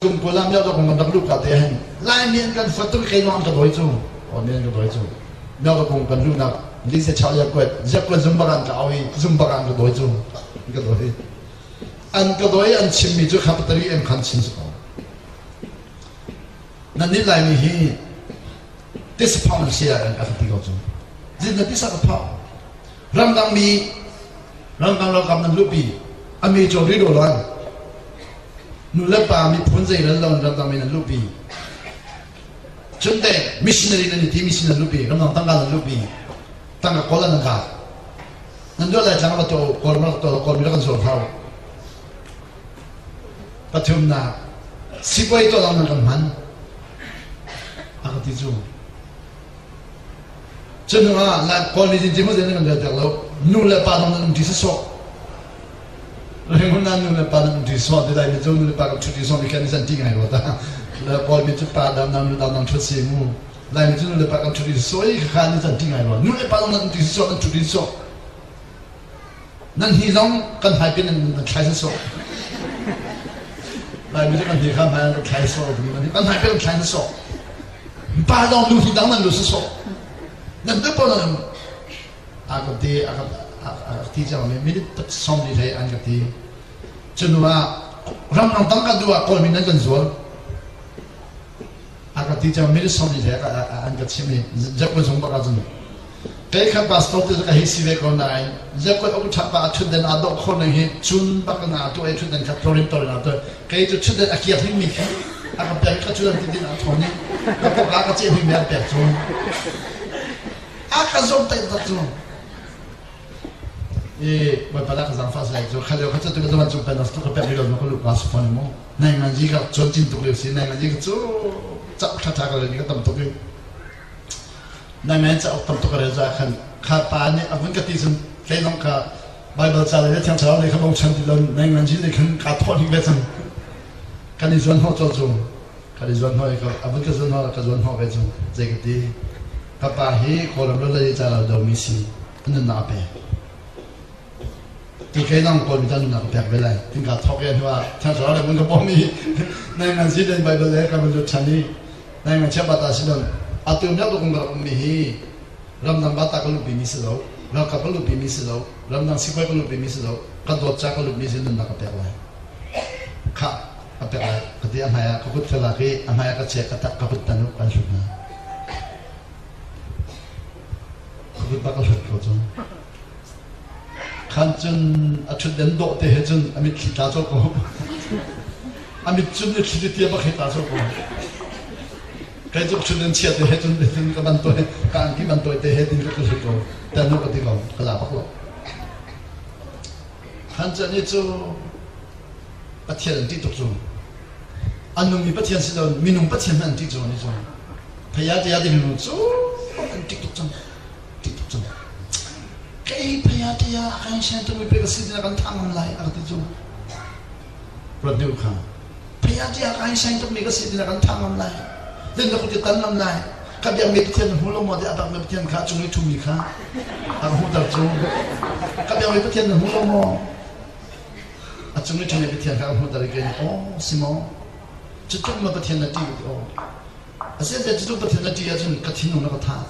kum kul ah miak kan rak luh ka te hin Laimi an kan fat tuk kei an ka dawi cu. Kawlmi an ka dawi cu. Miak kung kan luhnak li se chau ya kuat ziak kuat zum bak an ka au i zum bak an ka dawi cu. An ka dawi. An ka dawi an chimmi cu kha patari em khan chim si ko. Nan nih Laimi hi tisphang nan si ah an ka ti ko cu. Zin na tisa ka phau. Ramdang mi ramdang ralkap nan luhpi a mi cawn ri do lan nu le pa miphun zei ral lo ramdang mi nan luhpi cun te missionary nan i ti mission nan luhpi ramdang tangka nan luhpi tangka kawl nan ka nan duah lai tlang va to kawl rak to kawl mi rak kan zuar hau pathumnak sipuai to lang nan kan hman a ka ti cu Cu ah Kawl nih cin cin kan rel piak lo. Nu le pa zong nan um ṭi sawsawh. Rangoon ah nu le pa nan um ṭi sawh ti lai mi cu nu le pa kan ṭhut ṭi sawh mi khan ni san ṭi ngai rua ta. Le Kawl mi cu pa dang dang nu dang dang ṭhut si mu. Lai mi cu nu le pa kan ṭhut ṭi sawh i khakha ni san ṭi ngai rua. Nu le pa zong nan um ṭi sawsawh nan ṭhut ṭi sawh. Nan hi zong kan hmai pin nan thlai sawsawh. Lai mi cu kan hi kha hmai an thlai sawh kan hmai pin an thlai sawsawh. Pa dong nu hi dang nan lu sawsawh nan tu pawl nan a ka ti a ka ti cang mi minute som li hlei an ka ti cunu ah ramrang tang ka duh ah kawl min nan kan zual a ka ti cang minute som li hlei an ka chim i jakwan sung bak ahcun Kei kha pastor te ka hei si ve ko nain Jacob uk ṭha pa a ṭhutden aa dawh khawh ning hi cun bak in aa tuah i ṭhutden kha tlorin tlorin aa tuah. Kei cu ṭhutden a kiak hingmi khi a ka pek ka ṭhutden ti din aa thawn i ka pok ah ka ceh hingmi a pek cu. A ka zawmtaih tak cu. I Bawipa dah ka zaangfah si lai cu kha lio kha cu tu ka zaman cung pen tu ka pek rih lo ka lu ka si fawn mu. Nai ngan ji ka cuan cin tuk lio si nai ngan ji ka cu cauk ṭha ṭha ka le ni ka tam tuk i Nangmah cauk tam tuk a rel caah khan kha pa nih a vun ka ti cun kei zong kha Baibal ca le Thiang Thlarau lei kha bochan ti lo nang ji lei khan kaa thawh hnik ve cang. Kan i zuan hnawh colh cu kan i zuan hnawh i a vun ka zuan hnawh ka zuan hnawh ve cu zei ka ti ka pa hi Kawlram lo lei ca lo domi si a nunnak a pek. Tu kei zong Kawl mi ta nunnak ka pek ve lai. Tin kaa thawk i a hnu ah Thiang Thlarau le vun ka bawm i nang ji len Baibal le ka vun lut ṭhan i Nai ngakchia bata si lo atu miak tuk rak ummi hi ramdang bata ka luhpi mi si lo ralkap ka luhpi mi si lo ramdang sipuai ka luhpi mi si lo ka dawt ca ka luhmi si nunnak ka pek lai kha ka pek lai ka ti a hmai ah ka kut ka lak i a hmai ah ka chek ka tak ka kut tan kan hlut na ka kut bak ka hlut ko cu Khan cun a ṭhutden dawh te he cun a mitthli tla colh ko. A mit cun mitthli tia bak he tla colh ko. Kei cu chun in chiat te he cun cun ka ban toi ka angki ban toi te he tin ka hlut ko. Tan ka ti ko ka la bak lo. Han chan ni cu Pathian an ṭih tuk cu. An nungmi Pathian si lo minung Pathian hmanh an ṭih cu ni cu. Phaya tia ti minung cu an ṭih tuk cang. Ṭih tuk cang. Kei phaya tia kai sian tu mi pe ka si tina kan thang ngam lai a ka ti cu. Ruat deuh kha. Phaya tia kai sian tuk mi ka si tina kan thang ngam lai. Din na kut tan ngam lai. Ka biak mi Pathian na hmu lo maw ti a bak mi Pathian kha cung i ṭhumi kha a ka hmuhter cu. Ka biak mi Pathian na hmu lo maw? A cung i ṭhami Pathian kha a hmuhter i kei nih, Aw, si maw? Cutluk ma Pathian na ṭih ka ti, aw. Asinain cutluk Pathian na ṭih ahcun ka thinlung na ka thah.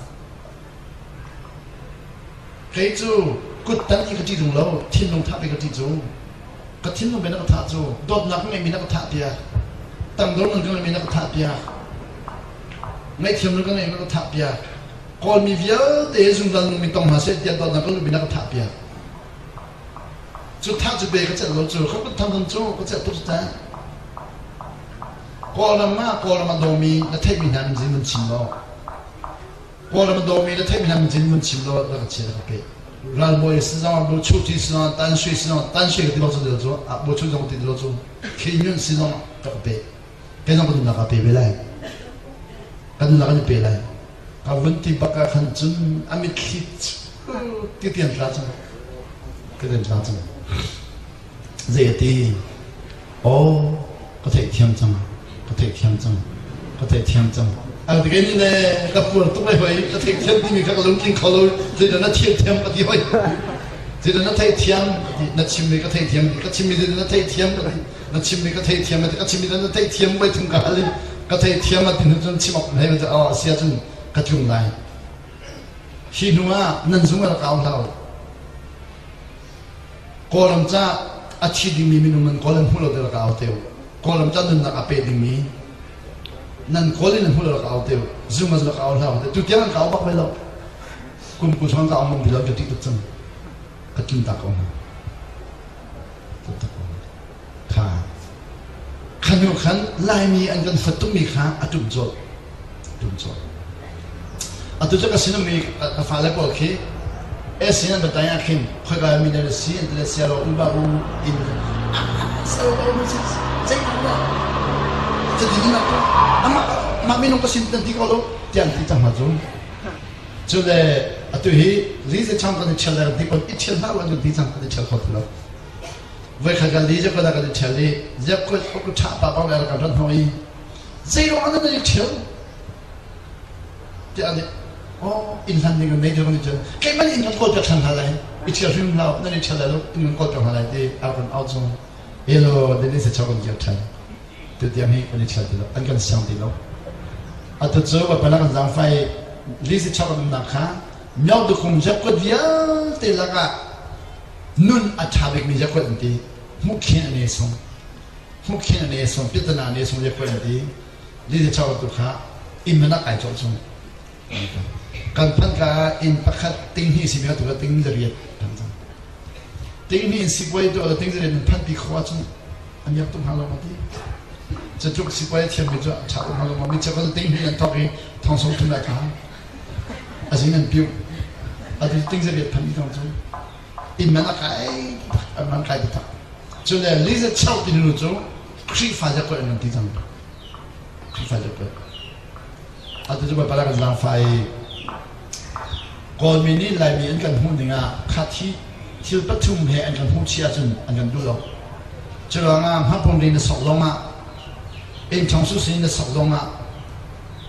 Kei cu kut tan i ka ṭih tung lo, thinlung thah pe ka ṭih cu. Ka thinlung pe na ka thah cu, dawtnak ka ngeihmi na ka thah piak. Tangdor nun ka ngeihmi na ka thah piak. Ngaihthiam nun ka ngeihmi na ka thah piak. Kawlmi vialte zungzal nungmi tong hna seh tiah dawtnak ka luhmi na ka thah piak. Cu thah cu be ka celh lo cu ka kut thang cu ka celh tuk cu Kawlram ah Kawlram a dawmi na theihmi hna min zin mun chim law Kawlram a dawmi na theihmi hna min zin mun chim law na ka chia na ka pe ralbawi si zong bu chu ti si zong tan sui si zong tan sui ka ti lo cu cu bu chu zong ti lo cu khi nyun si zong ka ka pe kei zong ka nunnak ka pe ve lai ka nunnak kan pe lai ka vun ti bak ah khan cun a mitthli ti tian tla cang ka tian tla cang zei a ti aw ka theihthiam cang ka theihthiam cang ka theihthiam cang an ti kei le ka puar tuk lai hoi ka theihthiam timi kha ka lungtling kho lo zeidah na thiamthiam ka ti hoi zeidah na theihthiam ka ti na chimmi ka theihthiam ka chimmi zeidah na theihthiam ka ti na chimmi ka theihthiam ka chimmi na theihthiam voi thum ka hal i ka theihthiam a ti hnu cun chim awk hei aw sia cun ka tlung lai hi hnu ah nan zung a rak au hlah Kawlram ca a thi dingmi minung nan kawl an hmu lo te rak au teu Kawlram ca nunnak a pe dingmi nan kawl in an hmu lo rak au teu zung a rak au hlah tu tiang an ka au bak ve lo kum 20 chong ka au ngam ti lo ka ṭih tuk cang ka tlun ta ko hna Kha khanu khan Laimi an kan fat tukmi kha a ṭum colh. Ṭum colh. Atu cu ka sinummi ka fale pawl khi sin an batay ah khin khoika mi nan si an ti sia lo u ba u in so ba u si zei ma cuti in amah mah minung ka sin nan ti ko lo tiang ti cang hna cu cu le atu hi li ze chang kan i ṭhial le ti kon i ṭhial hlah an kan ti cang kan i ṭhial kho ti lo Voikhat kan li zeikhat ah kan i ṭhial i zeikhat ka ṭha pa bang le kan rat hnawh i zei ruang ah nan i ṭhial tiah nih oh inn hlan ding kan nei deuh nih cun keimah nih inn kan kawl piak ṭhan hna lai i ṭhial hrim hlah nan i ṭhial lai lo inn kan kawl piak hna lai ti a kan au chung elo Denis se chau kan kir ṭhan tu tiang hi kan i ṭhial ti lo an kan siang ti lo atu cu Bawipa kan zaangfai li se chau kan umnak kha myo dukhung zekkut vialte lakah nun a ṭha bikmi zekkut an ti hmuhkhin an i sung hmuhkhin an i sung piatana an i sung zekkut an ti li se chau tu kha inn man kai cawh chung kan phanh ka inn pakhat ting hnih si mi tu ting zariat phan cang ting hnih sipuai tu ting zariat phan pi kho ahcun an yak tuk hnga lo ma ti cutluk sipuai thiammi cu a ṭha tuk hnga lo ma mi cheukhat ting hnih an thawk i thong song thum lai kha a zing an piu atu ting zariat phan i thong cu inn man a kai an man kai taktak cu le liza chau ti nu cu Khrihfa zakoi an ti cang Khrihfa zakoi atu cu Bawipa kan zaangfah i Kawlmi nih Laimi an kan hmuh ning ah kha thi thil pathum he an kan hmuh chih ahcun an kan duh lo. Cu ruangah hmapum na sok zongah inn chong su na sok zongah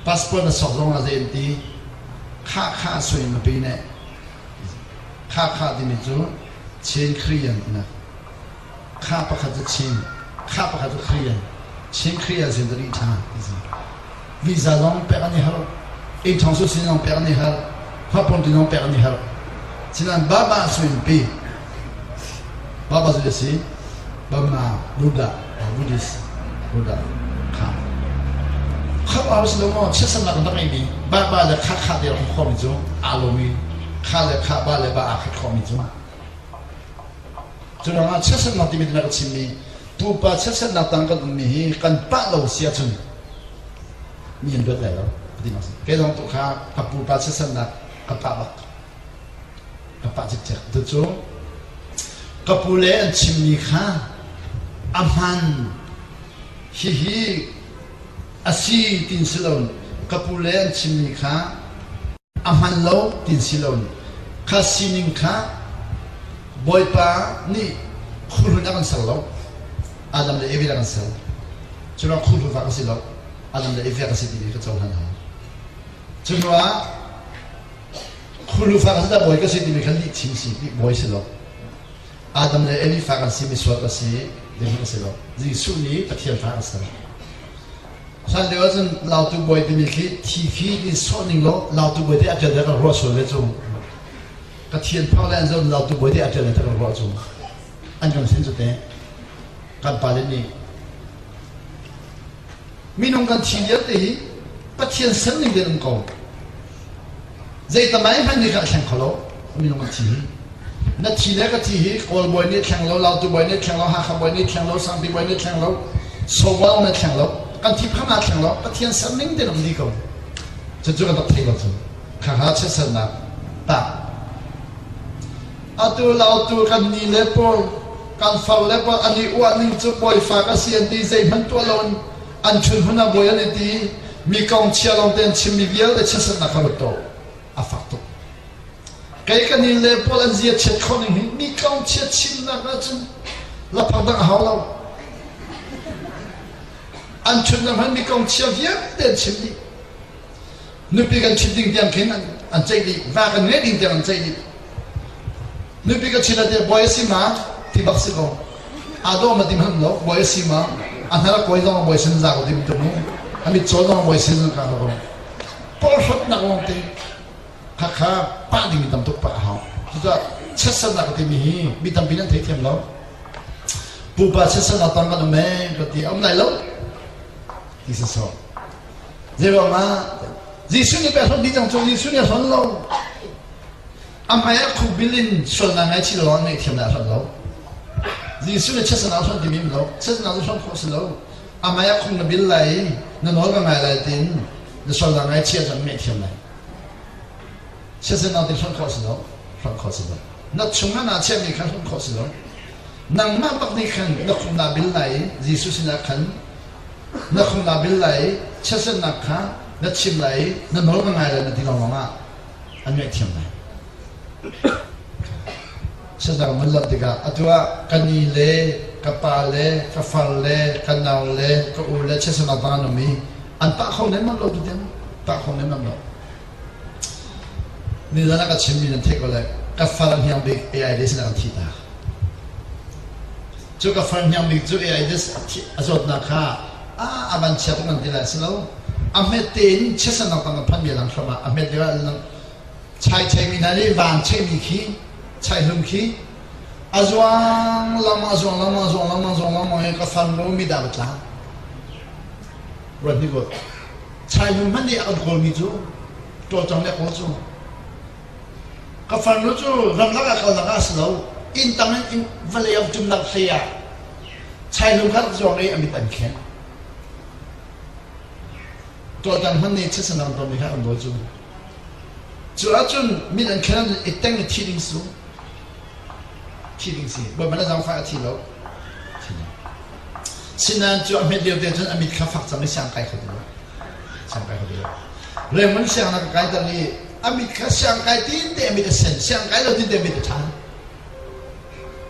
passport na sok zongah zei an ti kha kha sui na pi ne kha kha timi cu Chin Korean tinak kha pakhat cu Chin, kha pakhat cu Korean. Chin Korean sin tari ṭha ti si. Visa zong pek an i har, inn thong su sin zong pek an i har, hmapon ti zong pek an i har. Sinan baba suin pi, baba cu si, Burma, Buddha, Buddhist, Buddha, kha. Kha ba si lo maw, chiatsannak kan rak ngeimi, ba ba le kha kha te rak khomi cu aa lomi, kha le kha ba le ba aa khat khomi cu. Cu ruangah chiatsernak timi na ka chimmi pupa chiatsernak tang kan ummi hi kan pah lo si ahcun mi an luat lai lo. Ti Kei zong tu kha ka pupa chiatsernak ka pah bak. Ka pah cikcek. Cucu ka pu le an chimmi kha a hman hihi a si tin si lo ka pu le an chimmi kha a hman lo tin si lo kha sining kha Bawipa nih khuhlun a kan ser lo Adam le Evi a kan ser cu ruang khuhlu fa ka si lo Adam le Evi ka si timi ka cohlan hau cu hnuah khuhlu fa ka si dah bawi ka si timi kha lih chim si bawi si lo Adam le Evi fa kan si misual ka si ding ka si lo Jesuh nih Pathian fa ka ser Hlan lio ahcun lautu bawi timi khi thi khi in sawh ning law lautu bawi te a ṭial kan ruah sual ve cu. Pathian phak le an zon lautu bawi te a ṭial kan ruah cu. An kan sin cu te. Kan pale nih minung kan thi lio te hi Pathian ser ning ten um ko. Zei tamai hmanh nih kha a thleng kho lo minung kan thi hi. Na thi le ka thi hi Kawl bawi nih thleng lo, Lautu bawi nih thleng lo, Hakha bawi nih thleng lo, Sangpi bawi nih thleng lo, Sawal nih thleng lo, kan thi phang ah thleng lo, Pathian ser ning ten um dih ko. Cucu kan rak thei lo cu. Khakha chiatsernak tah. Atu lautu kan ni le pawl, kan far le pawl an i uah ning cu bawifa ka si an ti zeihmanh tuah lo in an chun hun ah bawi an i ti mi kong chia lawng te an chimmi vialte chiatsernak kha ruat to a fak tuk. Kei kan in le pawl an zia chiat khawh ning hi mi kong chiat chimnak ahcun laphak dang a hau lo. An chunnak hmanh mi kong chia vialte an chim dih. Nupi kan chit ding tiang khin an ceih dih. Va kan ngeih ding tiang an ceih dih. Nupi ka chit ate bawi a si ma ti bak si ko. Aa dawh ma ti hmanh lo bawi a si ma a hnar a kawi zong bawi sin za ko ti tuk mu. A mit caw zong bawi sin ka ko. Porhlawtnak lawng te. Khakha pah ding mi tam tuk pah a hau. Cucaah chiatsernak ka timi hi mi tampi nan theithiam lo. Pupa chiatsernak tang kan um ee ka ti a um lai lo ti si sawh. Zeiruang ah Jesuh nih pek hlonh dih cang cu Jesuh nih a hlonh lo. A hmai ah khukbil in sualnak ngaichih lo ah ngaihthiam le a hlonh lo. Jesuh nih chiatsernak a hlonh timi um lo. Chiatsernak cu hlonh khawh si lo. A hmai ah khung na bil lai i na nawl ka ngai lai tiin na sualnak ngaichih ahcun ngaihthiam lai. Siasennak ti hlonh khawh si lo, hlonh khawh si lo. Na chungah naa chiahmi kha hlonh khawh si lo. Nangmah bak nih khan na khung naa bil lai i Jesuh sinah khan na khung naa bil lai i chiatsernak kha na chim lai i na nawl ka ngai lai na ti lawnglawng ah an ngaihthiam lai. Chiatsernak mun lamh tikah atu ah ka ni le ka pa le ka far le ka nau le ka u le chiatsernak bang an um i an pah kho lemmam lo tu tiang pah kho lemmam lo. Nizan ah ka chimmi nan theih ko lai. Ka far hniang bik AIDS in a kan thih tak. Cu ka far hniang bik cu AIDS a zawtnak kha a a van chia tuk nan ti lai si lo. A hmet tein chiatsernak tang a phanmi a lang hram ah a hmet lio ah chai cheimi hna nih van cheimi khi chai hlum khi a zuang lengmang a zuang lengmang a zuang lengmang zuang lengmang i ka farnu mi dah va tla. Ruat hnik u. Chaihlum hmanh nih a kan kawlmi cu ṭawlcang nih a kawl cu. Ka farnu cu ramlak ah kalnak ah a si lo. Inn tang in vawlei ah ṭumnak hlei ah chaihlum kha rak zuang i a mit an khen. Ṭawltang hmanh nih chiatsanang tonmi kha an dawi cu. Cu ahcun mit an khen ahcun i teng i thi ding su. Thi ding si. Bawipa na zaangfah a thi lo. Thi lo. Sinain cu a hmet lio te cun a mit kha fak cang i siang kai kho ti lo. Siang kai kho ti lo. Raymond siang na ka kai ter i a mit kha siang kai tin te a mit a sen, siang kai lo tin te a mit a ṭhan.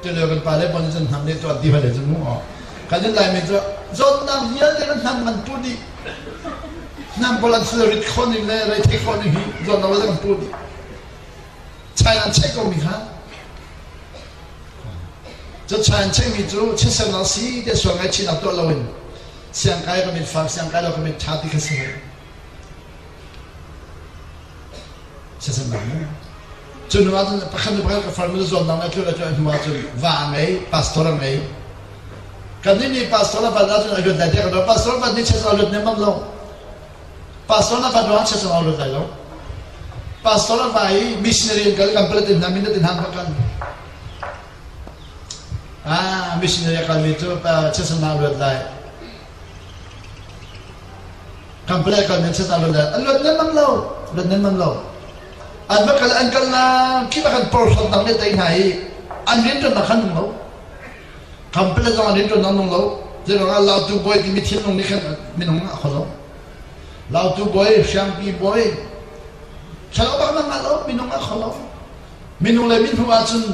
Tulio kan pa le bon cun hnam nih tuan ti hale cu mu aw. Kan in Laimi cu zawtnak vialte kan hnam kan pu dih. Hnam pawl an thilrit khawh ning le reithei khawh ning hi zawtnak vialte kan pu dih. China an check komi kha cu China an checkmi cu chiatsernak si te sual ngaihchihnak tuah loin siangkai ka mit fak siangkai lo ka mit ṭha ti kha si hoi chiatsernak mu cu hnu ahcun pakhat nu pakhat ka farnu zuamnak le tlul a hnu ahcun va a ngei pastor a ngei kan nih nih pastor a van ahcun a luat lai tiah kan pastor van nih chiatsernak a luat nem lo Pastor na va ruang chiat zong lut lai lo. Pastor a va i missionary an kal kan palat in hna minat in hna kan. Ah, missionary a kalmi cu chiat na luat lai. Kanpalet kal nan chan luat an luat nan mang lo, luat nan mang lo. An va kal an kal na kip ah kan porhlawtnak le tei hna i an rianṭuannak khan nung lo. Kanpalet zong an rianṭuannak nung lo. Zeiruangah Lautu bawi timi thinlung nih khan minung a kho lo. Lautu bawi, Hriangpi bawi, thlarau bak na ngah lo, minung a kho lo. Minung le min hnu ahcun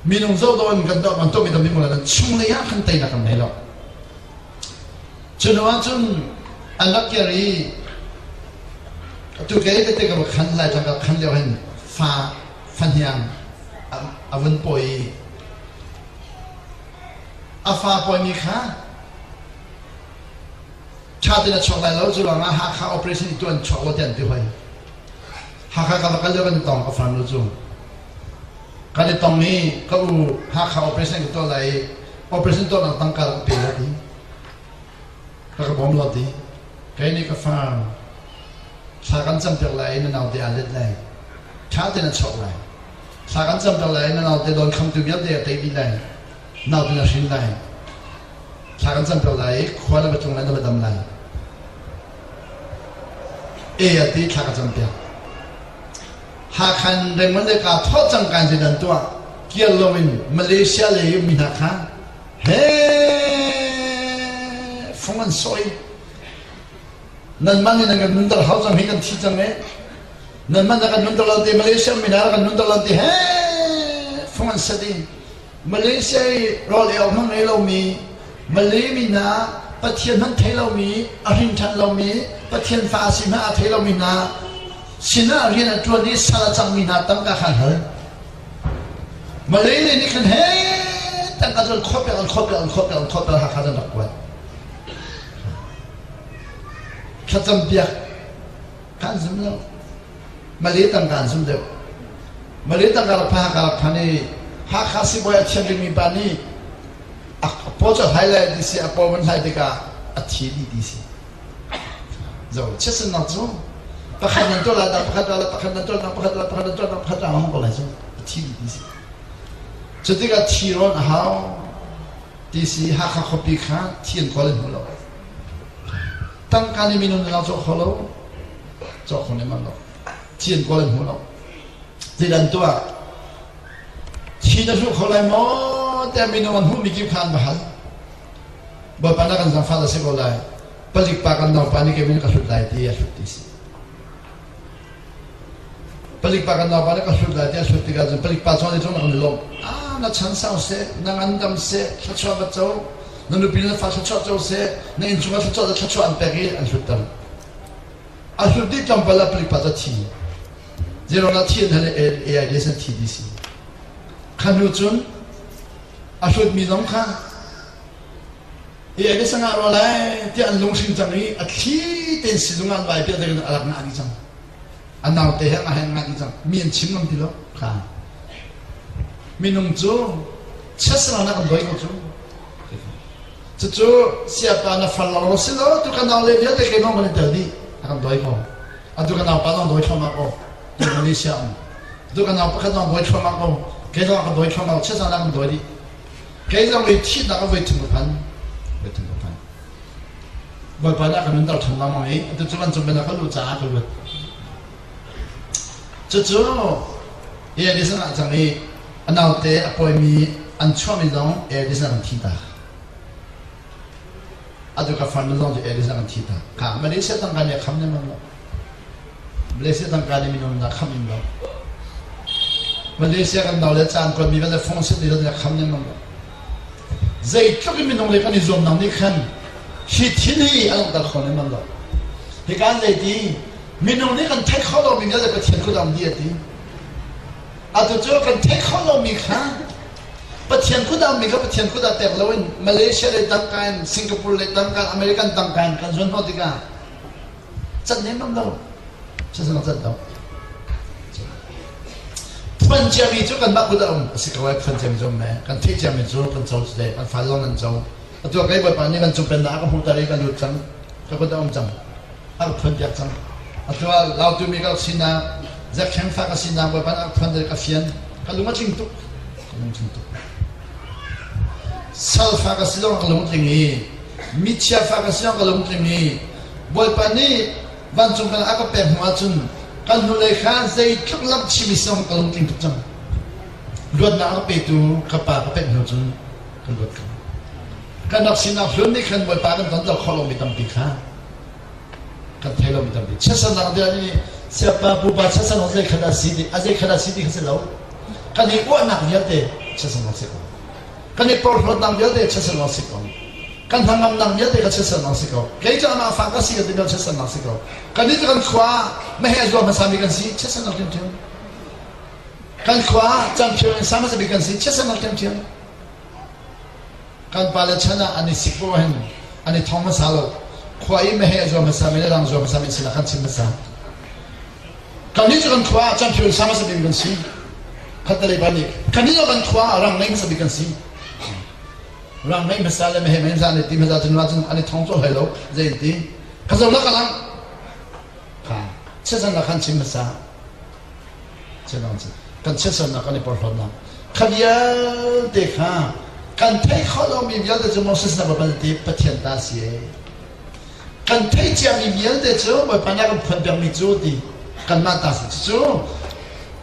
minung zoh in kan doh kan tuahmi tampi mu le chunglei ah khan teinak kan nei lo. Cu hnu ahcun an rak kir i atu kei tete ka va khan lai tang ka khan lio hin fa fahniang a vun pawi i a fa pawimi kha ṭha tein a chuak lai lo cu ruangah Hakha operation i tuan chuak lo tiah an ti hoi. Hakha ka va kal lio kan i tong ka farnu cu. Kan i tong i ka u Hakha operation ka tuah lai i operation tuahnak tangka rak pe lo ti. Ka ka bawm lo ti. Kei nih ka far thla kan campiak lai i na naute aa let lai. Ṭha tein a chuak lai. Thla kan campiak lai i na naute dawn khamtu vialte a tei dih lai. Naute na hrin lai. Thla kan campiak lai i khua na va tlung lai na va dam lai. E a ti thla ka campiak. Hakhan Raymond le kaa thawh cang kan zeidan tuah kir loin Malaysia lei ummi hna kha he fung an sawi nanmah nih nan kan nunter hau cang hi kan thi cang e nanmah na kan nunter lo ti Malaysia mi hna kan nunter lo ti he fung an set i Malaysia i rawl ei awk hmang ngei lomi Malay mi hna Pathian hmanh thei lomi a hrin ṭhan lomi Pathian fa a si hmanh a thei lomi hna sinah rian a ṭuan i sal a cangmi hna tangka kha an hal. Malay lei nih khan he tangka cu an khawh piak an khawh piak an khawh piak an khawh piak Hakha an rak kuat. Thlacam piak kan zum lo. Malay tangka an zum deuh. Malay tangka rak phan Hakha rak phan i Hakha sibawi a thiam bikmi pa nih a paw cu a hlai lai ti si a paw van hlai tikah a thi dih ti si. Zo chiatsannak cu pakhat nan tuah lai pakhat tuah lai pakhat nan tuah lai pakhat tuah pakhat nan tuah lai pakhat tuah hong ko lai cu a thi dih ti si. Cu tikah thi rawn a hau ti si Hakha khuapi kha thi an kawl in hmu lo. Tangka nih minung na cawk kho lo. Cawk kho lengmang lo. Thi an kawl an hmu lo. Zeidan tuah? Thi na hluh kho lai maw tiah minung an hmuhmi kip kha an va hal. Bawipa na kan zangfah a si ko lai. Palik pa kan naupa nih kei ka hlut lai ti a hlut ti si. Palik pa kan naupa nih ka hlut lai ti a hlut tikah cun palik pa cun cun kan lawmh. Ah na chan sau seh, na ngandam seh, thluachuah va co, na nupi na fa thluachuah co seh, na innchung ah thluachuah thluachuah an pek i an hlutter. A hlut dih tlawmpal ah palik pa cu a thi. Zeiruang dah thi an hal i AIDS an thi ti si. Kha hnu cun a hlutmi zong kha AIDS a ngah rua lai tiah an lunghring cang i a thli tein sizung ah an vai piah a rak ngah dih cang. A naute he a ngah dih cang. Mi an chim ngam ti lo. Kha. Minung cu chiatsernak an doi ko cu. Cucu siapa na far lo si lo tu ka nau le vialte keimah kan i tel dih a kan doi ko. Atu ka nau pa zong doi thluahmah ko. Tu Malaysia um. Tu ka nau pakhat zong doi thluahmah ko. Kei zong ka doi thluahmah ko. Chiatsernak kan doi dih. Kei zong i thihnak a voi thum ka phan. Voi thum ka phan. Bawipa nih a ka nunter ṭhan lengmang i atu cu vancung bia ka luh caah ka lut. Cucu AIDS ah cang i a naute a pawimi an chuahmi zong AIDS ah kan thi ta. Atu ka farnu zong cu AIDS ah kan thi ta. Kha Malaysia tangka nih a kham lengmang lo. Malaysia tangka nih minung na kham in lo. Malaysia kan nau le caan kuatmi vialte fong sit mi vialte kham lengmang lo. Zeitluk in minung le kan i zuamnak nih khan hi thil hi a langhter kho lengmang lo. Hika an zei ti minung nih kan theih kho lomi vialte Pathian kut ah um dih a ti. Atu cu kan theih kho lomi kha Pathian kut ah ummi kha Pathian kut ah pek loin Malaysia le tangka in Singapore le tangka in American tangka in kan zuan hnawh tikah cat nem lo. Sasang cat lo. Phuan ciami cu kanmah kut ah um a si ko ai phuan ciami cu um kan theih ciami cu kan co le kan fa zong nan co. Atu kei Bawipa nih kan cung pennak a ka hmuhter i ka lut cang. Ka kut ah um cang. A ka phuan piak cang. Atu ah lautu mi ka sinak Zakheng fa ka sinak Bawipa nih a ka phuan ka fian. Ka lung a tling tuk. Ka lung tling tuk. Sal fa ka si zong ka lung tling i. Mi chiafa ka si ka lungtling i Bawipa nih vancung kan a ka pek hnu ahcun kan hnulei kha zeitluk lamh chim i song ka lungtling tuk cang. Luatnak a ka petu ka pa ka pek hnu cun ka luat ko. Kan rak sinak hlun nih khan Bawipa kan ton khawh lomi tampi kha kan thei lomi tampi. Chiatsernak bia nih siapa pupa chiatsernak zei khat a si ti a zei khat a si ti kha si lo. Kan i uahnak vialte chiatsernak si ko. Kan i porhlawtnak vialte chiatsernak si ko. Kan hnangamnak vialte kha chiatsernak si ko. Kei cu amah fa ka si ka timi chiatsernak si ko. Kan nih cu kan khua meheh zuam hmasami kan si chiatsernak ṭhiamṭhiam. Kan khua champion in sa hmasa bik kan si chiatsernak ṭhiamṭhiam. Kan pale chan ah an i sik poah hin an i thong hmasa lo. Khua i meheh zuam hmasa mi le rang zuam hmasa mi sinah kan chim hmasa. Kannih cu kan khua ah champion sa hmasa bik kan si. Khattelei pa nih kannih cu kan khua ah rang ngei hmasa bik kan si. Rang ngei hmasa le meheh ngei hmasa an i ti hmasa cun cun an i thong cawh hlei lo zei an ti. Ka zo la ka lang. Kha chiatsernak khan chim hmasa. Kan chiatsernak kan i porhlawtnak kha vialte kha kan theih khawh lomi vialte cu Moses na va ti Pathian ta si ee. Kan theih ciami vialte cu Bawipa nih a kan phuan piakmi cu ti kanmah ta si cu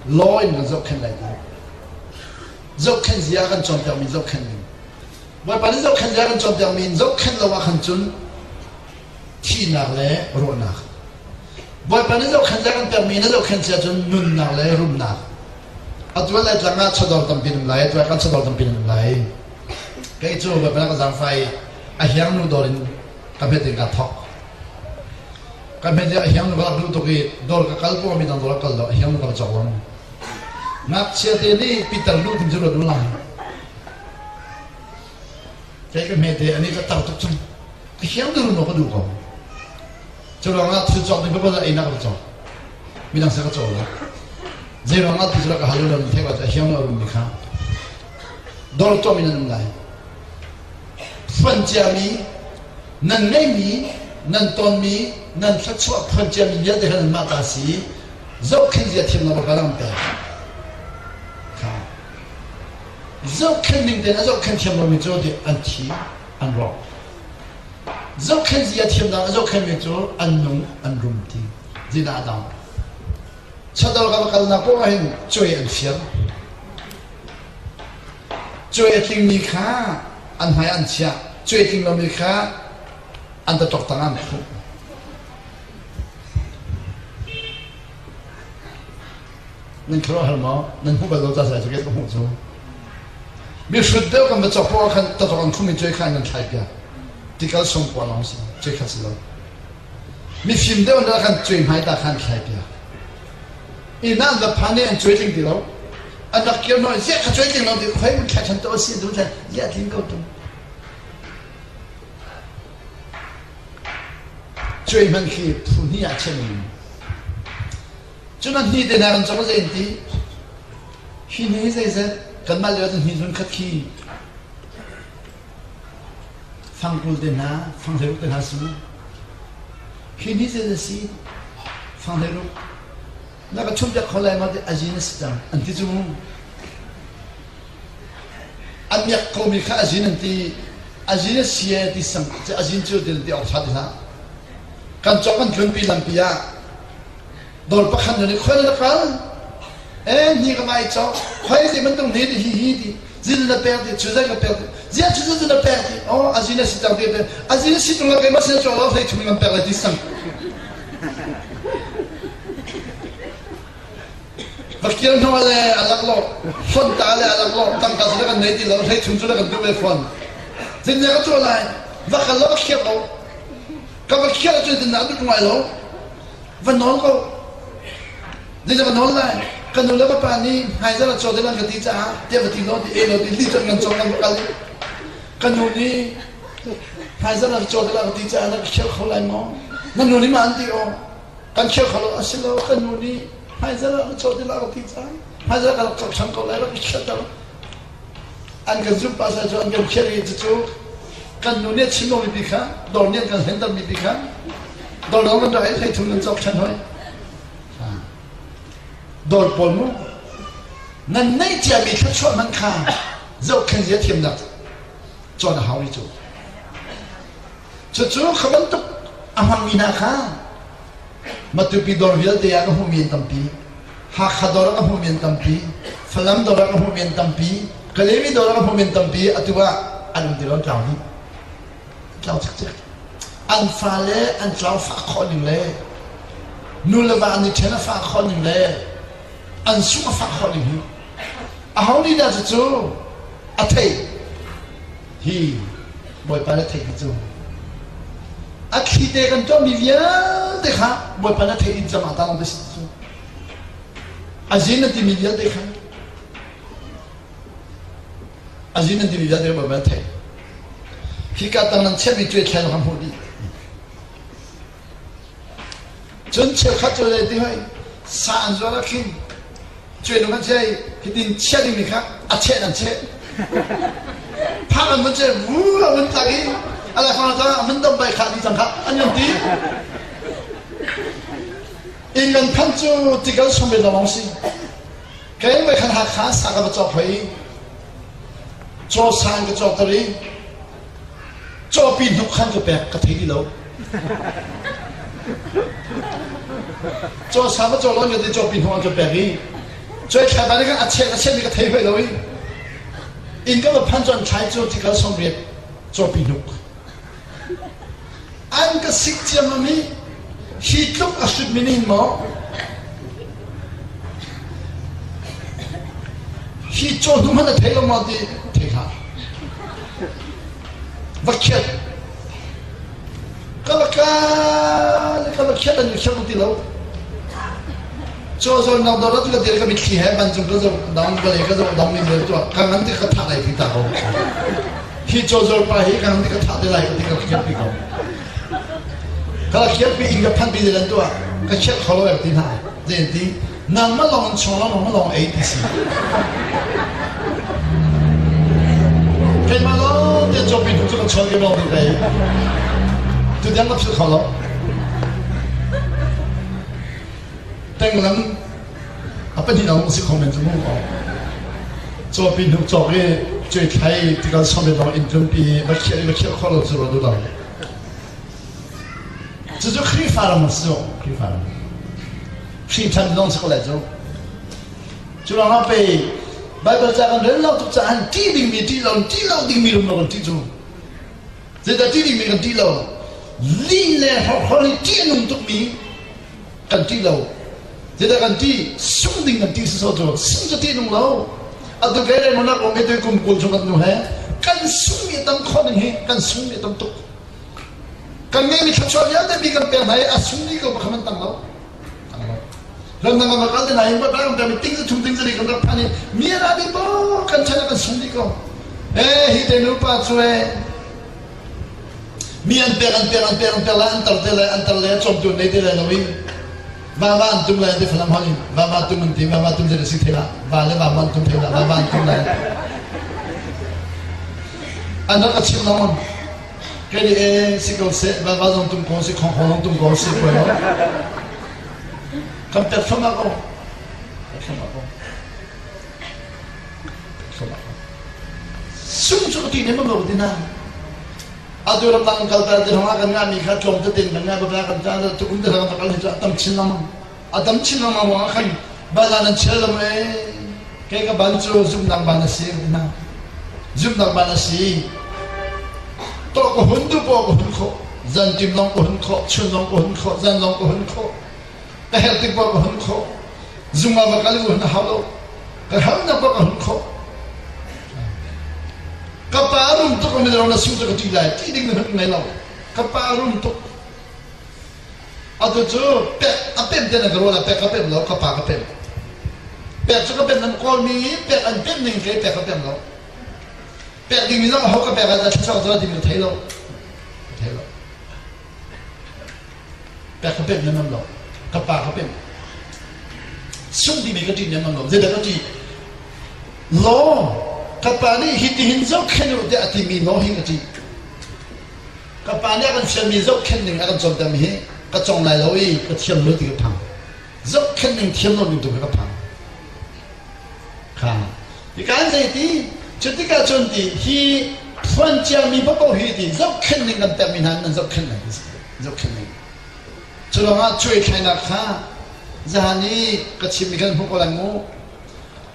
law in kan zohkhenh lai ti. Zohkhenh zia kan cawnpiakmi zohkhenh ning. Bawipa nih zohkhenh zia kan cawnpiakmi in zohkhenh lo ah khan cun thihnak le rawhnak. Bawipa nih zohkhenh zia kan pekmi na zohkhenh cia cun nunnak le rumnak. Atu lai tlang ah chawdawr tampi um lai, atu kan chawdawr tampi um lai. Kei cu Bawipa ka zaangfah i a hiang nu dawr in ka hmet in ka thok. Ka hmet i a hiang nu ka rak duh tuk i dawr ka kal poah mi dang dawr ka kal lo, a hiang nu ka va cawk long. Ngakchia te nih Peter lu tim cu ruat u lai. Kei ka hmete ani ka tar tuk cang. A hiang nu maw ka duh ko. Cu ruangah thil cawk ding paoh einak ka cawk. Midang sa ka caw lo. Zei ruangah ti cu ka hal lo thei a hiang lo rumi kha. Dawr tuahmi nan um lai. Phuan ciami nan ngeimi nan tonmi nan thluachuah phuan ciami vialte kha nanmah ta si zohkhenh zia thiam lo ka ram pek. Kha. Zohkhenh ning tein a zohkhenh thiam lomi cu an thi an rawk. Zohkhenh zia thiamnak a zohkhenhmi cu an nung an rum ti. Zeidah a dang? Chador ka va kalnak poah ah hin cuai an fiang. Cuai a tlingmi kha an hmai an chiah. Cuai tling lomi kha an taṭok tang an khuh. Nan khuaruahhar maw? Nan hmuh bal lo ca sai cu ka hmuh cu. Mihrut deuh kan va cawk poah khan tatok an khum in cuai kha an kan thlai piak. Tikal sung kua lawng si, cuai khat si lo. Mifim deuh na khan cuai hmai ta khan thlai piak. Inn ah an va phan i an cuai tling ti lo. An rak kir hnu ziah kha cuai tling lo ti khoi mun thlai than to si du thlai ziah tling ko tung. Cuai hman khi phu hnih ah chen Cun a hni te hna kan cong zei an ti. Hi hni zeizat kanmah lio ahcun hni zun khat khi fangkul te hna, fanghleiruk te hna si mu. Hi hni zeizat si fanghleiruk na ka chumpiak kho lai ma ti azin a si cang an ti cu mu. An miak komi kha azin an ti azin a si e ti sang azin cu ti ti awk ṭha ti hlah. Kan cawk kan tlunpi lampi ah Dawr pakhat na nih khoi na kal eh ni ka mai cawk khoi ti bantuk ni ti hi hi ti zin na pek ti chu zai ka pek ti zia chu zu na pek ti oh azin na si tang ti pe azin si tung la ke ma sin chaw lo hlei thum ngam pek lai ti sang Vakil hno le alak lo fon ta le alak lo tangka su kan nei ti lo hlei thum su kan tu ve fon zin ne ka chu lai vakal lo khiat lo ka va khiat chu tin na du ngai lo Va nawl ko. Zeicah va nawl lai? Ka nu le ka pa nih hmaizarh ah caw ding an ka ti caah tiah va ti law ti e law ti li cun kan caw kan va kal i ka nu nih hmaizarh ah caw ding an ka ti caah na ka khial kho lai maw? Na nu nih ma an ti aw? Kan khial kho lo a si lo ka nu nih hmaizarh ah caw ding an ka ti caah hmaizarh ka rak cawk ṭhan ko lai rak i khialter An kan zumh pah cu an kan khiah i cucu kan nu nih a chim lomi pi kha dawr nih an kan hlentermi pi kha dawr dawr kan rak i hlei thum nan cawk ṭhan hoi. Dawr pawl mu nan neih ciami thluachuah hmanh kha zohkhenh zia thiamnak cawn a hau ri cu. Cucu kha bantuk a hmangmi hna kha Matupi dawr vialte ah ka hmuhmi an tampi. Hakha dawr ah ka hmuhmi an tampi. Falam dawr ah ka hmuhmi an tampi. Kalemi dawr ah ka hmuhmi an tampi. Atu ah an um ti lo, an tlau dih. Tlau cikcek. An fale an tlau fah khawh ning le nu le va an i ṭhen a fah khawh ning le an sungh a fah khawh ning hi aho nih dah cucu a theih hi Bawipa na theih hi cu a thli te kan tuahmi vialte kha Bawipa na theih in cam ah ta long te si cu a zin na timi vialte kha a zin nan timi vialte Bawipa na theih hi ka tang nan chiahmi cuai thlai kan hmuh dih cun cheukhat cu le ti hoi sa an zuar ah khin Cuai kan cheh hitin chiah dingmi kha a cheh nan cheh. Phak an vun cheh vu a vun tlak i a lai fang cang a vun dom bai kha di cang kha an kan ti. Inn kan phanh cu tikal som ve lawng si. Kei voi khan Hakha sa ka va cawk hoi i caw sa in ka cawk tar i cawpi hnuk khan ka pek ka thei ti lo. Caw sa va caw lawn ka ti cawpi hnuk an ka pek i cuai thlai ba nih a cheh a cheh mi ka thei hoi lo i inn ka va phan cu an thlai cu tikal 80 cawpi hnuk an ka sik ciammam i hi tluk a hrut mi nih maw hi caw hnu hmanh a thei lo maw ti thei hlah va khiat ka va ka va khiat an khiat ti lo caw zawn nang dor tu ka dir ka mitthli he vancung ka zoh dang ka le ka zoh dang mi zel tu ka ngan ti ka thah lai ti ta ko hi caw zawl pa hi ka ngan ti ka thah te lai ka ti ka khiat pi ko ka khiat pi in ka phan pi lan tu ka khiat kho lo ti hna zen ti nangmah lawng in chung lawng lawng ei ti si keimah lawng te cawpi tu cu ka chawn ke lawng tu kai tu tiang ka philh kho lo tenglam a pahnih lawng si kho men cu mu cawpi hnuk cawk i cuai thlai tikal som lawng in tlunpi va khiah va khiah kho lo cu ro du lo Cucu Khrihfa ram a si cu. Khrihfa ram. Hri ṭhan zong si ko lai cu. Cu ruangah pei Baibal ca kan rel lo tuk caah ṭih dingmi ṭih lo, ṭih lo dingmi rum lo kan ṭih cu. Zeidah ṭih dingmi kan ṭih lo? Lih le hrokhrawl hi ṭih a nung tukmi kan ṭih lo. Zeidah kan ṭih? Sung ding kan ṭih sawsawh cu. Sung cu ṭih nung lo. Atu kei le monak kong hi kum 20 chung kan nu he kan sungmi a tam khawh ning hi kan sungmi a tam tuk. Kan ngeihmi thluachuah vialte mi kan pek hna i a sung dih ko pakhat hmanh tang lo. Tang lo. Ramdang ah kal te hna in ram kan ting thum ting zari kan rak phan i mi a ra dih bo kan chan ah kan sung dih ko. Eh hi te nupa cu eh mi an pek an pek an pek an pek lai an tar te lai an tar lai cawmtu an nei te lai lo i va va an tum lai ti falam hon in va va tum an ti va va tum zai si thei la va le va man tum thei la va va an tum lai an rak a chim lengmang Kei nih ee si ko seh, va zong tum ko si, khong khong zong tum ko si puai lo. Kan pek thluahmah ko. Pek thluahmah ko. Pek thluahmah ko. Sung cu ka ti nem lo ti na. Atu ram dang kal ta ti hong ah kan ngah mi kha tlawm tein kan ngah ba kan ta tu kum te kan kal hi cu a tam chin lengmang. A tam chin lengmang ruangah khan bala nan chial lo ee. Kei ka ban cu zumnak ban a si ti hna. Zumnak ban a si. Tawh ka hun tu paw ka hun khawh. Zan tim lawng ka hun khawh, chun lawng ka hun khawh, zan lawng ka hun khawh. Ka herh tik paw ka hun khawh. Zung ah va kal hun a hau lo. Ka harnak paw ka hun khawh. Ka pa rum tuk mi na su cu ka ṭih lai. Ṭih ding na hun ngei lo. Ka pa rum tuk. Atu cu pek a pem te na ka ruah pek ka pem lo ka pa ka pem. Pek cu ka pem nan kawlmi i pek an pem ning ke pek ka pem lo. Pek dingmi zong ho ka pek ah thluachuak cu ding ka thei lo. Ka thei lo. Pek ka pem nan lo. Ka pa ka pem. Sung dingmi ka ṭih nan lo. Zeidah ka ṭih? Law ka pa nih hitihin zohkhenh u tiah a timi law hi ka ṭih. Ka pa nih a kan fialmi zohkhenh ning a kan cawntermi hi ka cawng lai lo i ka thiam lo ti ka phang. Zohkhenh ning thiam lo ning tu ka phang. Kha. Hi kan zei ti? Cu tikah cun ti hi Phuan ciami paoh hi ti zohkhenh ning kan pekmi hna nan zohkhenh lai ti zohkhenh ning. Cu ruangah cuai thlainak kha zahan i ka chimmi kan hmuh ko lai mu.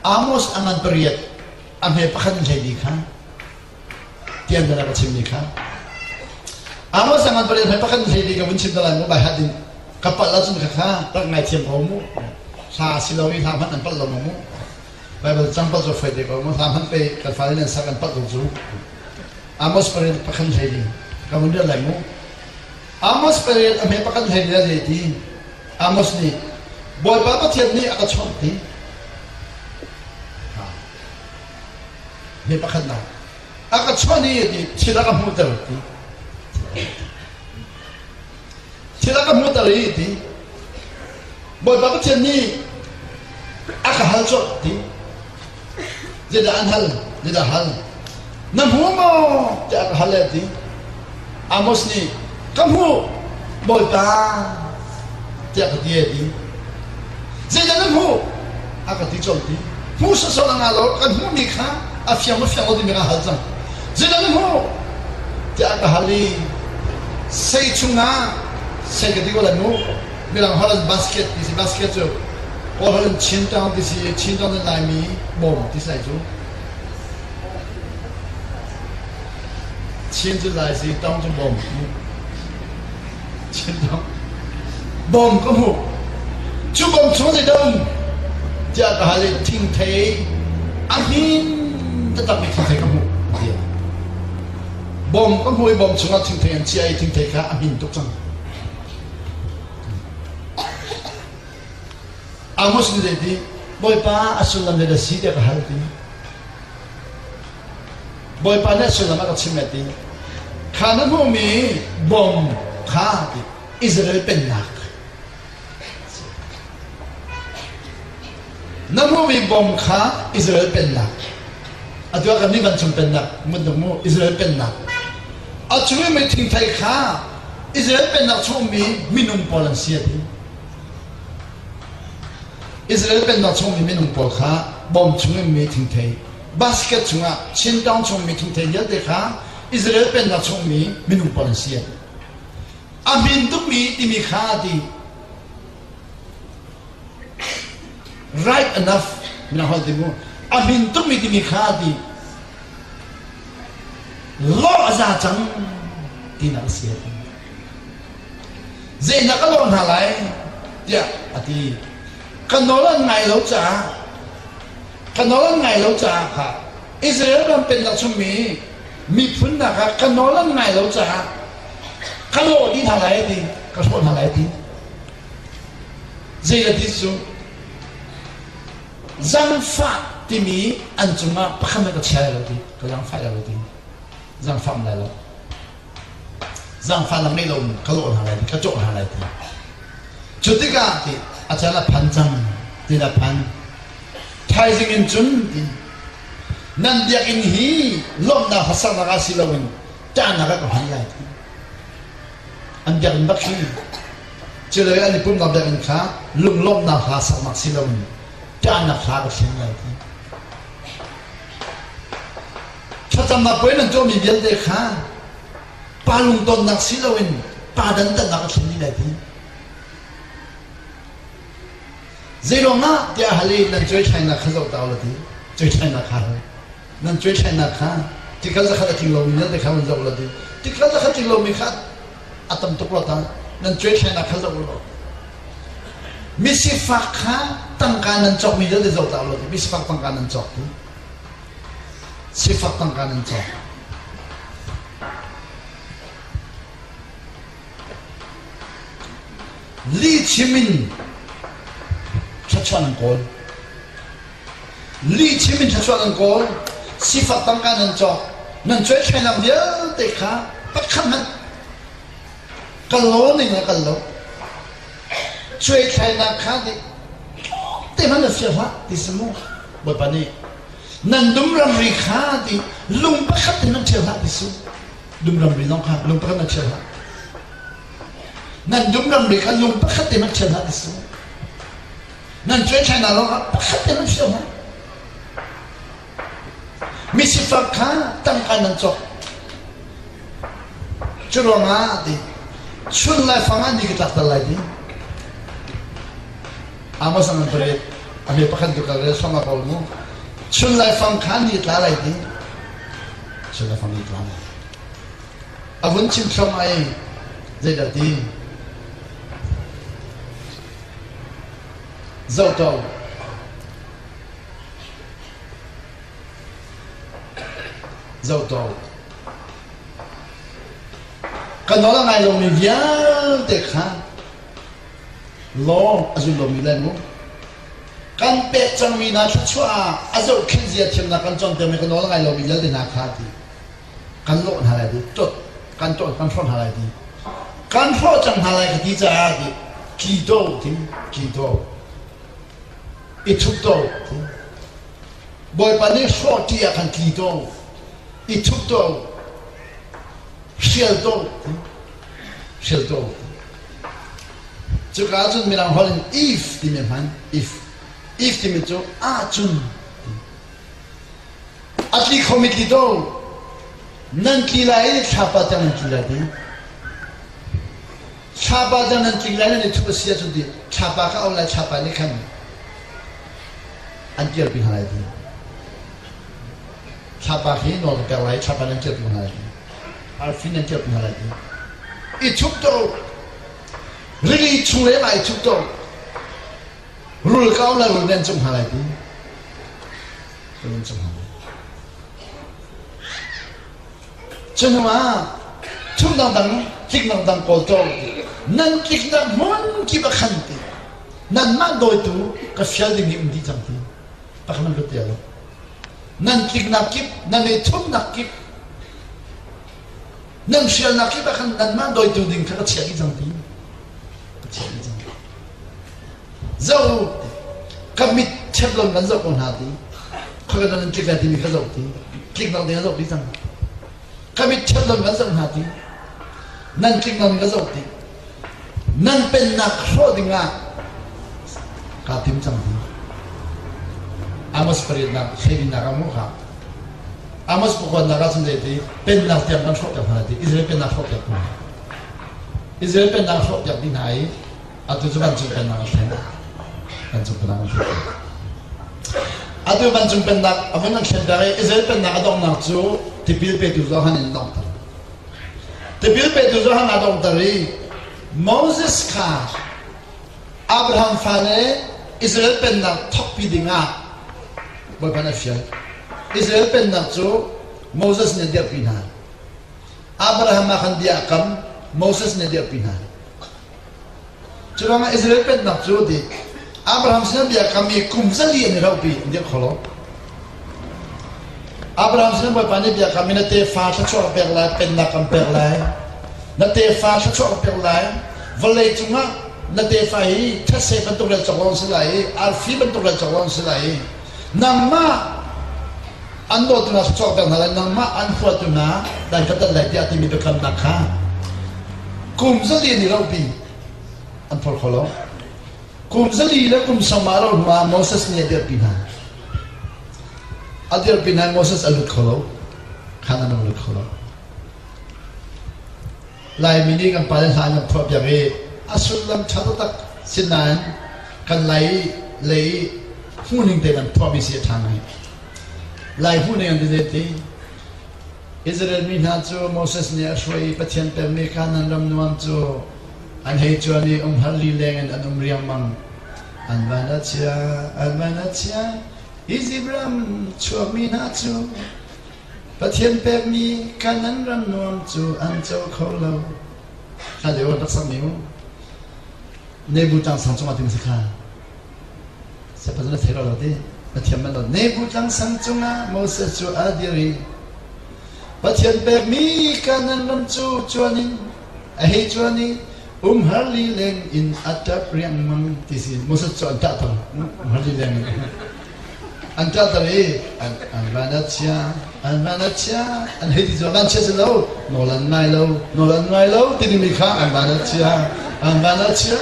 Amos a ngan pariat a hme pakhat in hlei kha tian dana ka chimmi kha Amos a ngan pariat hme pakhat in hlei ka vun chim ta lai mu bai hat in ka palh ahcun kha kha rak ngaithiam ko mu hla si lo i hla hmanh an palh lo mu Baibal cang palh cu foi te ko mu hla hmanh pe kan fale nan sak an palh ko cu Amos pariat pakhat hlei ka vun rial lai mu Amos pariat a hme pakhat hlei li a zei ti Amos nih Bawipa Pathian nih a ka chawnh ti hme pakhatnak a ka chawnh i ti thil a ka hmuhter ti thil a ka hmuhter i ti Bawipa Pathian nih a ka hal colh ti zeidah an hal zeidah hal na hmu maw tiah a ka hal e ti Amos nih ka hmuh Bawipa tiah ka ti e ti zeidah na hmuh a ka ti colh ti hmuh sawsawh na ngah lo kan hmuhmi kha a fiang maw fiang lo timi ka hal cang zeidah na hmuh tiah a ka hal i sei chungah sei ka ti ko lai mu Mirang holh in basket ti si basket cu Kawl holh in Chintown ti si i Chintown in Laimi bawm ti si lai cu Chin cu Lai si tong cu bawm Chintown bawm ka hmuh cu bawm chung zeidah um tiah ka hal i thingthei a hmin taktakmi thingthei ka hmuh tiah bawm ka hmuh i bawm chungah thingthei an chiah i thingthei kha a hmin tuk cang Amos nih zeiti Bawipa a sullam le si tiah ka hal ti. Bawipa nih a sullam a ka chim ti. Kha na hmuhmi bom kha ti Israel pennak. Na hmuhmi bom kha Israel pennak. Atu ah kan nih vancung pennak mun mu Israel pennak. A cung i thingthei kha Israel pennak chung ummi minung pawl an si a ti. Israel pennak chung ummi minung pawl kha bom chung ummi thingthei basket chungah chintong chung ummi thingthei vialte kha Israel pennak chung ummi minung pawl an si a ti. A hmin tukmi timi kha a ti. Right enough mina hol ti mu a hmin tukmi timi kha a ti. Lawh a za cang tinak a si a ti. Zeinak a lawh hna lai tiah a ti. Ka nawl an ngai lo caah ka nawl an ngai lo caah kha Israel ram pennak chungmi miphun hna kha ka nawl an ngai lo caah ka lawh dih hna lai a ti ka hrawh hna lai a ti. Zei a ti cu Zangfah timi an cungah pakhat na ka chia lai lo ti ka zangfah lai lo ti zangfah lai lo zangfah nak ngei lo ka lawh hna lai ti ka cawh hna lai ti cu tikah ti a caan a phan cang ti na phan thaizing in cun ti nan biakinn hi lawmhnak hlasaknak ah si loin ṭahnak ah ka hman lai ti an biakinn bak hi Culei an i pumhnak biakinn kha lunglawmhnak hla saknak si loin ṭahnak hla ka thlen lai ti. Thlacamnak puai nan tuahmi vialte kha pa lungtonnak si loin pa dantatnak a thlen dih lai ti. Zeiruangah tiah hal i nan cuaithlainak kha zoh ta u la ti. Cuaithlainak kha hal. Nan cuaithlainak kha tikal zakhat a tling lomi vialte kha van zoh la ti. Tikal zakhat tling lomi kha a tam tuk lo ta nan cuaithlainak kha zoh law misifak kha tangka nan cawkmi vialte zoh ta law misifak tangka nan cawk tu sifak tangka nan cawk li chim in thluachuah nan kawl li chim in thluachuah nan kawl sifak tangka nan cawk nan cuaithlainak vialte kha pakhat hmanh kal lo ning a kal lo cuaithlainak kha nih te hmanh na fia hlah ti si mu bawipa nih nan dum ramri kha ti lung pakhat in nan ṭhial hlah ti si dum ramri zong kha lung pakhat nan ṭhial hlah nan dum ramri kha lung pakhat in nan ṭhial hlah ti si Nan cuaithlainak lawngah pakhat te nan hrial hna. Misifak kha tangka nan cawk. Cu ruangah ti chun laifang ah ni ka tlakter lai ti. Amos an pariat a hme pakhat tu kal rel hram ah ko mu. Chun laifang kha ni tla lai ti. Chun laifang ni tla lai. A vun chim thluam ai zeidah ti? Zoh to. Zoh to. Ka nawl a ngai lomi vialte kha law a zul lomi le mu kan pek cangmi hna thluachuah ah a zohkhenh zia thiamnak kan cawntermi ka nawl a ngai lomi vialte hna kha ti kan lawh hna lai ti tot kan tot kan hrawh hna lai ti kan hrawh cang hna lai ka ti caah ti tli to ti tli to i thup to ti Bawipa nih hrawh ṭih ah khan tli to i thup to hrial to hrial to cuka ah cun mirang holh in if timi hman if if timi cu ahcun a tli khomi tli to nan tli lai i thlapa tiang nan tli lai ti thlapa tiang nan tling lai nan i thup a si ahcun ti thlapa ka au lai thlapa nih khan an kirpi hna lai ti thlapa khi nawl ka pek lai thlapa nan kirpi hna lai ti arfi nan kirpi hna lai ti i thup to rili chung le i thup to rul ka lai rul nan cung hna lai ti rul nan cung hna lai cu hnu ah thum dangdang tlik dangdang kawl to nan tliknak hmun kip a khan ti nanmah dawitu ka fial ding hi um dih cang ti pakhat nan ka tia lo nan tliknak kip nan i thumnak kip nan hrialnak kip ah khan nanmah dawitu ding kha ka chiah dih cang ti ka chiah dih cang zo ka mit chep lon kan zoh ko hna ti khoi ka nan tlik lai timi ka zoh ti tliknak ding a zoh dih cang ka mit chep lon kan zoh hna ti nan tliknak ka zoh ti Nan pennak hrawh dingah kaa tim cang ti. Amos pariatnak hleirinak ah maw kha Amos pakuatnak ah cun zeiti pennak tiang kan hrawhpiak hna ti Israel pennak hrawhpiak hna. Israel pennak hrawhpiak dih hna i atu cu vancung pennak a thlen. Vancung pennak an thlen. Atu vancung pennak a vun an thlen i Israel pennak a donghnak cu tipil petu Johan in donghter. Tipil petu Johan aa donghter i Moses kha Abraham fale Israel pennak thawkpi dingah Bawipa nih a fial. Israel pennak cu Moses nih a dirhpi hna. Abraham ah khan bia a kam, Moses nih a dirhpi hna. Cu ruangah Israel pennak cu ti Abraham sinah bia kam i kum zali an i rauhpi an dirh kho lo. Abraham sinah Bawipa nih bia kam i na tefa thluachuah ka pek lai, pennak kan pek lai. Na tefa thluachuah ka pek lai. Vawlei cungah na tefa hi thetse bantuk rel cawk lo an si lai i arfi bantuk rel cawk lo an si lai i nangmah an dawtu hna thluachuah ka pek hna lai, nangmah an huatu hna dan ka tat lai tiah timi biakamnak kha kum zali an i rohpi an phor kho lo. Kum zali le kum sawm ah ro hnu ah Moses nih a dirhpi hna. A dirhpi hna Moses a lut kho lo. Khan an lut kho lo. Laimi nih kan pale hla an kan phuah piak i a sullam ṭha taktak sinain kan Lai lei hmuhning tein an phuahmi si a ṭha ngai. Lai hmuhning an ti zeiti? Israel mi hna cu Moses nih a hruai i Pathian pekmi Kanaan ram nuam cu an hei cuan i umhar lileng in an um riangmang. An van a chia, an van a chia. Izipt ram chuakmi hna cu Pathian pekmi Kanaan ram nuam cu an co kho lo. Kha lio rak sakmi mu. Nebu tlang sang cungah ti si kha. Siapa na thei lo ti. Na thiam man lo. Nebu tlang sang cungah Moses cu a dir i Pathian pekmi Kanaan ram cu cuan in a hei cuan i umhar lileng in a ṭap riangmang ti si Moses cu an ṭahter umhar lileng in an ṭahter i an van a chia an van a chia an hei ti cu van chia si lo nawl an ngai lo nawl an ngai lo ti dingmi kha an van a chia an van a chia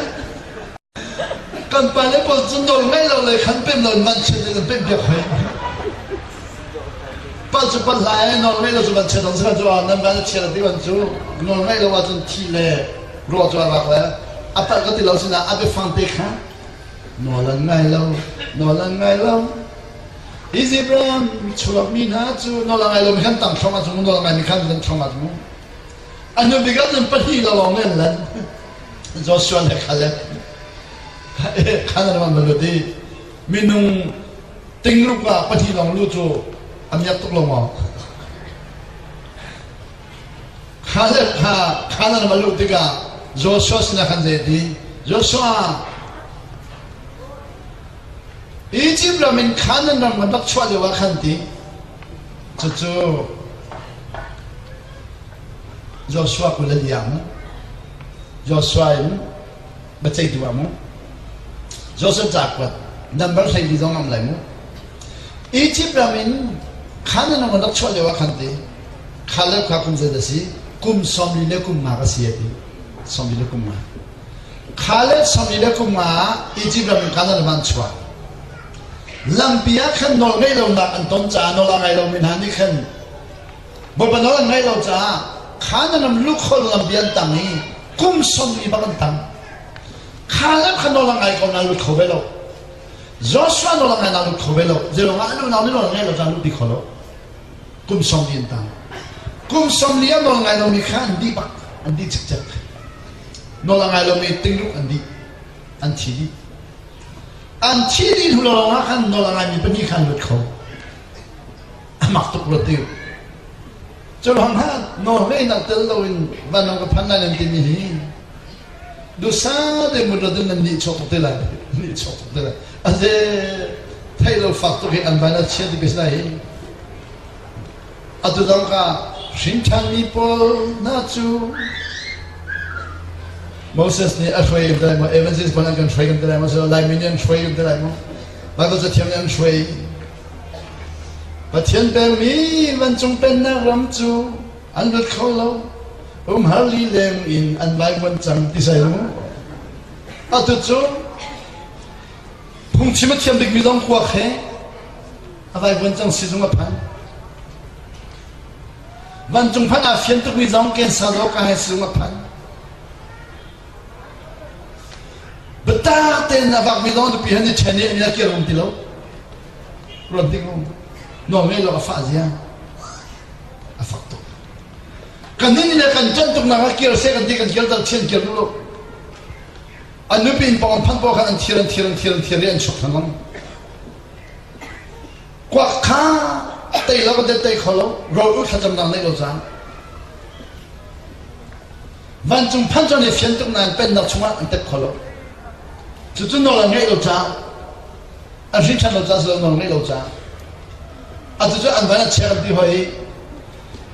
Kan pale pawl cu nawl ngaih lo le khan pem lo in vanchiat in an pemh piak hoi. Pal cu pal hlah ee, nawl ngeih lo cu van chiat ang sihmanh cu nan van a chiat a ti ban cu nawl ngeih lo ahcun thih le ruah cu a rak le a palh ka ti lo sinah a biafang te kha nawl an ngai lo, nawl an ngai lo. Izipt ram chuakmi hna cu nawl a ngai lomi khan tang thlong ahcun nawl a ngaimi khan kan thlong ahcun mu. A hnu bik ah cun pahnih lo lawng an lan. Joshua le Caleb khan an van lut i minung tingruk ah pahnih lawng lu cu a miak tuk lo maw? Caleb kha Canaan ram a luh tikah Joshua sinah khan zei a ti? Joshua, Egypt ram in Canaan ram kan rak chuah lio ah khan ti cucu Joshua kul a liang. Joshua in biaceihtu ah mu. Joseph ca kuat number 14 zong am lai mu. Egypt ram in Canaan ram rak chuah lio ah khan ti Caleb kha kum zeizat a si? Kum 40 le kum nga ka si a ti. 40 le kum nga. Caleb 40 le kum nga ah Egypt ram in Canaan ram an chuak. Lampi ah khan nawl ngeih lonak an ton caah nawl a ngai lomi hna nih khan Bawipa nawl an ngaih lo caah Canaan ram lukhol lampi an tang i kum 40 bak an tang. Caleb kha nawl a ngai ko na lut kho ve lo. Joshua nawl a ngai na lut kho ve lo. Zeiruangah an unau nih nawl a ngeih lo caah luhpi kho lo. Kum 40 an tang. Kum 40 a nawl ngai lomi kha an dih bak. An dih cikcek. Nawl a ngai lomi tingruk an dih. An thi dih. An thi dih hnu lawng ah khan nawl a ngaimi pahnih kha an lut kho. A mak tuk rua ti. Cu ruang ah nawlngeihnak tel loin vanlawng ka phan lai nan timi hi dusa te mut lo nan nih chuak tuk te lai. Nih chuak tuk te lai. A ze theih lo fak tuk hi an van a chia ti bes lai hi. Atu zong ka hrin ṭhanmi pawl hna cu Moses nih a hruai kan ti lai maw Evangelist pawl an kan hruai kan ti lai maw Laimi nih an hruai kan ti lai maw Bible cathiang nih an hruai. Pathian pekmi vancung pennak ram cu an lut kho lo. Umhar lileng in an vaivuan cang ti sai mu. Atu cu phungchim a thiam bikmi zong kuak he a vaivuan cang sizung a phan. Vancung phan aa fian tukmi zong cancer zaw ka he sizung a phan. Biatak tein a vakmi zong nupi han i ṭhen i an i kir um ti lo. Ruat ding um. Nawl ngei lo a fah zia. A fak tuk. Kan nih le kan ṭan tuknak ah kir seh kan ti kan kir dal thian kir duh lo. An nupi in pong an phanh paoh khan an thir an thir an thir an thir i an chuk than lang. Kuak kha tei lo kan tei kho lo. Rawl ul thlacamnak neih lo caan. Vancung phan cu an i fian tuk nain pennak chungah an tep kho lo. Cucu nawl an ngeih lo caah an hrin ṭhan lo caah si lo nawl ngeih lo caah atu cu an van a chia kan ti hoi i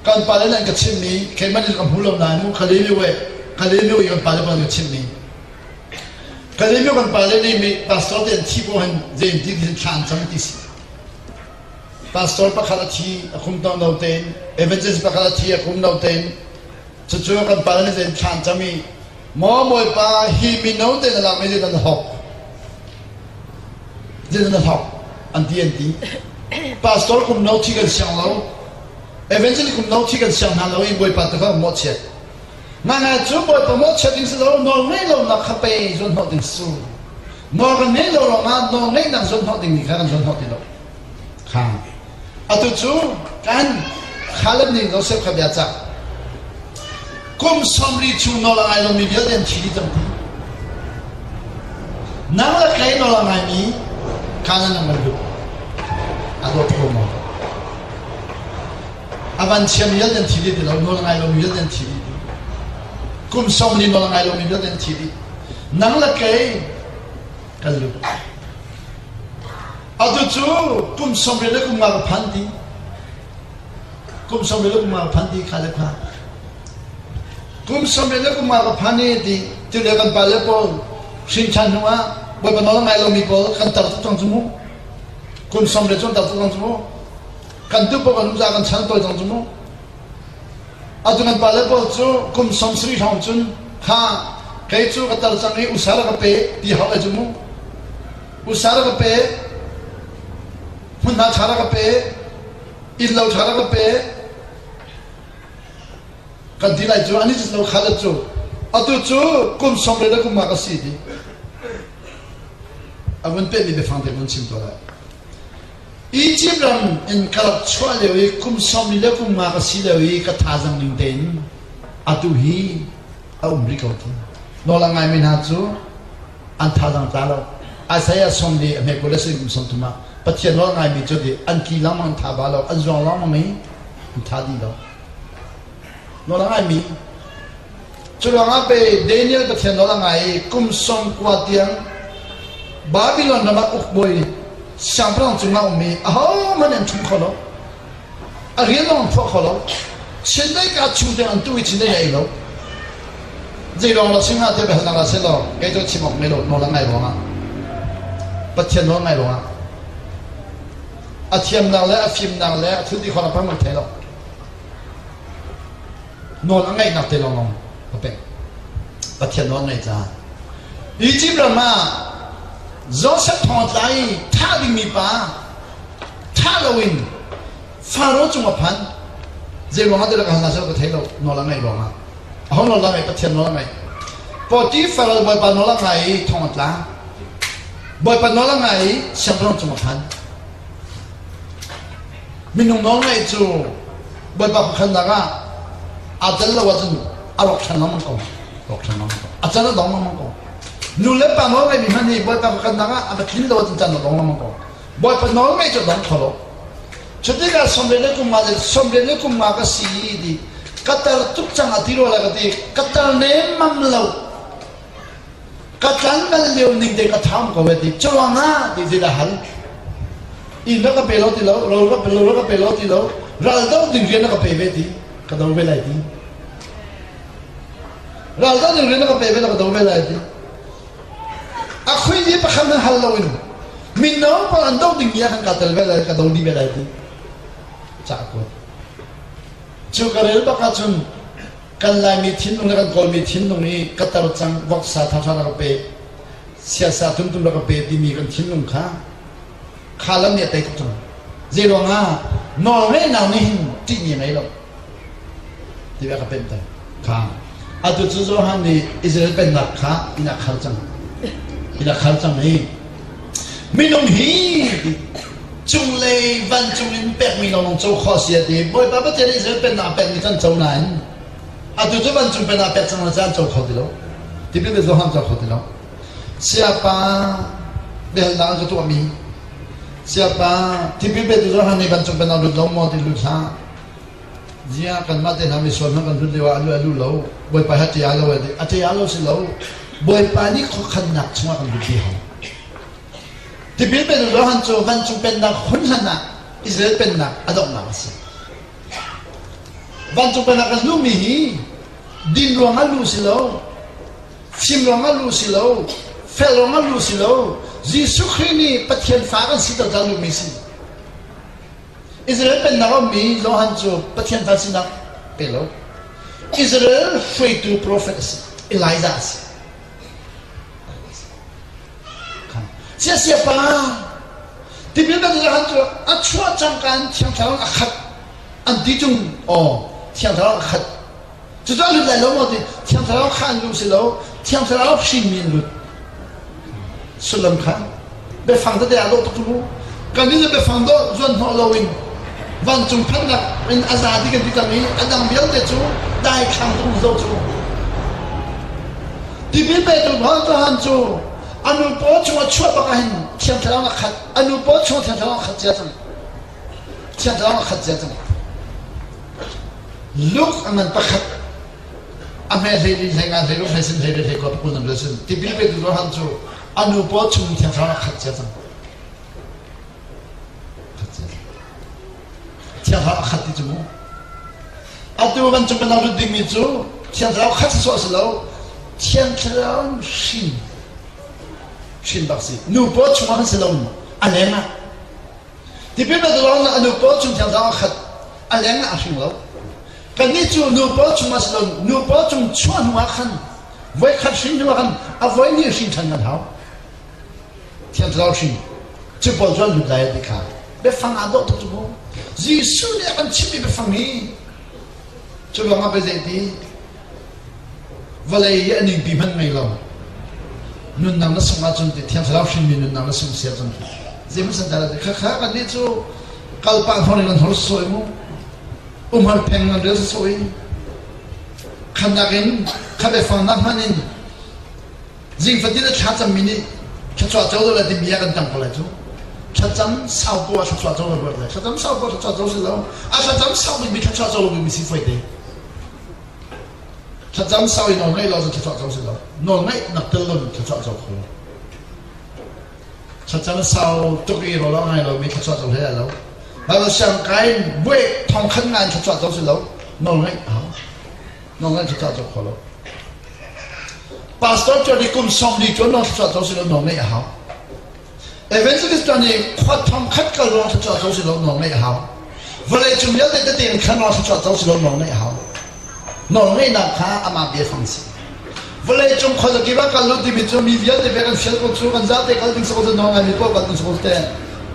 kan pale nih an ka chimhmi keimah nih ka hmu lo nain mu Kalemiu eh Kalemiu i kan pale pawl an ka chimhmi Kalemiu kan pale nih mi pastor te an thi ko hin zei ti hin thla an cam ti si pastor pakhat a thi a kum tong lo tein evangelist pakhat a thi a kum lo tein Cucu kan pa nih zein thla an cam i maw Bawipa hi mino te na lakmi zeidah na hlawk zeidah na hlawk an ti an ti pastor kum no thi kan siang lo evangelist kum no thi kan siang hna lo i Bawipa tu kha mawhchiat ngai cu Bawipa mawhchiat ding si lo nawl ngeih lo nak kha pe zuan hnawh ding su nawl kan ngeih lo ruangah nawl ngeihnak zuan hnawh ding mi kha kan zuan hnawh ti lo Kha. Atu cu kan Caleb nih Joseph kha bia cah. Kum 40 chung nawl a ngai lomi vialte an thi dih cang ti. Nang le kei nawl a ngaimi Canaan ram kan lut. A dawt ko maw? A van chiami vialte an thi dih ti lo, nawl a ngai lomi vialte an thi dih ti. Kum 40 nawl a ngai lomi vialte an thi dih. Nang le kei kan lut. Atu cu kum 80 le kum nga ka phan ti. Kum 80 le kum nga ka phan ti kha le kha. Kum 80 le kum nga ka phan i ti ti le kan pale pawl hrin ṭhan hnu ah Bawipa nawl ngai lomi pawl kan tar tuk cang cu mu. Kum 80 cu an tar tuk cang cu mu. Kan tu pawl kan um kan chan tawi cang cu mu. Atu kan pale pawl cu kum 70 hrawng cun kha kei cu ka tar cang i usa ka pe ti hau lai cu mu. Usa ka pe, hmunhma ṭha ka pe. Inn lo ṭha rak ka pe. Kan ti lai cu ani cu lo kha cu atu cu kum som le kum nga ka si ti. A vun pehmi biafang te vun chim to lai. Egypt ram in ka rak chuah lio i kum som le kum nga ka si lio i ka thazang ning tein atu hi a um rih ko ti. Nawl a ngaimi hna cu an thazang tla lo. Isaiah som li a hme kul le si kum som thum ah Pathian nawl ngaimi cu ti an tli lengmang an tha ba lo an zuang lengmang i an tha dih lo. Nawl a ngaimi cu ruangah pe Daniel Pathian nawl a ngai i kum som kua tiang Babylon ram ah ukbawi siangpahrang cungah um i ahohmanh an ṭhum kho lo. A rian zong an phuah kho lo. Chindeih ka chung tiang an tu i chindeih a ei lo. Zei ruang lo si hnga tiah biahalnak la seh law kei cu chim awk ngei lo nawl a ngai ruangah Pathian nawl ngai ruangah a thiamnak le a fimnak le a thil ti khawhnak pang thei lo nawl a ngaihnak te lawng a pek Pathian nawl ngaih caah Egypt ram ah Joseph thong a tla i thah dingmi pa thah loin Faro cung a phan. Zei ruangah dah ka hal hna ka thei lo. Nawl a ngaih ruangah. Aho nawl a ngaih? Pathian nawl a ngaih. Potifar Bawipa nawl a ngai i thong a tla. Bawipa nawl a ngai i siangpahrang cung a phan. Minung nawl ngaih cu Bawipa khuakhannak ah aa tel lo ahcun a rawk ṭhan lengmang ko. Rawk ṭhan lengmang ko. A can a dong lengmang ko. Nu le pa nawl ngaihmi hmanh hi Bawipa khuakhannak ah a va tlin lo ahcun can a dong lengmang ko. Bawipa nawl ngaih cu dong kho lo. Cutikah sawmriat le kum nga le sawmriat le kum nga ka si ti ka tar tuk cang a ti rua lai ka ti ka tar nemmam lo ka tlan lio ning te ka tham ko ve ti curuangah ti zeidah hal inn ka pe lo ti lo ro ka pe lo ka pe lo ti lo ral do ding rian ka pe ve ti ka do ve lai ti ral do ding rian ka pe ve ka do ve lai ti A khuini pakhat nan hal loin mino pawl an do dingmi ah khan kaa tel ve lai, ka do dih ve lai ti ca kuat. Cu ka rel bak ahcun kan Laimi thinlung le kan Kawlmi thinlung i ka tar cang voksa thatha na ka pe, siasa tumtum na ka pe timi kan thinlung kha kha lam nih a tei tuk cang. Zei ruangah nawlngeihnak nih hin ṭihmi a ngei lo. Ti a ka pemter. Kha atu cu Johan nih Israel pennak kha inn a khar cang. Inn a khar cang i minung hi cunglei vancung in pekmi lawnglawng co khawh si a ti. Bawipa Pathian nih Israel pennak a pekmi kan co nain atu cu vancung pennak a pek cang caan co kho ti lo. Tipil pe Johan co kho ti lo. Siapa biahalnak an ka tuahmi Siapa tipil petu Johan nih vancung pennak lut lo maw ti lut hlah. Ziah kanmah te hna misual hna kan hlut lio ah a lu a lu lo. Bawipa hi a ṭia lo a ti. A ṭia lo si lo. Bawipa nih khuakhannak chungah kan lut hau. Tipil petu Johan cu vancung pennak hun hlan ah Israel pennak a donghnak a si. Vancung pennak kan luhmi hi din ruangah luh si lo, fim ruangah luh si lo, fel ruangah luh si lo, Jesuh Khrih nih Pathian fa kan siter ca luhmi si. Israel pennak a ummi Johan cu Pathian fa sinak pe lo. Israel hruaitu profet a si. Elijah a si. Siasia pa tipil ban Johan cu a chuah cangka in Thiang Thlarau a khat an ti tung aw Thiang Thlarau a khat Cucu a lut lai lo maw ti Thiang Thlarau kha an luh si lo Thiang Thlarau hrinmi an lut. Sullam kha biafang tete aa dawh tuk cu mu. Kan nih biafang dawh zuan hnawh loin vancung phannak in a za ti kan ti cang i a dang vialte cu daithlang tuk zo cu. Tipil petu Johan cu a nu paw chung a chuah bak ahhin Thiang Thlarau a khat. A nu paw chung Thiang Thlarau a khat cia cang. Thiang Thlarau a khat cia cang. Luke a ngan pakhat a hme hlei li hlei nga hlei ruk hlei sin hlei hlei kua pakul nam sin tipil petu Johan cu a nu paw chung Thiang Thlarau a khat cia cang. Khat cia cang. Thiang Thlarau a khat ti cu mu. Atu vancung kan lut dingmi cu Thiang Thlarau khat sawh si lo Thiang Thlarau hrin hrin bak si nu paw chungah kan si lo a leng ah Tipil na lawng a nu paw chung thiang a khat a leng ah a hring lo. Kannih cu nu paw chung ah si lo nu paw chung chuah hnu ah khan voi khat hrin hnu ah khan a voi hnih hrin ṭhan kan hau. Thiang Thlarau hrin cu pawl cu an lut lai ti kha. Biafang aa dawh tuk cu mu. Jesuh nih a kan chimhmi biafang hi cu ruangah pei zeiti vawlei hi a ningpi hmanh ngei lo. Nunnak na sungh ahcun ti Thiang Thlarau hrinmi nunnak na sungh si ahcun zeihmanh san dah kha kha kan nih cu kalpah hor in kan hor sawi mu. Umhar pheng nan rel sawi. Khannak in kha biafang nak hman in Zing fatin a thlacammi nih thluachuah co lo le timi ah kan tang ko lai cu. Thlacam sau ko ah thluachuah co lo ruat lai. Thlacam sau ko thluachuah co si lo. A thlacam sau bikmi thluachuah co lo bikmi si foi te. Thlacam sau i nawl ngaih lo cu thluachuah co si lo. Nawl ngaih nak tel lo thluachuah co kho lo. Thlacam sau tuk i rawl a ngai lomi thluachuah co hlei lo. Baibal siang kai in buai thong khan ngai thluachuah co si lo. Nawl ngaih a hau. Nawl ngaih thluachuah co kho lo. Pastor cu nih kum 40 cu nawl thluachuah co si lo nawl ngeih a hau. Evangelist cu nih khua thong khat kal ruang thluachuah co si lo nawl ngeih a hau. Vawlei cung vialte tete in khan nawl thluachuah co si lo nawl ngeih a hau. Nawl ngeihnak kha amah biafang si. Vawlei cung khuazakip ah kal lu timi cu mi vialte ve kan fial ko cu kan zate kal ding si ko cu nawl ngaimi paoh kal ding si ko te.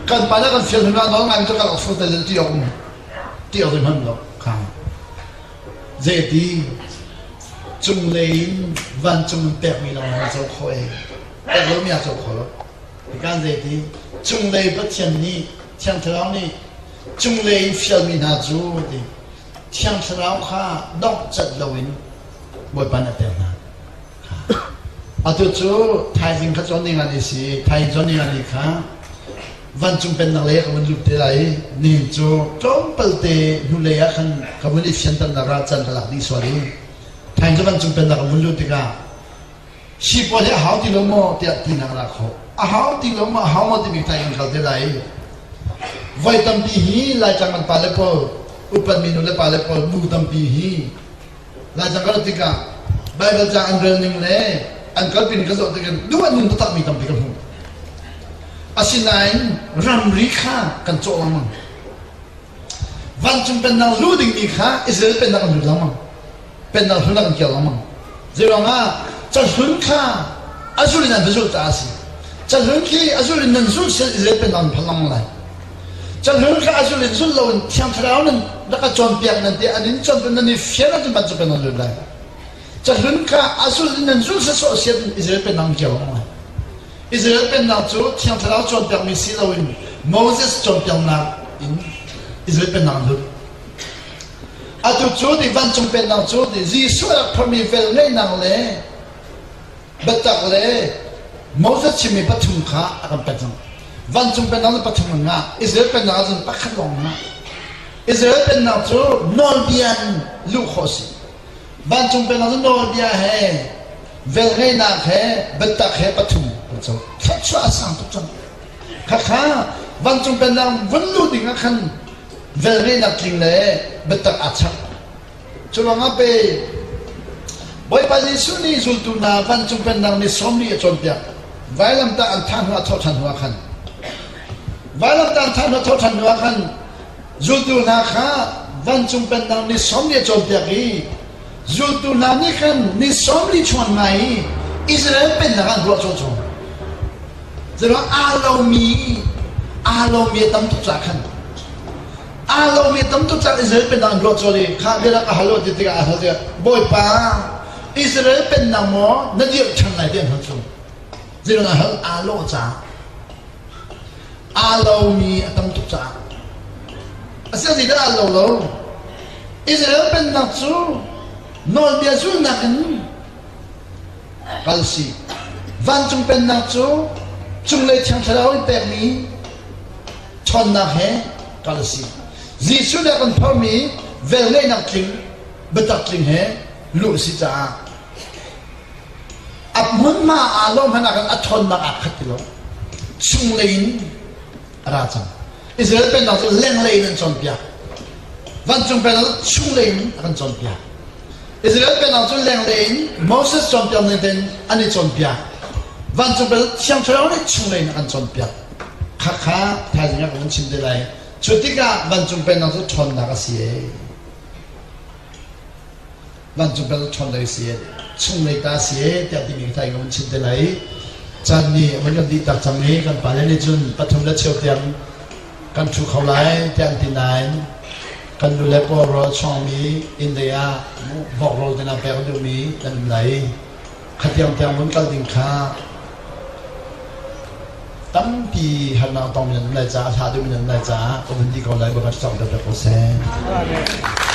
Kan pa nih kan fial hnu ah nawl ngaimi cu kal awk te ti awk um ti awk hman lo kha. Zeiti cunglei in vancung in pekmi lawng na co khawh i pek lomi aa co kho lo. Hikan zeiti cunglei Pathian nih Thiang Thlarau nih cunglei in fialmi hna cu ti Thiang Thlarau kha donghcat loin Bawipa nih a pek hna. Atu cu thaizing kha cawn ding an i si thaizing cawn ding an i kha vancung pennak lei ah ka vun lut te lai i nihin cu tlawmpal te hnulei ah khan ka vun i fianternak ah caan ka lak dih sual i thaizing cu vancung pennak ka vun lut tikah hi pawl hi a hau ti lo maw tiah tinak ra kho a hau ti lo maw a hau maw timi tlai kan kal te lai i voi tampi hi Laitlang kan pale pawl upatmi nu le pale pawl bu tampi hi Laitlang ka rat tikah Baibal ca an rel ning le an kalpi ning ka zoh tikah duh an nun taktakmi tampi ka hmuh. Asinain ramri kha kan cawh lengmang. Vancung pennak luh dingmi kha Israel pennak an lut lengmang. Pennak hlun ah kan kir lengmang. Zeiruangah cahlun kha a zul in an va zulh caah a si. Cahlun khi a zul in nan zulh sin Israel pennak nan phan lengmang lai. Cahlun kha a zul in zulh loin Thiang Thlarau nan rak ka cawnpiak nan ti an in cawnpiak nan i fian ahcun bantuk nan lut lai. Cahlun kha a zul in nan zulh sawsawh si ahcun Israel pennak nan kir lengmang lai. Israel pennak cu Thiang Thlarau cawnpiakmi si loin Moses cawnpiaknak in Israel pennak an lut. Atu cu ti vancung pennak cu ti Jesuh a rak phormi velngeihnak le biatak le Moses chimmi pathum kha a kan pek cang. Vancung pennak cu pathum an ngah. Israel pennak ahcun pakhat lawng an ngah. Israel pennak cu nawlbia in luh khawh a si. Vancung pennak cu nawlbia he velngeihnak he biatak he pathum an co. Thluachuah a sang tuk cang. Khakha vancung pennak vun luh ding ah khan velngeihnak tling le biatak aa chap. Curuangah pei Bawipa Jesuh nih zultu hna vancung pennak ni 40 a cawnpiak. Vailamtah an thah hnu ah thawhṭhan hnu ah khan vailamtah an thah hnu thawhṭhan hnu ah khan zultu hna kha vancung pennak ni 40 a cawnpiak i zultu hna nih khan ni 40 chung an ngai i Israel pennak an ruah cawcawm. Zeruang aa lomi aa lomi a tam tuk caah khan aa lomi tam tuk cang Israel pennak an ruah cawl i kha bia ka hal ti tikah a hal tikah Bawipa Israel pennak maw na dirh ṭhan lai ti an hal chung zeiruang ah hal aa lawh caah aa lomi a tam tuk caah a si zeidah aa lo lo Israel pennak cu nawlbia zulnak in kal si vancung pennak cu cunglei thiang thlarau in pekmi ṭhawnnak he kal a si. Jesuh nih a kan phormi velngeihnak tling, biatak tling he luh a si caah a hmunhma aa lawm hmanh ah khan a ṭhawnnak aa khat ti lo. Chunglei in a ra cang. Israel pennak cu lenglei in an cawnpiak. Vancung pennak cu chunglei in a kan cawnpiak. Israel pennak cu lenglei in Moses cawnpiak ning tein an i cawnpiak. Vancung pennak Thiang Thlarau nih chunglei in a kan cawnpiak. Khakha thaizing ah ka vun chim te lai. Cu tikah vancung pennak cu ṭhawnnak a si ee. Vancung pennak ṭhawnnak a si ee. Chunglei ta a si ee tiah timi ka thaizing ka vun chim te lai. Caan nih a vun kan dih tak cang i kan pale nih cun pathum le cheu tiang kan. Kan ṭhu kho lai tiah an ti nain kan nu le pawl rawl chuangmi inn lei ah vok rawl te pek a duhmi nan um lai. Khatiang tiang vun kal ding kha tampi harnak tongmi nan um lai caah, hla duhmi nan um lai caah ka vun ti ko lai, Bawipa cawng deuh ko seh. Amen.